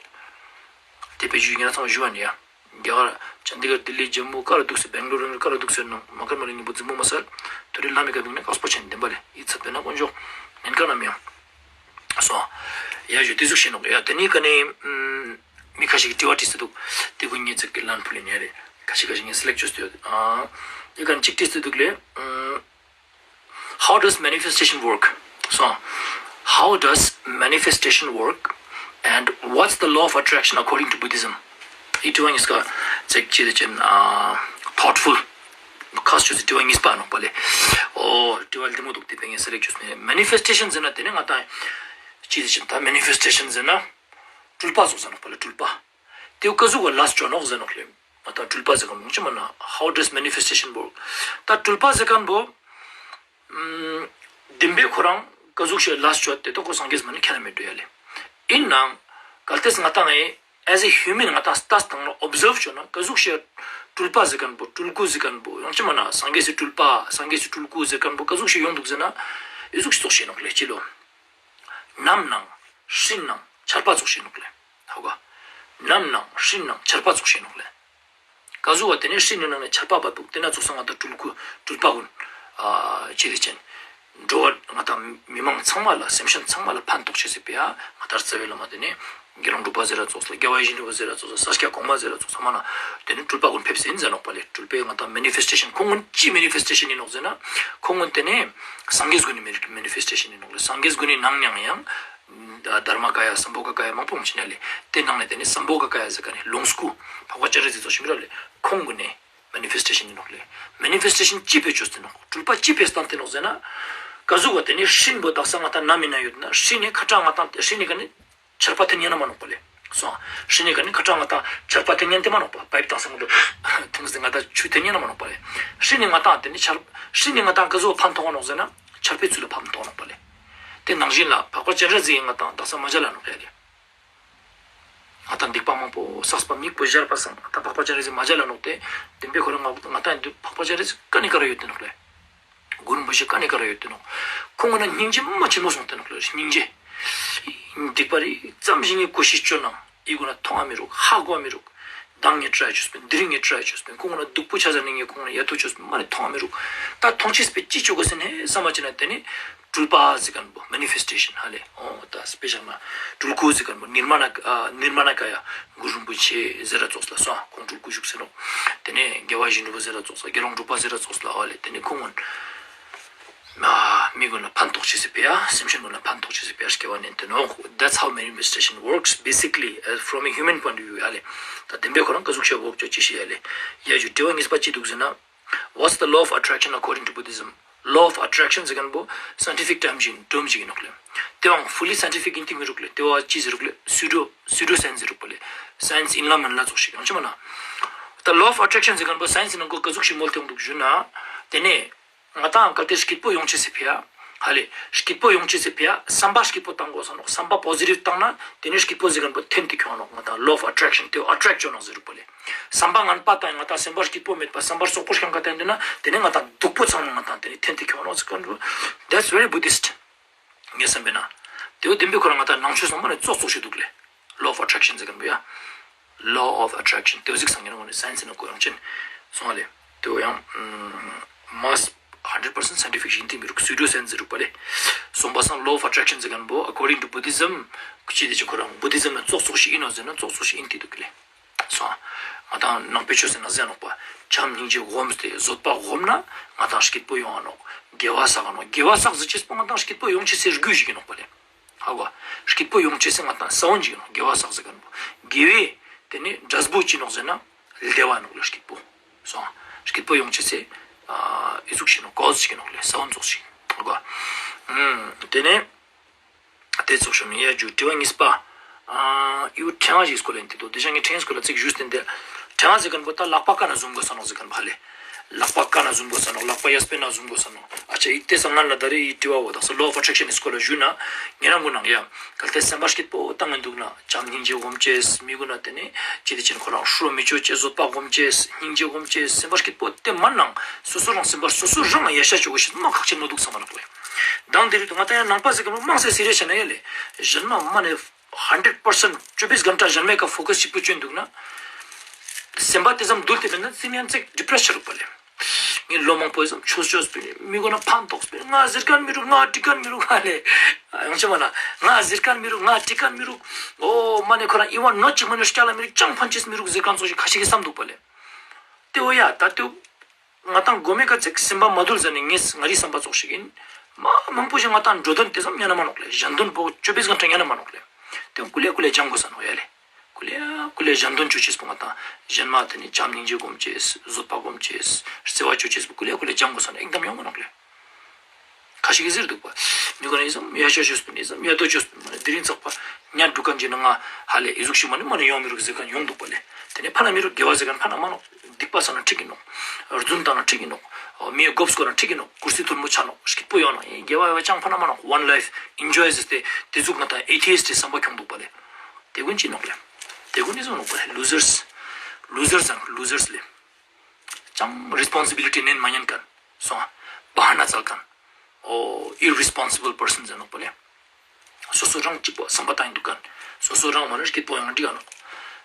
ཏེ་བེ་ཞུ་ཉེ་རང་ཚང་མ་ཞུ་བ་ནི་ཡ། རྒྱ་གར་ཅན་དི་གར་ལྡི་ལི་ཇམ་མུ་ཀ་ར་དུག་ཟེར། བེང་ལོར་ཀ་ར་དུག་ཟེར་ནང་མ་ཀན་མ་ལེ་ཉེ་པོ་འཛིང་མོ་མ་སལ། ཐོ་རེ་ལ་མི་ཀ་དུག་ནེ་ཀགས་པོ་ཆེན་བདེན་པ་ལེ། ཡིད་ཚབ་པེ་ན་དཀོན་མཆོག་ཉེན་ཁ་ན་མི་ཡོང་། སོང་། ཡ་ཞུ་ཏེ་ཟུག་ཤེས་ནོག་ཡ། ཏེ་ནེ་ཀ་ནེ་མི་ཁ་ཤིག་གི་དྲི་བ་དྲིས་ཏེ་དུག་ཏེ་གུན་ངེ་ཚིག་གི་ལན་ཕུལ་ལེ་ཉེ་རེ། ཁ་ཤིག་ཁ་ཤིག་ངེ་སི་ལེག་ཅོས་ཏེ་ཡོད། ཨ་ཡ་ཀ་ནེ་ཅིག་དྲིས་ཏེ་དུག་ལེ། How does manifestation work? So, how does manifestation work? And what's the law of attraction according to Buddhism? ཨི་ཏི་བ་ཉིས་ཀ་ཙེག་ཅི་ཟེར་ཅེན་ཨ་thoughtful ཁ་ཅོས་ཏི་བ་ཉིས་པ་ནོག་པ་ལེ། ཨོ་ཏི་བ་ལྡེ་མོ་དུག་ཏི་བ་ཉིས་ཀ་ཟེར་ཅོས་མེ། མེ་ནི་ཕེསྟེ་ཤན་ཟེར་ན་ཏེ་ནེ་ང་ཏང་ཅི་ཟེར་ཅེན་ད་མེ་ནི་ཕེསྟེ་ཤན་ཟེར་ན་སྤྲུལ་པ་ཟོ་ཟེར་ནོག་པ་ལེ། སྤྲུལ་པ། ཏེ་ཀ་ཟུག་ག་ལས་ཅོ་ནོག་ཟེར་ནོག་ལེ། ང་ཏང་སྤྲུལ་པ་ཟེར་ཁན་བོ་ཅི་མ་ན། How does manifestation work? ད་སྤྲུལ་པ་ཟེར་ཁན་བོ་ཨམ་བདེན་པའི་ཁོ་རང་ཀ་ཟུག་ཤིག་ལས་ཅོ་ཏེ་ཏོ་ཁོ་སངས་རྒྱས་མ་ནེ་ཁྱད་ན་མི་འདུག་ཡ་ལེ། ཨིན་ནའང་གལ་ཏེ་ང་ཏང་ཨེ་as a human ང་ཏང་ལྟས་སྟངས་ལ་ཨོབ་ཟརབ་ཅོ་ན་ཀ་ཟུག་ཤིག་སྤྲུལ་པ་ཟེར་ཁན་བོ་སྤྲུལ་སྐུ་ཟེར་ཁན་བོ་ཡང་ཅི་མ་ན་སངས་རྒྱས་སི་སྤྲུལ་པ་སངས་རྒྱས་སི་སྤྲུལ་སྐུ་ཟེར་ཁན་བོ་ཀ་ཟུག་ཤིག་ཡོང་དུག་ཟེར་ན་ཨི་ཟུག་ཤིག་ཙོགས་ཤིག་ནོག་ལེ། ཅི་ལོ། ནམ་ནང་སྤྲིན་ནང་ཆར་པ་ཙོགས་ཤིག་ནོག་ལེ། ཧ་གོ། ནམ་ནང་སྤྲིན་ནང་ཆར་པ་ཙོགས་ཤིག་ནོག་ལེ། ཀ་ཟུག་པ་ཏེ་ནེ་སྤྲིན་ནི་ནང་ནེ་ཆར་པ་བབས་དུག། ཏེ་ན་ཙོགས་སང་ང་ཏང་སྤྲུལ་སྐུ་སྤྲུལ་པ་གུན་ཨ་ཅི་ཟེར་ཅེན་འགྲོ་བ་ང་ཏང་མི་མང་ཚང་མ་ལ་སེམས་ཅན་ཚང་མ་ལ་ཕན་ཐོགས་ཅེས་སི་ཕི་ཡ་ང་ཏང་རྩ་བའི་བླ་མ་ཏེ་ནེ་དགེ་སློང་གྲུབ་པ་ཟེར་ར་ཙོགས་ལ་རྒྱལ་བ་ཡིད་བཞིན་ནོར་བུ་ཟེར་ར་ཙོགས་ལ་ས་སྐྱ་གོང་མ་ཟེར་ར་ཙོགས་ལ་མ་ན་ཏེ་ནེ་སྤྲུལ་པ་གུན་ཕེབས་སེ་ཨིན་ཟེར་ནོག་པ་ལེ། སྤྲུལ་པའི་ང་ཏང་མེ་ནི་ཕེསྟེ་ཤན་ཁོང་གུན་ཅི་མེ་ནི་ཕེསྟེ་ཤན་ཨིན་ནོག་ཟེར་ན་ཁོང་གུན་ཏེ་ནེ་སངས་རྒྱས་གུན་ནི་མེ་ནི་ཕེསྟེ་ཤན་ཨིན་ནོག་ལེ། སངས་རྒྱས་གུན་ནི་ནང་ནེ་ཡང་དྷརྨ་ཀ་ཡ་སམ་བྷོ་ཀ་ཀ་ཡ་མང་པོ་ཅིག་ཨིན་ན་ལེ། ཏེ་ནང་ནེ་ཏེ་ནེ་སམ་བྷོ་ཀ་ཀ་ཡ་ཟེར་ཁན་ནི་ལོངས་སྐུ་འཕགས་པ་སྤྱན་རས་གཟིགས་ཙོགས་ཤིག་མི་ར་ལེ། ཁོང་གུན་ནི་མེ་ནི་ཕེསྟེ་ཤན་ཨིན་ནོག་ལེ། མེ་ནི་ཕེསྟེ་ཤན་ཅི་ཕི་ཅོས་ཏེ་ནོག། སྤྲུལ་པ་ཅི་ཕི་སྟན་ཏེ་ནོག་ཟེར་ན། ཀ་ཟུག་པ་ཏེ་ནེ་སྤྲིན་བོ་དག་ས་ང་ཏང་ནམ་ཨིན་ན་ཡོད་ན་སྤྲིན་ནི་ཁ་ཏ་ང་ཏང་སྤྲིན་ནི་ཀ་ནེ་ཆར་པ་ཐེན་ཉན་ན་མ་ནོག་པ་ལེ། སོང་། སྤྲིན་ནི་ཀ་ནེ་ཁ་ཏ་ང་ཏང་ཆར་པ་ཐེན་ཉན་ཏེ་མ་ནོག་པ། པའིབ་ཏང་སང་དུག་ཐེངས་ཏེ་ང་ཏང་ཆུ་ཐེན་ཉན་ན་མ་ནོག་པ་ལེ། སྤྲིན་ནི་ང་ཏང་ཏེ་ནེ་ཆར་སྤྲིན་ནི་ང་ཏང་ཀ་ཟུག་ཕན་ཐོགས་ནོག་ཟེར་ན་ཆར་པའི་ཚུལ་ལ་ཕན་ཐོགས་ནོག་པ་ལེ། ཏེ་ནང་བཞིན་ལ་འཕགས་པ་སྤྱན་རས་གཟིགས་ང་ཏང་དག་ས་མ་མཇལ་ལ་ནོག་ཡ་ལེ། ང་ཏང་སྡིག་པ་མང་པོ་བསགས་པ་མིག་པོ་ཞར་པ་སང་ང་ཏང་འཕགས་པ་སྤྱན་རས་གཟིགས་མ་མཇལ་ལ་ནོག་ཏེ། བདེན་པའི་ཁོ་རང་ང་ཏང་འཕགས་པ་སྤྱན་རས་གཟིགས་ཀ་ནེ་ཀ་རུ་ཡོད་དེ་ནོག་ལེ། གུ་རུ་རིན་པོ་ཆེ་ཀ་ནེ་ཀ་རུ་ཡོད་དེ་ནོག། ཁོང་གུན་ན་སྙིང་རྗེ་མ་ཆེན་མོ་སོང་སྟེ་ནོག་ལེ། སྙིང་རྗེ། སྡིག་པ་རི་ཙམ་ཞིག་ནི་ཀོ་ཤིས་ཅོ་ན་ཨི་གུན་ན་ཐོང་ང་མི་རུག། ཧ་གོ་མི་རུག། མདང་ངས་ཀྲའི་ཅོས་པིན། དེ་རིང་ངས་ཀྲའི་ཅོས་པིན། ཁོང་གུན་ན་སྡུག་པོ་ཆ་ཟ་ནེ་ངས་ཁོང་གུན་ན་ཡ་ཏོ་ཅོས་པིན། མ་ནེ་ཐོང་ང་མི་རུག། ད་ཐོང་ཅེས་པེ་ཅི་ཅོ་གོས་ཟེར་ན་སམ་པ་ཅོས་ན་ཏེ་ནེ་སྤྲུལ་པ་ཟེར་ཁན་བོ་མེ་ནི་ཕེསྟེ་ཤན་ཧ་ལེ། འོ་ད་སྤེ་ཤལ་ན་སྤྲུལ་སྐུ་ཟེར་ཁན་བོ་ནིར་མ་ཎ་ཨ་ནིར་མ་ཎ་ཀ་ཡ་གུ་རུ་རིན་པོ་ཆེ་ཟེར་ར་ཙོགས་ལ་སོང་། ཁོང་སྤྲུལ་སྐུ་བཞུགས་སེ་ནོག། ཏེ་ནེ་རྒྱལ་བ་ཡིད་བཞིན་ནོར་བུ་ཟེར་ར་ཙོགས་ལ་དགེ་སློང་གྲུབ་པ་ཟེར་ར་ཙོགས་ལ་ཧ་ལེ། ཏེ་ནེ་ཁོང་གུན་མ་མི་གུན་ལ་ཕན་ཐོགས་ཅེས་སི་ཕི་ཡ་སེམས་ཅན་གུན་ལ་ཕན་ཐོགས་ཅེས་སི་ཕི་ཡ་སྐྱེ་བ་ནེན་ཏེ་ནོག། That's how manifestation works basically, uh, from a human point of view ཧ་ལེ། ད་བདེན་པའི་ཁོ་རང་ཀ་ཟུག་ཤིག་འོག་ཅོ་ཅི་ཤིག་ཧ་ལེ། ཡ་ཇུ་དྲི་བ་གཉིས་པ་ཅི་དུག་ཟེར་ན། What's the law of attraction according to Buddhism? Law of attraction ཟེར་ཁན་བོ་scientific term ཅིག་ཨིན་ནོག་ལེ། ཏེ་བོའང་fully scientific ཨིན་ཏེ་མི་རུག་ལེ། ཏེ་བོ་ཅི་ཟེར་རུག་ལེ། pseudo pseudo science ཟེར་རུག་པ་ལེ། science ཨིན་ལ་མན་ལ་ཙོགས་ཤིག་ཡང་ཅི་མ་ན། ད་law of attraction ཟེར་ཁན་བོ་science ནང་ཀོ་ཀ་ཟུག་ཤིག་མོལ་ཏེ་ཡོང་དུག་ཞུ་ན། ཏེ་ནེ་ང་ཏང་གལ་ཏེ་སྐྱིད་པོ་ཡོང་ཅེས་སི་ཕི་ཡ་ཧ་ལེ། སྐྱིད་པོ་ཡོང་ཅེས་སི་ཕི་ཡ་སམ་པ་སྐྱིད་པོ་ཏང་གོས་ས་ནོག། སམ་པ་པོ་ཟི་ཊིབ་ཏང་ན་ཏེ་ནེ་སྐྱིད་པོ་ཟེར་ཁན་བོ་ཐེན་ཏེ་ཁྱོང་ནོག། ང་ཏང་law of attraction ཏེ་བོ་ཨ་ཊྲེཀ་ཅོ་ནོག་ཟེར་རུག་པ་ལེ། སམ་པ་ངན་པ་ཏང་ང་ཏང་སེམས་པ་སྐྱིད་པོ་མེད་པ་སམ་པ་སོག་པོ་ཤང་ཀ་ཏང་དུག་ན་ཏེ་ནེ་ང་ཏང་སྡུག་པོ་ཚང་མ་ང་ཏང་ཏེ་ནེ་ཐེན་ཏེ་ཁྱོང་ནོག་ཟེར་ཁན་བོ། That's very Buddhist. ངས་སམ་པ་ན་ཏེ་བོ་བདེན་པའི་ཁོ་རང་ང་ཏང་ནང་ཆོས་སོང་མ་ནེ་ཙོགས་ཙོགས་ཤིག་དུག་ལེ། Law of attraction ཟེར་ཁན་བོ་ཡ། Law of attraction ཏེ་བོ་ཟིག་སང་ཉིན་ངོ་ནེ་science ནང་ཀོ་ཡོང་ཅེན་སོང་ལེ། ཏེ་བོ་ཡང་མ་hundred percent scientific ཨིན་ཏེ་མི་རུག། pseudo science ཟེར་རུག་པ་ལེ། སོང་པ་སང་law of attraction ཟེར་ཁན་བོ་according to Buddhism ཅི་ཏེ་ཅི་ཁོ་རང་བུ་དི་ཛམ་ན་ཙོགས་ཙོགས་ཤིག་ཨིན་ནོག་ཟེར་ན་ཙོགས་ཙོགས་ཤིག་ཨིན་ཏེ་དུག་ལེ། སོང་། ང་ཏང་ནང་པའི་ཆོས་སི་ནང་ཟེར་ནོག་པ། བྱམས་སྙིང་རྗེ་སྒོམ་སྟེ་བཟོད་པ་སྒོམ་ན་ང་ཏང་སྐྱིད་པོ་ཡོང་ང་ནོག། དགེ་བ་བསགས་ནོག། དགེ་བ་བསགས་ཟེར་ཅེས་པོ་ང་ཏང་སྐྱིད་པོ་ཡོང་ཅེས་སི་རྒྱུ་ཞིག་ཨིན་ནོག་པ་ལེ། ཧ་གོ། སྐྱིད་པོ་ཡོང་ཅེས་སི་ང་ཏང་ས་བོན་ཞིག་ཨིན་ནོག། དགེ་བ་བསགས་ཟེར་ཁན་བོ། དགེ་བའི་ཏེ་ནེ་འབྲས་བུ་ཅི་ནོག་ཟེར་ན་བདེ་བ་ནོག་ལེ་སྐྱིད་པོ། སོང་། སྐྱིད་པོ་ཡོང་ཅེས་སི་ཨ་ཨི་ཟུག་ཞིག་ནོག། ཀོ་ཛ་ཞིག་ནོག་ལེ། ས་བོན་ཙོགས་ཤིག། ཧ་གོ། ཨུམ། ཏེ་ནེ་ཏེ་ཙོགས་ཤིག་ནི་ཡ་ཇུ་དྲི་བ་གཉིས་པ། ཨ་ཡུ་ཕྲེང་བ་ཞིག་སྐོར་ལ་ཨིན་ཏེ་དུག། ཏེ་ཞང་ངི་ཕྲེང་སྐོར་ལ་ཙིག་ཞུས་ཏེ་ཏེ། ཕྲེང་བ་ཟེར་ཁན་བོ་ད་ལག་པ་ཀ་ན་ཟུམ་གོས་ས་ནོག་ཟེར་ཁན་བོ་ཧ་ལེ། ལག་པ་ཀ་ན་ཟུམ་གོས་ས་ནོག། ལག་པ་གཡས་པེ་ན་ཟུམ་གོས་ས་ནོག། ཨ་ཅག་ཨི་ཏེ་སང་ང་ལ་ད་རེ་ཨི་དྲི་བ་བོ་དག་ས་law of attraction ནི་སྐོར་ལ་ཞུས་ན། ཉེ་རང་གུན་ནང་ཡ། གལ་ཏེ་སེམས་པ་སྐྱིད་པོ་ཏང་ངིན་དུག་ན་བྱམས་སྙིང་རྗེ་སྒོམ་ཅེས་མི་གུན་ན་ཏེ་ནེ་ཅི་ཏེ་ཅན་ཁོ་རང་ཧྲུལ་མི་ཅོ་ཅེས་བཟོད་པ་སྒོམ་ཅེས་སྙིང་རྗེ་སྒོམ་ཅེས་སེམས་པ་སྐྱིད་པོ་ཏེ་མན་ནང་སོ་སོ་རང་སེམས་པ་སོ་སོ་རང་ཡ་ཤ་ཅོ་གོས་ཤེས་མ་ཁག་ཆེན་མོ་དུག་སམ་མ་ནོག་ལེ། དང་དེ་རིང་ང་ཏང་ཡང་ནང་པ་ཟེར་ཁན་བོ་མང་སེ་སི་རེ་ཤ་ན་ཡ་ལེ། ཞན་མ་མ་ནེ་hundred percent ཅོ་བིས་གན་ཊ་ཞན་མའི་ཀ་ཕོ་ཀས་ཅིག་པོ་ཅོ་ཨིན་དུག་ན། སེམས་པ་ཏེ་ཙམ་དུལ་ཏེ་མེད་ན་ཙིག་ཉན་ཙིག་ཌི་པྲེས་ཆ་རུག་པ་ལེ། ངའི་ལོ་མང་པོ་ཙམ་ཆོས་ཅོས་པིན། མི་གུན་ན་ཕན་ཐོགས་པིན། ང་ཟེར་ཁན་མི་རུག། ང་དྲི་ཁན་མི་རུག་ཧ་ལེ། ཡང་ཅི་མ་ན་ང་ཟེར་ཁན་མི་རུག། ང་དྲི་ཁན་མི་རུག། འོ་མ་ནེ་ཁོ་རང་ཨི་བན་ནོ་ཅིག་མ་ནེ་སྐྱ་ལ་མི་རུག། ཅང་ཕན་ཅེས་མི་རུག་ཟེར་ཁན་ཙོགས་ཤིག་ཁ་ཤས་ཀྱི་སམ་དུག་པ་ལེ། ཏེ་བོ་ཡ་ད་ཏེ་ ང་ཏང་གོ་མེ་ཀ་ཙིག་སེམས་པ་མ་དུལ་ཟ་ནེ་ངས་ང་རི་བསམ་པ་ཙོགས་ཤིག་ཨིན། མ་མང་པོ་ཞིག་ང་ཏང་འགྲོ་དོན་དེ་ཙམ་ཉན་ན་མ་ནོག་ལེ། ཞན་དོན་པོ་ཅོ་བིས་གན་ཊ་ཉན་ན་མ་ནོག་ལེ། དེ་ཀུ་ལེ་ཀུ་ལེ་སྦྱང་དགོས་ས་ནོག་ཡ་ལེ། ཀུ་ལེ་ཀུ་ལེ་ཞན་དོན་ཅོ་ཅེས་པོ་ང་ཏང་ཞན་མ་དེ་ནི་བྱམས་སྙིང་རྗེ་སྒོམ་ཅེས། བཟོད་པ་སྒོམ་ཅེས། བརྩེ་བ་ཅོ་ཅེས་པོ་ཀུ་ལེ་ཀུ་ལེ་སྦྱང་དགོས་ས་ནོག། ཨེག་དམ་ཡོང་མ་ནོག་ལེ། ཁ་ཤིག་གི་ཟེར་འདུག་པ། མི་གོ་ནི་ཨི་ཙམ་ཡ་ཤ་ཅོས་པིན། ཨི་ཙམ་ཡ་དོ་ཅོས་པིན། མ་ནི་དེ་རིང་ཚག་པ་ཉ་འབྲུ་ཁན་ཅིག་ན་ང་ཧ་ལེ་ཨི་ཟུག་ཤིག་མ་ནི་མ་ནི་ཡོང་མི་རུག་ཟེར་ཁན་ཡོང་འདུག་པ་ལེ། དེ་ནེ་ཕན་ན་མི་རུག། དགེ་བ་ཟེར་ཁན་ཕན་ན་མ་ནོག། སྡིག་པ་བསགས་ན་འགྲིག་གི་ནོག། རྫུན་བཏང་ན་འགྲིག་གི་ནོག། མིའི་མགོ་སྐོར་ན་འགྲིག་གི་ནོག། ཀུར་སི་ཐུར་མོ་ཆ་ནོག། སྐྱིད་པོ་ཡོང་ན་ཨེ་དགེ་བ་ཡོད་ཅང་ཕན་ན་མ་ནོག། One life, enjoy ཟེར་ཏེ་དེ་ཟུག་ང་ཏང་ཨེ་ཐི་ཨིསྟ་བསམ་པ་ཁྱོང་འདུག་པ་ལེ། དེ་ཀུན་ཅི་ནོག་ལེ། དེ་ཀུན་ནི་ཟུག་ནོག་པ་ལེ། ལུ་ཟར། ལུ་ཟར་ཟེར་ལུ་ཟར་ལེ། ཅང་རི་སི་པོན་སི་བི་ལི་ཊི་ནན་མ་ཉན་ཁན། སོང་། བ་ཧ་ན་ཙལ་ཁན། ཨོ། ཨི་རི་སི་པོན་སི་བལ་པར་སན་ཟེར་ནོག་པ་ལེ། སོ་སོ་རང་སྐྱིད་པོ་བསམ་པ་བཏང་འདུག་ཁན། སོ་སོ་རང་མ་ནི་སྐྱིད་པོ་ཡང་འགྲིག་ག་ནོག།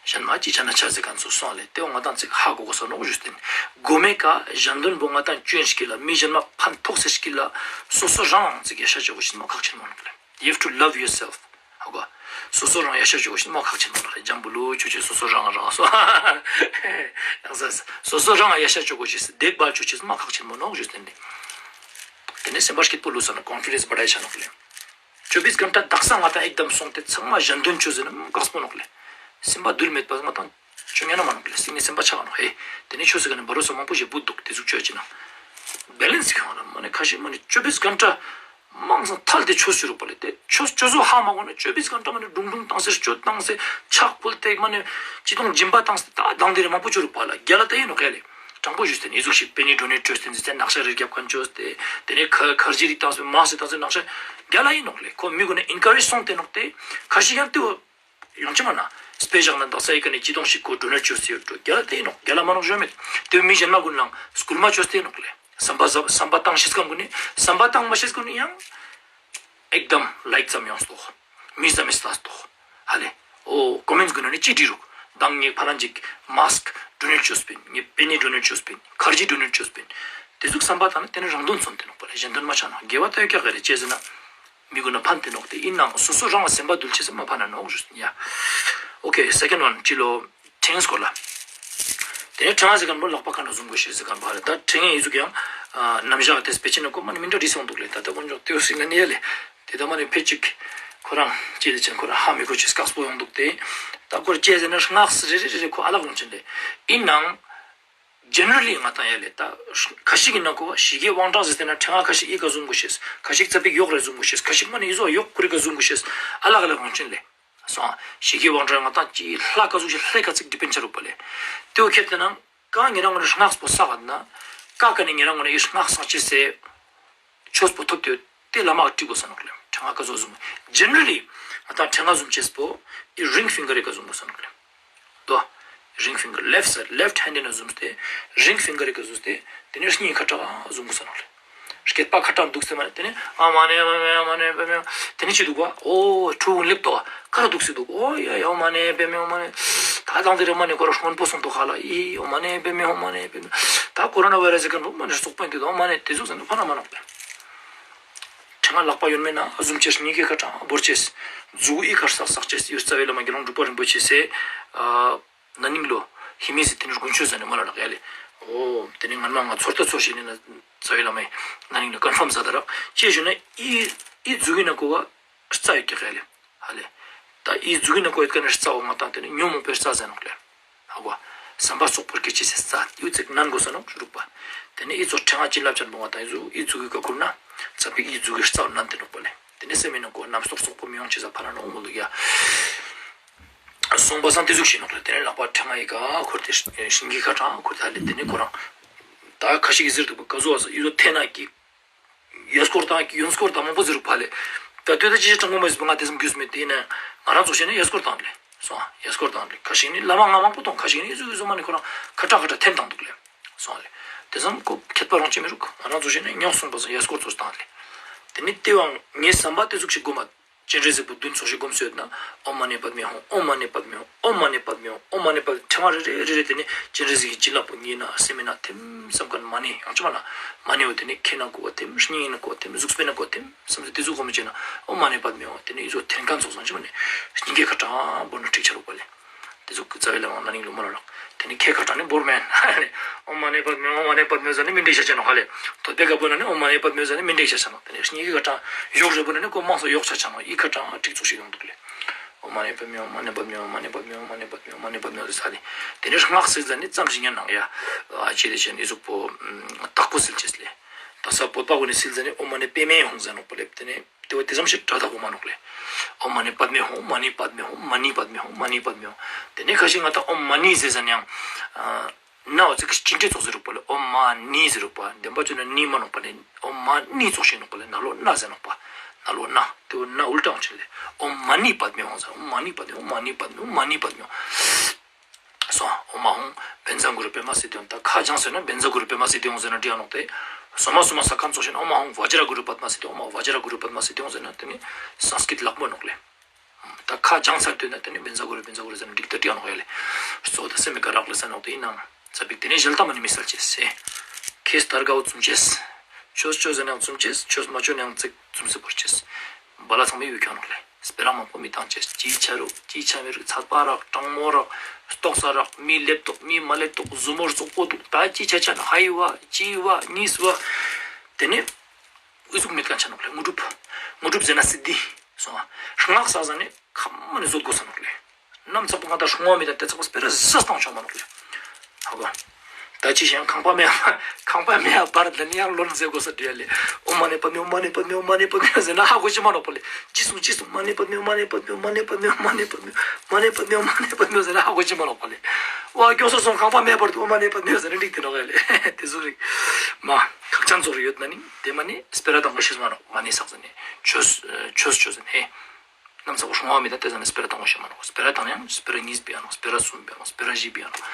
ཞན་མ་ཅི་ཆ་ན་ཆ་ཟེར་ཁན་ཚོ་སོང་ལེ། དེ་བོ་ང་ཏང་ཚིག་ཧ་གོ་གོས་ས་ནོག་ཞུས་ཏེ་ནི། གོ་མེ་ཀ་ཞན་དོན་པོ་ང་ཏང་ཅོ་ཡིན་ཤིག་ལ་མི་ཞན་མ་ཕན་ཐོགས་སེ་ཤིག་ལ་སོ་སོ་རང་ཚིག་ཡ་ཤ་ཅོ་གོས་ཤེས་མ་ཁག་ཆེན་མོ་ནོག་ལེ། You have to love yourself. ཧ་གོ། སོ་སོ་རང་ཡ་ཤ་ཅོ་གོས་ཤེས་མ་ཁག་ཆེན་མོ་ནོག་ལེ། འཇམ་པོ་ལུ་ཅོ་ཅེས་སོ་སོ་རང་རང་སོ། ཡང་ས་སོ་སོ་རང་ཡ་ཤ་ཅོ་གོས་ཤེས་དེག་བལ་ཅོ་ཅེས་མ་ཁག་ཆེན་མོ་ནོག་ཞུས་ཏེ་ནི། དེ་ནེ་སེམས་པ་སྐྱིད་པོ་ལུས་ས་ན་ཀོན་ཕི་ཌེནས་བ་ཌ་ཡ་ཆ་ནོག་ལེ། ཅོ་བིས་གན་ཊ་དག་ས་ང་ཏང་ཨེག་དམ་སོང་སྟེ་ཚང་མ་ཞན་དོན་ཅོ་ཟེར་ན་དཀགས་པོ་ནོག་ལེ། སེམས་པ་དུལ་མེད་པ་ང་ཏང་ཅོ་ཉན་ན་མ་ནོག་ལེ། སེམས་ནི་སེམས་པ་ཆག་ག་ནོག་ཧེ། དེ་ནེ་ཆོས་སི་ཀ་ནེ་བ་རོ་སོ་མང་པོ་ཞིག་བུད་འདུག། དེ་ཟུག་ཅོ་ཡ་ཅི་ན་བེ་ལེནས་ཁྱོང་ན་མ་ནི་ཁ་ཤས་མ་ནི་ཅོ་བིས་གན་ཊ་མང་སང་ཐལ་ཏེ་ཆོས་ཅོ་རུག་པ་ལེ། དེ་ཆོས་ཅོ་ཟོ་ཧ་མ་གོ་ན་ཅོ་བིས་གན་ཊ་མ་ནི་སྒྲུང་སྒྲུང་བཏང་སེ་སྤྱོད་བཏང་སེ་ཕྱག་ཕུལ་ཏེ་མ་ནི་ཅི་དང་སྦྱིན་པ་བཏང་སེ་ད་དང་དེ་རེ་མང་པོ་ཅོ་རུག་པ་ལ་རྒྱ་ལ་ད་ཡིན་ནོག་ཡ་ལེ། དྲང་པོ་ཞུས་ཏེ་ནི་ཨི་ཟུག་ཤིག་པེ་ནི་ཌོ་ནེཊ་ཅོས་ཏེ་ནི་ཟེར་ཏེ་ནག་ཤ་རེ་རྒྱབ་ཁན་ཅོས་ཏེ་དེ་ནེ་ཁ་ཁར་ཇི་རིགས་བཏང་སེ་མ་སེ་བཏང་སེ་ནག་ཤ་རྒྱ་ལ་ཡིན་ནོག་ལེ། ཁོ་མི་གུན་ནི་ཨིན་ཀ་རེཇ་སོང་སྟེ་ནོག་ཏེ་ཁ་ཤས་ཡང་ཏེ་བོ་ཡོང་ཅི་མ་ན་སྤེ་ཞག་ན་དག་ས་ཡི་ཀ་ནེ་ཅི་དོང་ཞིག་ཁོ་ཌོ་ནེཊ་ཅོས་ཏེ་ཡོད་འགྲོ་རྒྱ་ལ་ཏེ་ཡིན་ནོག། རྒྱ་ལ་མ་ནོག་ཞོ་མེད། ཏེ་བོ་མི་གཞན་མ་གུན་ལའང་སྐུལ་མ་ཅོས་ཏེ་ནོག་ལེ། བསམ་པ་བསམ་པ་བཏང་ཤེས་ཁན་གུན་ནི་བསམ་པ་བཏང་མ་ཤེས་གུན་ནི་ཡང་ཨེག་དམ་ལའིཀ་ཙམ་ཡོངས་ཏོག། མི་ཙམ་མི་སྟས་ཏོག། ཧ་ལེ། འོ་ཀོ་མེནཊ་གུན་ན་ནི་ཅི་བྲི་རུག། མདང་ངས་ཕ་རན་ཅིག་མཱསྐ་ཌོ་ནེཊ་ཅོས་པིན། ངས་པེ་ནི་ཌོ་ནེཊ་ཅོས་པིན། ཁར་ཇི་ཌོ་ནེཊ་ཅོས་པིན། ཏེ་ཟུག་བསམ་པ་བཏང་ན་ཏེ་ནི་རང་དོན་མཚོན་ཏེ་ནོག་པ་ལེ། གཞན་དོན་མ་ཆགས་ནོག། དགེ་བ་ད་ཡོད་ཀྱག་ག་རེ་ཅི་ཟེར་ན། མི་གུན་ན་ཕན་ཏེ་ནོག་ཏེ་ཨིན་ནའང་སོ་སོ་རང་ལ་སེམས་པ་དུལ་ཅེས་སེ་མ་ཕན་ན་ནོག་ཞུ་ཡ། ཨོ་ཁེ། སེ་ཀེནཌ་ཝན་ཅི་ལོ། ཕྲེང་སྐོར་ལ། ཏེ་ནེ་ཕྲེང་ཟེར་ཁན་པོ་ལག་པ་ཁ་ན་ཟུམ་གོས་ཤེས་ཟེར་ཁན་པོ་ཧ་ལེ། ད་ཕྲེང་ཨི་ཟུག་ཡང་ནམ་ཞག་ཏེ་སྤེ་ཆེན་ན་ཀོ་མ་ནི་མི་འདྲ་རིས་སོང་འདུག་ལེ། ད་ད་ཀོན་ཅོག་ཏེ་བོ་སིང་ན་ནི་ཡ་ལེ། ཏེ་ད་མ་ནི་ཕེ་ཅིག་ཁོ་རང་ཅི་ལེ་ཅན་ཁོ་རང་ཧ་མི་གོ་ཅེས་དཀགས་པོ་ཡོང་འདུག་ཏེ། ད་ཁོ་ར་ཅི་ཟེར་ན་སྔགས་རེ་རེ་རེ་རེ་ཁོ་ཨ་ལག་ཡོང་ཅན་ལེ། ཨིན་ནའང་ཇེ་ནེ་རལ་ལི་ང་ཏང་ཡ་ལེ། ད་ཁ་ཤིག་གི་ནང་ཁོ་བ་ཞི་རྒྱས་དབང་དྲག་ཟེར་ཏེ་ན་ཕྲེང་ང་ཁ་ཤིག་ཨི་ཀ་ཟུམ་གོས་ཤེས། ཁ་ཤིག་ཙ་པིག་ཡོག་རེ་ཟུམ་གོས་ཤེས། ཁ་ཤིག་མ་ནི་ཨི་ཟོ་ཡོག་ཁོ་རེ་ཀ་ཟུམ་གོས་ཤེས། ཨ་ལག་ཨ་ལག་ཡོང་ཅན་ལེ། སོང་། ཞི་རྒྱས་དབང་དྲག་ང་ཏང་ཅི་ལྷ་ཀ་ཟུག་ཅིག་ལྷ་ཀ་ཙིག་ཌི་པེནཌ་ཆ་རུག་པ་ལེ། ཏེ་བོ་ཁྱེར་ཏེ་ན་ཀ་ཉེ་རང་ངོ་ནི་སྔགས་པོ་བསགས་ན། ཀ་ཀ་ནེ་ཉེ་རང་ངོ་ནི་ཨི་སྔགས་བསགས་ཅེས་སེ་ཆོས་པོ་ཐོབ་སྟེ་ཏེ་བླ་མ་ཀ་ཏྲི་གོས་ས་ནོག་ལེ། ཕྲེང་ང་ཀ་ཟུག་ཟུམ། ཇེ་ནེ་རལ་ལི་ང་ཏང་ཕྲེང་ང་ཟུམ་ཅེས་པོ་ཨི་རིང་ཕིང་གར་རི་ཀ་ཟུམ་གོས་ས་ནོག་ལེ། དོ། རིང་ཕིང་གར་ལེཕཊ་སའིཌ་ལེཕཊ་ཧེནཌ་ན་ཟུམ་སྟེ་རིང་ཕིང་གར་རི་ཀ་ཟུམ་སྟེ་ཏེ་ནེ་སྙིང་ཁ་ཏྲ་ཟུམ་གོས་ས་ནོག་ལེ། སྐེད་པ་ཁ་ཏང་དུག་སེ་མ་ནེ་ཏེ་ནེ་ཨོཾ་མ་ཎི་པདྨེ་ཨོཾ་མ་ཎི་པདྨེ་ཨོཾ། ཏེ་ནེ་ཅི་དུག་པ། འོ་ཁྲུ་གུན་ལེབ་ཏོ། ཁ་ར་དུག་སེ་དུག། འོ་ཡ་ཡ་ཨོཾ་མ་ཎི་པདྨེ་ཨོཾ་མ་ཎི། ད་དང་ཏེ་རེ་མ་ནེ་ཁོ་ར་སྔོན་པོ་སོང་ཏོ་ཁ་ལ་ཨི་ཨོཾ་མ་ཎི་པདྨེ་ཨོཾ་མ་ཎི་པདྨེ། ད་ཀོ་རོ་ན་བྷའི་རས་ཟེར་ཁན་པོ་མ་ནེ་སོག་པོ་ཨིན་ཏེ་དོ་ཨོཾ་མ་ཎི་ཏེ་ཟུག་ཟེར་ན་ཕན་ན་མ་ནོག་པ། ཕྲེང་ང་ལག་པ་གཡོན་མེ་ན་ཟུམ་ཅེས། སྙིང་གི་ཁ་ཏང་བོར་ཅེས། མཛུ་གུ་ཨི་ཀ་བསགས་བསགས་ཅེས། ཡུལ་རྩ་བའི་བླ་མ་དགེ་སློང་འབྲུག་པ་རིན་པོ་ཆེ་སེ། ཨ། ན་ནིང་ལོ། ཧི་མི་སི་ཏེ་ནེ་དགུན་ཆོས་ཟ་ནེ་མ་ལ་རག་ཡ་ལེ། འོ། ཏེ་ནེ་ངན་མ་ང་ཚོར་ཏ་ཚོར་ཤེས་ནི་ན་རྩ་བའི་བླ་མའི་ན་ནིང་ལོ་ཀོན་ཕརམ་ཟ་ད་རག་ཅི་ཞུ་ན་ཨི་ཨི་མཛུ་གུའི་ནང་ཀོ་བ་རྩ་ཡོད་ཀྱག་ཡ་ལེ། ཧ་ལེ། ད་ཨི་མཛུ་གུའི་ནང་ཀོ་ཡོད་ཁན་ནི་རྩ་བོ་ང་ཏང་ཏེ་ནེ་ཉོན་མོངས་པའི་རྩ་ཟེར་ནོག་ལེ། ཧ་གོ། བསམ་པ་སོག་པོ་སྐྱེ་ཅེས་སི་རྩ་ཡུ་ཙིག་ནན་གོས་ས་ནོག་ཞུ་རུག་པ། ཏེ་ནེ་ཨི་ཚོ་ཕྲེང་ང་ཅི་ལབ་ཅན་པོ་ང་ཏང་ཨི་ཟུག་ཨི་མཛུ་གུའི་ཀ་ཁུར་ན་ཙ་པིག་ཨི་མཛུ་གུའི་རྩ་བོ་ནན་ཏེ་ནོག་པ་ལེ། ཏེ་ནེ་སེམས་ནང་ཀོ་རྣམ་རྟོག་སོག་པོ་མི་ཡོང་ཅེས་ས་ཕན་ན་ནོག་མོལ་ལུགས་ཡ། སོང་པ་སང་ཏེ་ཟུག་ཤེས་ནོག་ལེ། ཏེ་ནེ་ལག་པ་ཕྲེང་ང་ཨི་ཀ་ཁུར་ཏེ་སྙིང་གི་ཁ་ཏང་ཁུར་ཏེ་ཧ་ལེ་ཏེ་ནེ་ཁོ་རང་། ད་ཁ་ཤིག་གི་ཟེར་དུག་པ་ཀ་ཟུག་བ་ཟ་ཨི་ཟོ་ཐེ་ན་ཀི། ཡ་སྐོར་ཏང་ཡོན་སྐོར་ཏང་མང་པོ་ཟེར་རུག་པ་ལེ། ད་དུས་ད་ཅི་ཞིག་དྲང་པོ་མ་ཟེར་པ་ང་དེ་ཙམ་རྒྱུས་མེད་དེ་ཡིན་ན་ང་རང་ཚོ་བྱས་ན་ཡ་སྐོར་ཏང་ལེ། སོང་ཡ་སྐོར་ཏང་ལེ། ཁ་ཤིག་ནི་བླ་མ་ང་མང་པོ་ཏང་ཁ་ཤིག་ནི་ཟུག་ཟུག་མ་ནི་ཁོ་རང་ཁ་ཏྲ་ཁ་ཏྲ་འཐེན་ཏང་དུག་ལེ། སོང་ལེ། དེ་ཙམ་ཁོ་ཁྱད་པར་རང་ཅི་མི་རུག། ང་རང་ཚོ་བྱས་ན་ཉོག་སོང་པ་སང་ཡ་སྐོར་ཚོ་ཏང་ལེ། དེ་ནི་དེ་བའང་ངའི་བསམ་པ་དེ་ཟུག་ཞིག་དགོས་མ། སྤྱན་རས་གཟིགས་པོ་བདུན་ཚོགས་ཞིག་སྒོམ་སོད་ན། ཨོཾ་མ་ཎི་པདྨེ་ཧཱུྃ། ཨོཾ་མ་ཎི་པདྨེ་ཧཱུྃ། ཨོཾ་མ་ཎི་པདྨེ་ཧཱུྃ། ཨོཾ་མ་ཎི་པདྨེ། ཕྲེང་བ་རེ་རེ་རེ་རེ་དེ་ནི་སྤྱན་རས་གཟིགས་ཀྱི་བྱིན་རླབས་པོ་ངེས་ན་སེམས་ན་ཐིམ་བསམ་ཁན་མ་ཎི་ཡང་ཆུ་མ་ན་མ་ཎི་བོ་དེ་ནི་ཁེ་ན་གོ་བ་ཐིམ། སྙིང་ན་གོ་བ་ཐིམ། གཟུགས་པོ་ན་གོ་བ་ཐིམ་བསམ་སྟེ་དེ་ཟུག་སྒོམ་བྱས་ན་ཨོཾ་མ་ཎི་པདྨེ་ཧཱུྃ་དེ་ནི་ཨི་ཟོ་འཐེན་ཁན་ཚོགས་སང་ཆུ་མ་ནི་སྙིང་གི་ཁ་ཏང་བོར་ན་འགྲིག་ཆ་རུག་པ་ལེ། ཏེ་ཟུག་གི་རྩ་བའི་ལམ་ནང་ན་ནིང་ལུ་མ་ལ་རག། ཏེ་ནེ་ཁའི་ཁ་ཏང་ནི་བོར་མེན། ཨོཾ་མ་ཎི་པདྨེ་ཧཱུྃ། མ་ཎི་པདྨེ་ཧཱུྃ་ཟེར་ནི་མི་འགྲིག་ཤ་ཆ་ནོག་ཧ་ལེ། ཐོད་པའི་ཀ་བོ་ན་ནི་ཨོཾ་མ་ཎི་པདྨེ་ཧཱུྃ་ཟེར་ནི་མི་འགྲིག་ཤ་ཆ་ནོག། ཏེ་ནེ་གཉིས་ཀའི་ཁ་ཏང་ཡོག་རེ་བོ་ན་ནི་ཀོ་མང་སོ་ཡོག་ཆ་ཆ་ནོག། ཨི་ཁ་ཏང་ཏིག་ཙོགས་ཤིག་ཡོང་དུག་ལེ། ཨོཾ་མ་ཎི་པདྨེ་ཧཱུྃ། མ་ཎི་པདྨེ་ཧཱུྃ། མ་ཎི་པདྨེ་ཧཱུྃ། མ་ཎི་པདྨེ་ཧཱུྃ་ཟེར་ནི་ཙམ་ཞིག་ཉན་ནང་ཡ། ཨ་ཅི་ཏེ་ཆེན་ཨི་ཟུག་པོ་དག་པོ་སིལ་ཅེས་ལེ། ད་ས་བོད་པ་གུན་ནི་སིལ་ཟ་ནི་ཨོཾ་མ་ཎི་པདྨེ་ཧཱུྃ་ཟེར་ནོག་པ་ལེ། ཏེ་ནེ་ཏེ་བོ་ཏེ་ཙམ་ཞིག་སྒྲ་དག་པོ་མ་ནོག་ལེ། ཨོཾ་མ་ཎི་པདྨེ་ཧཱུྃ། མ་ཎི་པདྨེ་ཧཱུྃ། མ་ཎི་པདྨེ་ཧཱུྃ། མ་ཎི་པདྨེ་ཧཱུྃ། ཏེ་ནེ་ཁ་ཤས་ང་ཏང་ཨོཾ་མ་ཎི་ཟེར་ཟ་ནི་ཡང་ཨ་ན་འོ་ཙིག་ཅིག་ཏེ་ཙོགས་ཟེར་རུག་པ་ལེ། ཨོཾ་མ་ཎི་ཟེར་རུག་པ། དེན་པ་ཅོ་ན་ནི་མ་ནོག་པ་ལེ། ཨོཾ་མ་ཎི་ཙོགས་ཤིག་ནོག་པ་ལེ། ན་ལོ་ན་ཟེར་ནོག་པ། ན་ལོ་ན། ཏེ་བོ་ན་ཨུལ་ཊ་ཅིག་ལེ། ཨོཾ་མ་ཎི་པདྨེ་ཧཱུྃ་ཟེར། ཨོཾ་མ་ཎི་པདྨེ་ཧཱུྃ། མ་ཎི་པདྨེ་ཧཱུྃ། མ་ཎི་པདྨེ་ཧཱུྃ། སོང་། ཨོཾ་ཨཱཿཧཱུྃ་བཛྲ་གུ་རུ་པདྨ་སིདྡྷི་ཧཱུྃ། ད་ཁ་བྱང་ཟེར་ན་བཛྲ་གུ་རུ་པདྨ་སིདྡྷི་ཧཱུྃ་ཟེར་ན་འགྲིག་ཡ་ནོག་ཏེ། སོ་མ་སོ་མ་ས་ཁན་ཙོགས་ཤིག་ཨོཾ་ཨཱཿཧཱུྃ་བཛྲ་གུ་རུ་པདྨ་སིདྡྷི་ཧཱུྃ། ཨོཾ་ཨཱཿཧཱུྃ་བཛྲ་གུ་རུ་པདྨ་སིདྡྷི་ཧཱུྃ་ཟེར་ན་ཏེ་ནི་སཾ་སྐྲྀཏ་ལག་མོ་ནོག་ལེ། ད་ཁ་བྱང་ཚར་དུས་ན་ཏེ་ནི་བཛྲ་གུ་རུ་བཛྲ་གུ་རུ་ཟེར་ན་འགྲིག་ཏེ་འགྲིག་ཡ་ནོག་ཡ་ལེ། གཙོ་བོ་ད་སེམས་མི་དགའ་རག་ལས་ས་ནོག་ཏེ་ཨིན་ནའང་ཙ་པིག་ཏེ་ནི་ཞལ་ཏ་མ་ནི་མི་སལ་ཅེས་སེ། ཁེས་ཏར་གའོ་ཙུམ་ཅེས། ཆོས་ཆོས་ཟེར་ནའང་ཙུམ་ཅེས། ཆོས་མ་ཆོས་ནའང་ཙིག་ཙུམ་སེ་བོར་ཅེས། བ་ལ་ཚང་མའི་ཡུལ་ཁྱོད་ནོག་ལེ། སྤེ་ར་མང་པོ་མི་བཏང་ཅེས། ཅི་ཆ་རུག་ཅི་ཆ་མི་རུག། ཚ་པ་རག་གྲང་མོ་རག་ལྟོགས་ས་རག་མི་ལེབ་ཏོག་མི་མ་ལེབ་ཏོག་ཟུར་མོ་རྩོག་པོ་དུག། ད་ཅི་ཆ་ཆ་ན་ཧའི་བ་ཅི་བ་ཉིས་བ། ཏེ་ནེ་འི་ཟུག་མེད་ཁན་ཆ་ནོག་ལེ། དངོས་གྲུབ། དངོས་གྲུབ་ཟེར་ན་སིདྡྷི་སོང་བ། སྔགས་བསགས་ཟ་ནེ་ཁ་མ་ནེ་བཟོད་དགོས་ས་ནོག་ལེ། ནམ་ཚག་པོ་ང་ཏང་སྲུང་བ་མི་དང་ཏེ་ཚག་པོ་སྤེ་ར་ཟ་སྟངས་ཆོག་མ་ནོག་ལེ། ཧ་གོ། ད་ཅི་ཞིག་ཁང་པ་མེ་ཁང་པ་མེ་བར་ལ་ནི་ཡང་ལོན་ཟེར་དགོས་ས་འདྲ་ལེ། ཨོཾ་མ་ཎི་པདྨེ་ཧཱུྃ། མ་ཎི་པདྨེ་ཧཱུྃ། མ་ཎི་པདྨེ་ཧཱུྃ་ཟེར་ན་ཧ་གོ་ཅི་མ་ནོག་པ་ལེ། ཅི་སོང་ཅི་སོང་། མ་ཎི་པདྨེ་ཧཱུྃ། མ་ཎི་པདྨེ་ཧཱུྃ། མ་ཎི་པདྨེ་ཧཱུྃ། མ་ཎི་པདྨེ་ཧཱུྃ། མ་ཎི་པདྨེ་ཧཱུྃ། མ་ཎི་པདྨེ་ཧཱུྃ་ཟེར་ན་ཧ་གོ་ཅི་མ་ནོག་པ་ལེ། ཝ་གྱོགས་སོང་ཁང་པ་མེ་བར་དུ་ཨོཾ་མ་ཎི་པདྨེ་ཧཱུྃ་ཟེར་ན་འགྲིག་ཏེ་ནོག་ཡ་ལེ། ཏེ་ཟུག་རིག་མ་ཁག་ཅན་ཙོགས་རེ་ཡོད་ན་ནི་ཏེ་མ་ནི་སྤེ་ར་བཏང་དགོས་ཤེས་མ་ནོག། མ་ཎི་བསགས་ཟ་ནེ་ཆོས་ཆོས་ཆོས་ཟེར་ནེ། ནམ་ཚག་པོ་སྲུང་བ་མི་དང་ཏེ་ཟ་ནེ་སྤེ་ར་བཏང་དགོས་ཤེས་མ་ནོག། སྤེ་ར་བཏང་ཡང་སྤེ་ར་ཉིས་པི་ཡ་ནོག། སྤེ་ར་སུམ་པི་ཡ་ནོག། སྤེ་ར་བཞི་པི་ཡ་ནོག།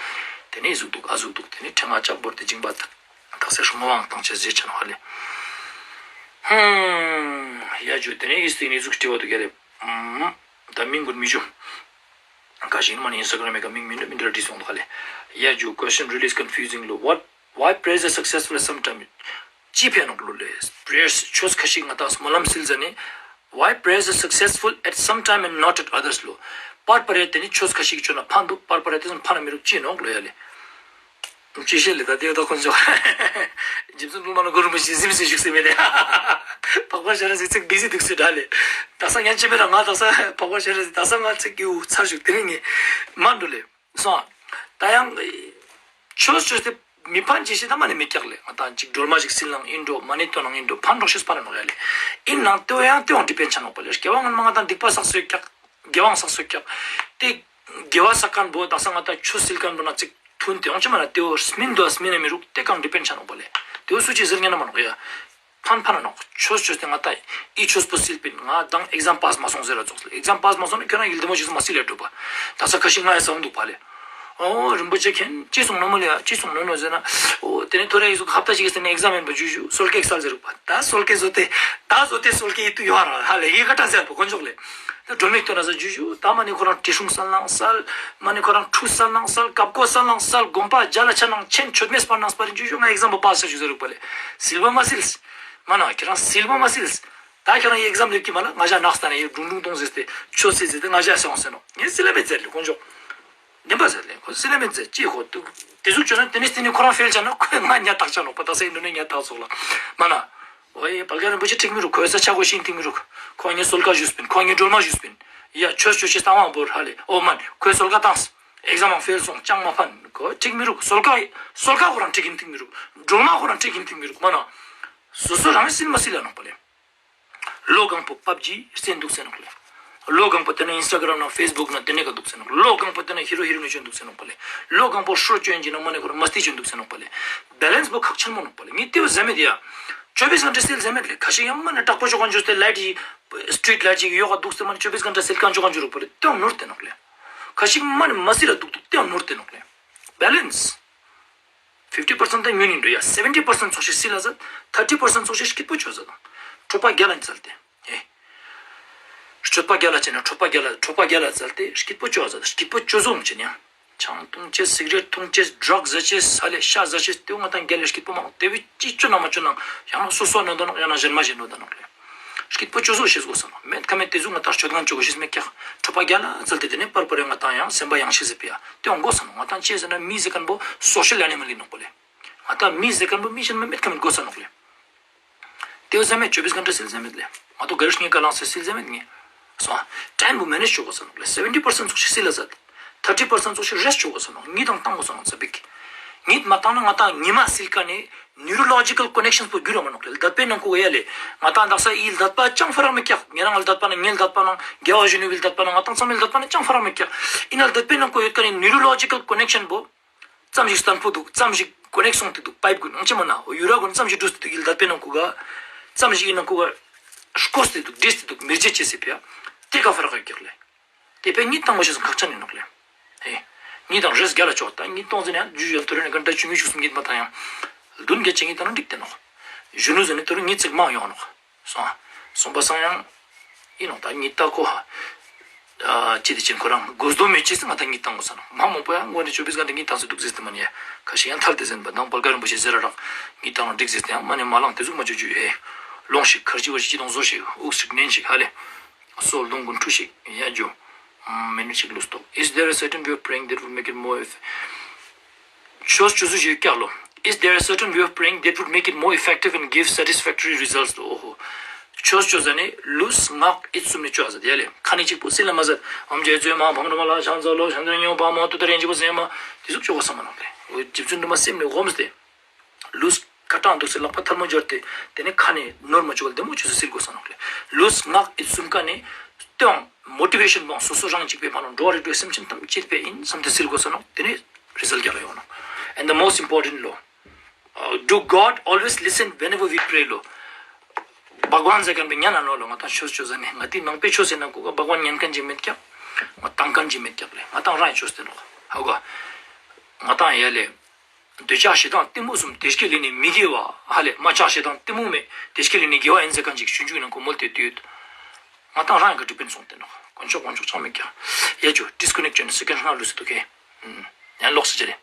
ཏེ་ནེ་ཟུག་དུག་ཨ་ཟུག་དུག། ཏེ་ནེ་ཕྲེང་བ་ལྕགས་བོར་ཏེ་འཇིང་པ་དག་ས་སྲུང་བའང་བཏང་ཅེས་ཟེར་ཆ་ནོག་ཧ་ལེ། ཧུམ། ཡ་ཇུ་ཏེ་ནེ་ཨིས་ཏེ་ནེ་ཟུག་སྤྲི་བ་དུག་ཡ་ལེ། ཧུམ། ད་མིང་གུན་མི་ཞུ། ཀ་ཤིན་མ་ནི་ཨིན་སྟ་གྲམ་མེ་ཀ་མིང་མི་འདྲ་མི་འདྲ་བྲིས་སོང་དུག་ཧ་ལེ། ཡ་ཇུ། Question really is confusing ལོ། What? Why prayers are successful at some time? ཅི་ཕན་ནོག་ལོ་ལེ། Prayers ཆོས་ཁ་ཤིག་ང་ཏང་སྨོན་ལམ་སིལ་ཟ་ནེ། Why prayers are successful at some time and not at others ལོ། པར་པར་ཡ་ཏེ་ནི་ཆོས་ཁ་ཤིག་ཅོ་ན་ཕན་དུག། པར་པར་ཡ་ཏེ་ཙམ་ཕན་ན་མི་རུག་ཅི་ནོག་ལོ་ཡ་ལེ། ཅི་ཤེས་ལེ་ད་ཏེ་ཡོད་ད་ཁོང་ཚོ། རྗེ་བཙུན་སློབ་མ་ལ་གུ་རུ་རིན་པོ་ཆེ་གཟིམ་སེ་བཞུགས་སེ་མེད་ལེ། འཕགས་པ་སྤྱན་རས་གཟིགས་ཚིག་བི་ཟི་དུག་སེ་འདྲ་ལེ། ད་ས་ཉན་ཅེ་མེད་ལ་ང་ད་ས་འཕགས་པ་སྤྱན་རས་གཟིགས་ད་ས་ང་ཚིག་གི་འུ་ཚར་བཞུགས་ཏེ་ནི་ངས་མ་འགྲོ་ལེ། སོང་། ད་ཡང་ཆོས་ཆོས་ཏེ་མི་ཕན་ཅི་ཞིག་ད་མ་ནི་མི་སྐྱག་ལེ། ང་ཏང་ཅིག་སྒྲོལ་མ་ཞིག་སིལ་ནང་ཨིན་འགྲོ། མ་ནི་ཏོན་ནང་ཨིན་འགྲོ། ཕན་འགྲོ་ཤེས་པ་ནི་ནོག་ཡ་ལེ། ཨིན་ནང་ཏེ་བོ་ཡང་ཏེ་བོ་ཌི་པེན་ཆ་ནོག་པ་ལེ། སྐྱེ་བ་སྔོན་མ་ང་ཏང་སྡིག་པ་བསགས་སོ་ཀྱག། དགེ་བའང་བསགས་སོ་ཀྱག། ཏེ་དགེ་བ་བསགས་ཁན་བོ་ད་ས་ང་ཏང་ཆོས་སིལ་ཁན་བོ་ན་ཅིག་ཐུན་ཏེ་ཡོང་ཅེ་མ་ན་ཏེ་བོ་སྨིན་དུག་སྨིན་ན་མི་རུག་ཏེ་ཀའང་ཌི་པེན་ཆ་ནོག་པ་ལེ། ཏེ་བོ་སུ་ཅིག་ཟེར་ཉན་ན་མ་ནོག་ཡ། ཕན་ཕན་ན་ནོག། ཆོས་ཆོས་ཏེ་ང་ཏང་ཨི་ཆོས་པོ་སིལ་པིན། ང་དང་ཨེག་ཛམ་པཱས་མ་སོང་ཟེར་ར་ཙོགས་ལེ། ཨེག་ཛམ་པཱས་མ་སོང་ན་ཁྱོད་རང་ཡིད་དེ་མོ་ཞིག་མ་སིལ་ལེ་འགྲོ་པ། ད་ས་ཁ་ཤིག་ང་ཡ་སམ་དུག་པ་ལེ། ཨོ་རིན་པོ་ཆེ་མཁྱེན་ཅི་སོང་ནོ་མོ་ལེ་ཡ། ཅི་སོང་ནོ་ནོ་ཟེར་ན། ཨོ་ཏེ་ནེ་ཐོ་རེ་ཡི་ཟུག་ཧབ་ཏ་ཞིག་ཟེར་ནེ་ཨེག་ཛམ་ཡིན་པ་ཇུ་ཇུ་སོལ་ཀེག་སལ་ཟེར་རུག་པ། ད་སོལ་ཀེག་ཟོ་ཏེ་ད་ཟོ་ཏེ་སོལ་ཀེག་ཡིད་དུ་ཡོང་ར་ཧ་ལེ་ཡི་ཀ་ཏ་ཟེར་པོ་དཀོན་མཆོག་ལེ། ད་སྒྲོལ་མའི་སྟོན་ན་ཟ་ཇུ་ཇུ་ད་མ་ནི་ཁོ་རང་དྲི་སྲུང་སལ་ནང་སལ། མ་ནི་ཁོ་རང་ཁྲུས་སལ་ནང་སལ། བཀའ་བསྒོ་སལ་ནང་སལ། དགོན་པ་རྒྱ་ལ་ཆ་ནང་ཆེན་མཆོད་མེ་སྤར་ནང་སྤར་ཇུ་ཇུ་ང་ཨེག་ཛམ་པཱས་ཆ་ཇུ་ཟེར་རུག་པ་ལེ། སིལ་བ་མ་སིལ། མ་ན་ཁྱེད་རང་སིལ་བ་མ་སིལ། ད་ཁྱེད་རང་ཨེག་ཛམ་ལེབ་ཀྱི་མ་ན་ང་ཞ་ནག་སྟ་ནེ་ཡོད་དྲུང་དྲུང་གཏོང་ཟེར་ཏེ་ཆོས་སིལ་ཟེར་ཏེ་ང་ཞ་སོང་ཟེར་ནོག། ངས་སིལ་ལ་མེད་ཟེར་ལེ་དཀོན་མཆོག། ནེམ་པ་ཟེར་ལེ་ཁོ་སིལ་ལ་མེད་ཟེར་ཅི་ཁོ་དུག། ཏེ་ཟུག་ཅོ་ན་ཏེ་ནེ་ཏེ་ནེ་ཁོ་རང་ཕེལ་ཆ་ན་ཁོ་ང་ཉ་ཐག་ཆ་ནོག་པ། ད་སེ་ཨིན་ནོ་ནེ་ཉ་ཐག་ཚོགས་ལ་མ་ན། ཨོ་ཡེ་བལ་ག་རིན་པོ་ཆེ་ཁྲིག་མི་རུག། ཁོའི་ས་ཆ་གོ་ཤིན་ཐིག་མི་རུག། ཁོ་ངའི་སོལ་ཀ་ཞུས་པིན། ཁོ་ངའི་སྒྲོལ་མ་ཞུས་པིན། ཡ་ཆོས་ཆོས་ཤེས་ཏང་བ་བོར་ཧ་ལེ། ཨོ་མན་ཁོའི་སོལ་ཀ་ཏང་། ཨེག་ཛམ་མང་ཕེལ་སོང་ཅང་མ་ཕན། ཁོ་ཁྲིག་མི་རུག། སོལ་ཀ་སོལ་ཀ་ཁོ་རང་ཁྲིག་ཨིན་ཐིག་མི་རུག། སྒྲོལ་མ་ཁོ་རང་ཁྲིག་ཨིན་ཐིག་མི་རུག་མ་ན། སོ་སོ་རང་སིལ་མ་སིལ་ལ་ནོག་པ་ལེ། ལོ་གང་པོ་པབ་ཇི་རྩེན་དུག་ཟེར་ནོག་ལེ། ལོ་གང་པོ་ཏེ་ནེ་ཨིན་སྟ་གྲམ་ནང་ཕེས་བུག་ནང་ཏེ་ནེ་ཀ་དུག་ཟེར་ནོག། ལོ་གང་པོ་ཏེ་ནེ་ཧི་རོ་ཧི་རོ་ནི་ཅོན་དུག་ཟེར་ནོག་པ་ལེ། ལོ་གང་པོ་ཤོ་ཅོན་ཇི་ནང་མ་ནེ་ཁོ་རང་མ་སྟི་ཅོན་དུག་ཟེར་ནོག་པ་ལེ། བེ་ལེནས་པོ་ཁག་ཆེན་མོ་ནོག་པ་ལེ། ངས་ཏེ་བོ་ཟེར་མེད་ཡ། ཅོ་བིས་གྷན་ཊ་སིལ་ཟེར་མེད་ལེ། ཁ་ཤིག་ཡང་མ་ནེ་དྲག་པོ་ཅོ་ཁན་ཅོས་ཏེ་ལའིཊ་ཞིག་སི་ཊྲིཊ་ལའིཊ་ཞིག་ཡོག་ག་དུག་སྟེ་མ་ནེ་ཅོ་བིས་གྷན་ཊ་སིལ་ཁན་ཅོ་ཁན་ཅོ་རུག་པ་ལེ། ཏེ་བོ་ནོར་ཏེ་ནོག་ལེ། ཁ་ཤིག་མ་ནེ་མ་སིལ་ལ་དུག་དུག་ཏེ་བོ་ནོར་ཏེ་ནོག་ལེ། བེ་ལེནས། ཕིཕ་ཊི་པར་སེནཊ་ཏ་ཉུང་ཨིན་འགྲོ་ཡ། སེ་བེན་ཊི་པར་སེནཊ་ཙོགས་ཤིག་སིལ་ལ་ཟ། ཐར་ཊི་པར་སེནཊ་ཙོགས་ཤིག་སྐྱིད་པོ་ཅོ་ཟ་དང་། གྲོད་པ་རྒྱལ་ལ་ཙལ་ཏེ། ཨེ། གྲོད་པ་རྒྱལ་ལ་ཅེ་ན་གྲོད་པ་རྒྱལ་ལ་གྲོད་པ་རྒྱལ་ལ་ཙལ་ཏེ་སྐྱིད་པོ་ཅོ་ཟ་དང་། སྐྱིད་པོ་ཅོ་ཟོམ་ཅེ་ན་ཡང་། ཆང་འཐུང་ཅེས་སིག་རེཊ་འཐུང་ཅེས་ཌྲག་ཟ་ཅེས་ཧ་ལེ་ཤ་ཟ་ཅེས་ཏེ་བོ་ང་ཏང་རྒྱལ་ལ་སྐྱིད་པོ་མ་ནོག། ཏེ་བོ་ཅི་ཅོ་ན་མ་ཅོ་ན་ཡང་ན་སོ་སོ་ནོར་ཏེ་ནོག་ཡང་ན་ཞན་མ་ཞན་ནོར་ཏེ་ནོག་ལེ། སྐྱིད་པོ་ཅོ་ཟོ་ཤེས་དགོས་ས་ནོག་མེད་ཁ་མེད་དེ་ཟུག་ང་ཏང་སྤྱོད་ངན་ཅོ་དགོས་ཤེས་མེད་ཀྱག་ཁྲ་པ་རྒྱ་ལ་ཙལ་ཏེ་དེ་ནས་པར་པར་ཡང་ང་ཏང་ཡང་སེམས་པ་ཡང་ཤེས་ཟེར་པ་ཡ་དེ་ཡོང་དགོས་ས་ནོག་ང་ཏང་ཅི་ཟེར་ན་མི་ཟེར་མཁན་པོ་སོ་ཤལ་ཨེ་ནི་མལ་ཡིན་ནོག་པོ་ལེ། ང་ཏང་མི་ཟེར་མཁན་པོ་མི་གཞན་མ་མེད་ཁ་མེད་དགོས་ས་ནོག་ལེ། དེ་བོ་ཟེར་མེད་ཅོ་བིས་གྷན་ཊ་སིལ་ཟེར་མེད་ལེ། ང་ཏོ་ག་རེ་ངའི་ཀ་ལང་སེ་སིལ་ཟེར་མེད་ངས། སོང་ཨ། ཊའིམ་བོ་མེ་ནེཇ་ཅོ་དགོས་ས་ནོག་ལེ། སེ་ཝེན་ཊི་པར་སེན་ཊ་ཙོགས་ཤིག་སིལ་ལ་ཟད། ཐར་ཊི་པར་སེན་ཊ་ཙོགས་ཤིག་རེསྚ་ཅོ་དགོས་ས་ནོག་ཉིད་དང་བཏང་དགོས་ས་ནོག་ཙ་པིག་ཉིད་མ་བཏང་ན་ང་ཏང་ཉི་མ་སིལ་ཀ་ནས་ནིའུ་རོ་ལོ་ཇི་ཀལ་ཀོ་ནེག་ཤན་པོ་འགྱུར་ར་མ་ནོག་ལེ། ལྡད་པའི་ནང་ཁུག་ག་ཡ་ལེ། ང་ཏང་དག་ས་འི་ལྡད་པ་ཅང་ཕ་རག་མེད་ཀྱག་ཉེ་རང་ལྡད་པ་ན་ངའི་ལྡད་པ་ན་རྒྱལ་བ་གཞོན་ནུའི་ལྡད་པ་ན་ང་ཏང་ཚང་མའི་ལྡད་པ་ན་ཅང་ཕ་རག་མེད་ཀྱག་ཡིན་ན་ལྡད་པའི་ནང་ཁུག་ཡོད་ཀ་ནས་ནིའུ་རོ་ལོ་ཇི་ཀལ་ཀོ་ནེག་ཤན་པོ་ཙམ་ཞིག་བརྟན་པོ་འདུག་ཙམ་ཞིག་ཀོ་ནེག་སོང་སྟེ་འདུག་པའིབ་གུན་ཨང་ཅི་མ་ན་འོ་ཡུ་ར་གུན་ཙམ་ཞིག་འདྲུས་ཏེ་འདུག་འི་ལྡད་པའི་ནང་ཁུག་ག་ཙམ་ཞིག་འི་ནང་ཁུག་ག་སྐོས་ཏེ་འདུག་འདྲེས་ཏེ་འདུག་མེར་ཇི་ཅེས་སི་ཕི་ཡ། དེ་ཀ་ཕ་རག་ག་ཀྱག་ལེ། དེ་ཕི་ཡ་ཉིད་བཏང་དགོས་ཤེས་སི་ཁག་ཅན་ཡིན་ནོག་ལེ། ཧེ། ཉིད་དང་རེས་རྒྱལ་ལ་ཅོག་ད་ཉིད་གཏོང་ཟེར་ན་ཡང་ཇུ་ཡང་ཐོ་རེ་ནས་གན་ད་ཆུང་ངུ་ཤུགས་སུ་ཉིད་མ་བཏང་ཡང་། བདུན་བརྒྱད་ཅན་ཉིད་བཏང་ན་འགྲིག་སྟེ་ནོག་གཞོན་ནུ་ཟེར་ནས་ཐོ་རེ་ཉིད་ཅིག་མང་ཡོང་ནོག་སོང་། སོང་པ་སང་ཡང་། ཡིན་ནོག་ད་ཉིད་ད་ཁོ། ཨ་ཅི་དེ་ཅན་ཁོ་རང་དགོས་དོ་མེད་ཅེས་ང་ད་ཉིད་བཏང་དགོས་ས་ནོག་མ་མང་པོ་ཡང་ངོ་ནས་ཅོ་བིས་གྷན་ཊ་ཉིད་བཏང་སེ་འདུག་ཟེར་ཏེ་མ་ནི་ཡ། ཁ་ཤས་ཡང་ཐལ་ཏེ་ཟེར་བ་དང་བལ་ག་རིན་པོ་ཆེ་ཟེར་ར་རག་ཉིད་བཏང་ན་འགྲིག་ཟེར་ཏེ་ཡང་མ་ནི་མ་ལངས་དེ་ཟུག་མ་ཅོ་ཅོ་ཡེ། ལོངས་ཤིག་ཁར་ཅི་བར་ཅི་དང་བཟོ་ཤིག་དབུགས་ཤིག་ནན་ཤིག་ཧ་ལེ། སོ་ལོང་གུན་ཁྲུ་ཞིག་ཡ་ཇོ། མི་ནི་ཞིག་ལུས་ཏོག Is there a certain way of praying that would make it more eff- ཆོས་ཅོ་ཟུ་ཞིག་ཀྱག་ལོ། Is there a certain way of praying that would make it more effective and give satisfactory results? ཏོ་ཨོ་ཧོ། ཆོས་ཅོ་ཟ་ནི་ལུས་ངག་ཡིད་གསུམ་ནི་ཅོ་ཟ་དེ་ཡ་ལེ། ཁ་ནི་གཅིག་པོ་སིལ་ལ་མ་ཟད་ཨོཾ་རྗེ་བཙུན་མ་འཕགས་མ་དྲི་མ་ལ་ཕྱག་འཚལ་ལོ་ཕྱག་འཚལ་ཉོན་པ་མ་ཏུ་ཏ་རེ་འཇིགས་པ་ཟེར་མ་དེ་ཟུག་ཅོ་གོས་ས་མ་ནོག་ལེ། འོ་རྗེ་བཙུན་སྒྲོལ་མ་སེམས་ནི་ཧོམ་སྟེ། ལུས་ཀ་ཏང་འདུག་སེ་ལག་པ་ཐལ་མོ་སྦྱར་ཏེ་དེ་ནས་ཁ་ནས་ནོར་མ་བཅུག་པ་བདེ་མོ་ཅོས་སེ་སིལ་དགོས་ས་ནོག་ལེ། ལུས་ངག་ཡིད་གསུམ་ཀ་ནས་སྟོང་མོ་ཊི་བེ་ཤན་བང་སོ་སོ་རང་གཅིག་པའི་མ་ནོག་འགྲོ་བ་རིགས་དྲུག་སེམས་ཅན་ཐམས་ཅད་པའི་ཨིན་བསམ་སྟེ་སིལ་དགོས་ས་ནོག་དེ་ནས་རི་ཛལ་རྒྱལ་ལ་ཡོང་ནོག And the most important ལོ། Uh, do God always listen whenever we pray ལོ། བྷ་ག་ཝན་ཟེར་མཁན་པོ་ཉན་ན་ནོག་ལོ། ང་ཏང་ཆོས་ཅོ་ཟ་ནི་ང་ཏི་ནང་པའི་ཆོས་ཟེར་ན་གོ་ག་བྷ་ག་ཝན་ཉན་མཁན་ཅིག་མེད་ཀྱག་ང་ཏང་མཁན་ཅིག་མེད་ཀྱག་ལེ། ང་ཏང་རང་ཡི་ཆོས་ཏེ་ནོག་ཧ་གོ། ང་ཏང་ཡ་ལེ། འདོད་ཆགས་ཞེ་སྡང་གཏི་མུག་གསུམ་བདེ་སྐྱིད་ལས་ནི་མི་དགེ་བ་ཧ་ལེ། མ་ཆགས་ཞེ་སྡང་གཏི་མུག་མེད་བདེ་སྐྱིད་ལས་ནི་དགེ་བ་ཡིན་ཟེར་མཁན་ཅིག་ཞུན་ཅུག་ནང་ཁོ་མོལ་ཏེ་དུས། ང་ཏང་རང་གི་སྒྲིབ་པིན་སོང་སྟེ་ནོག་དཀོན་མཆོག་དཀོན་མཆོག་ཆགས་མེད་ཀྱག་ཡ་ཇོ་ཌིས་ཀོ་ནེག་ཊི་ཅོ་ནི་སེ་ཀེན་ཌ་ལྔ་ལུས་སུ་འདུག་གེ་ཡང་ལོག་སེ་ཅི་རེད།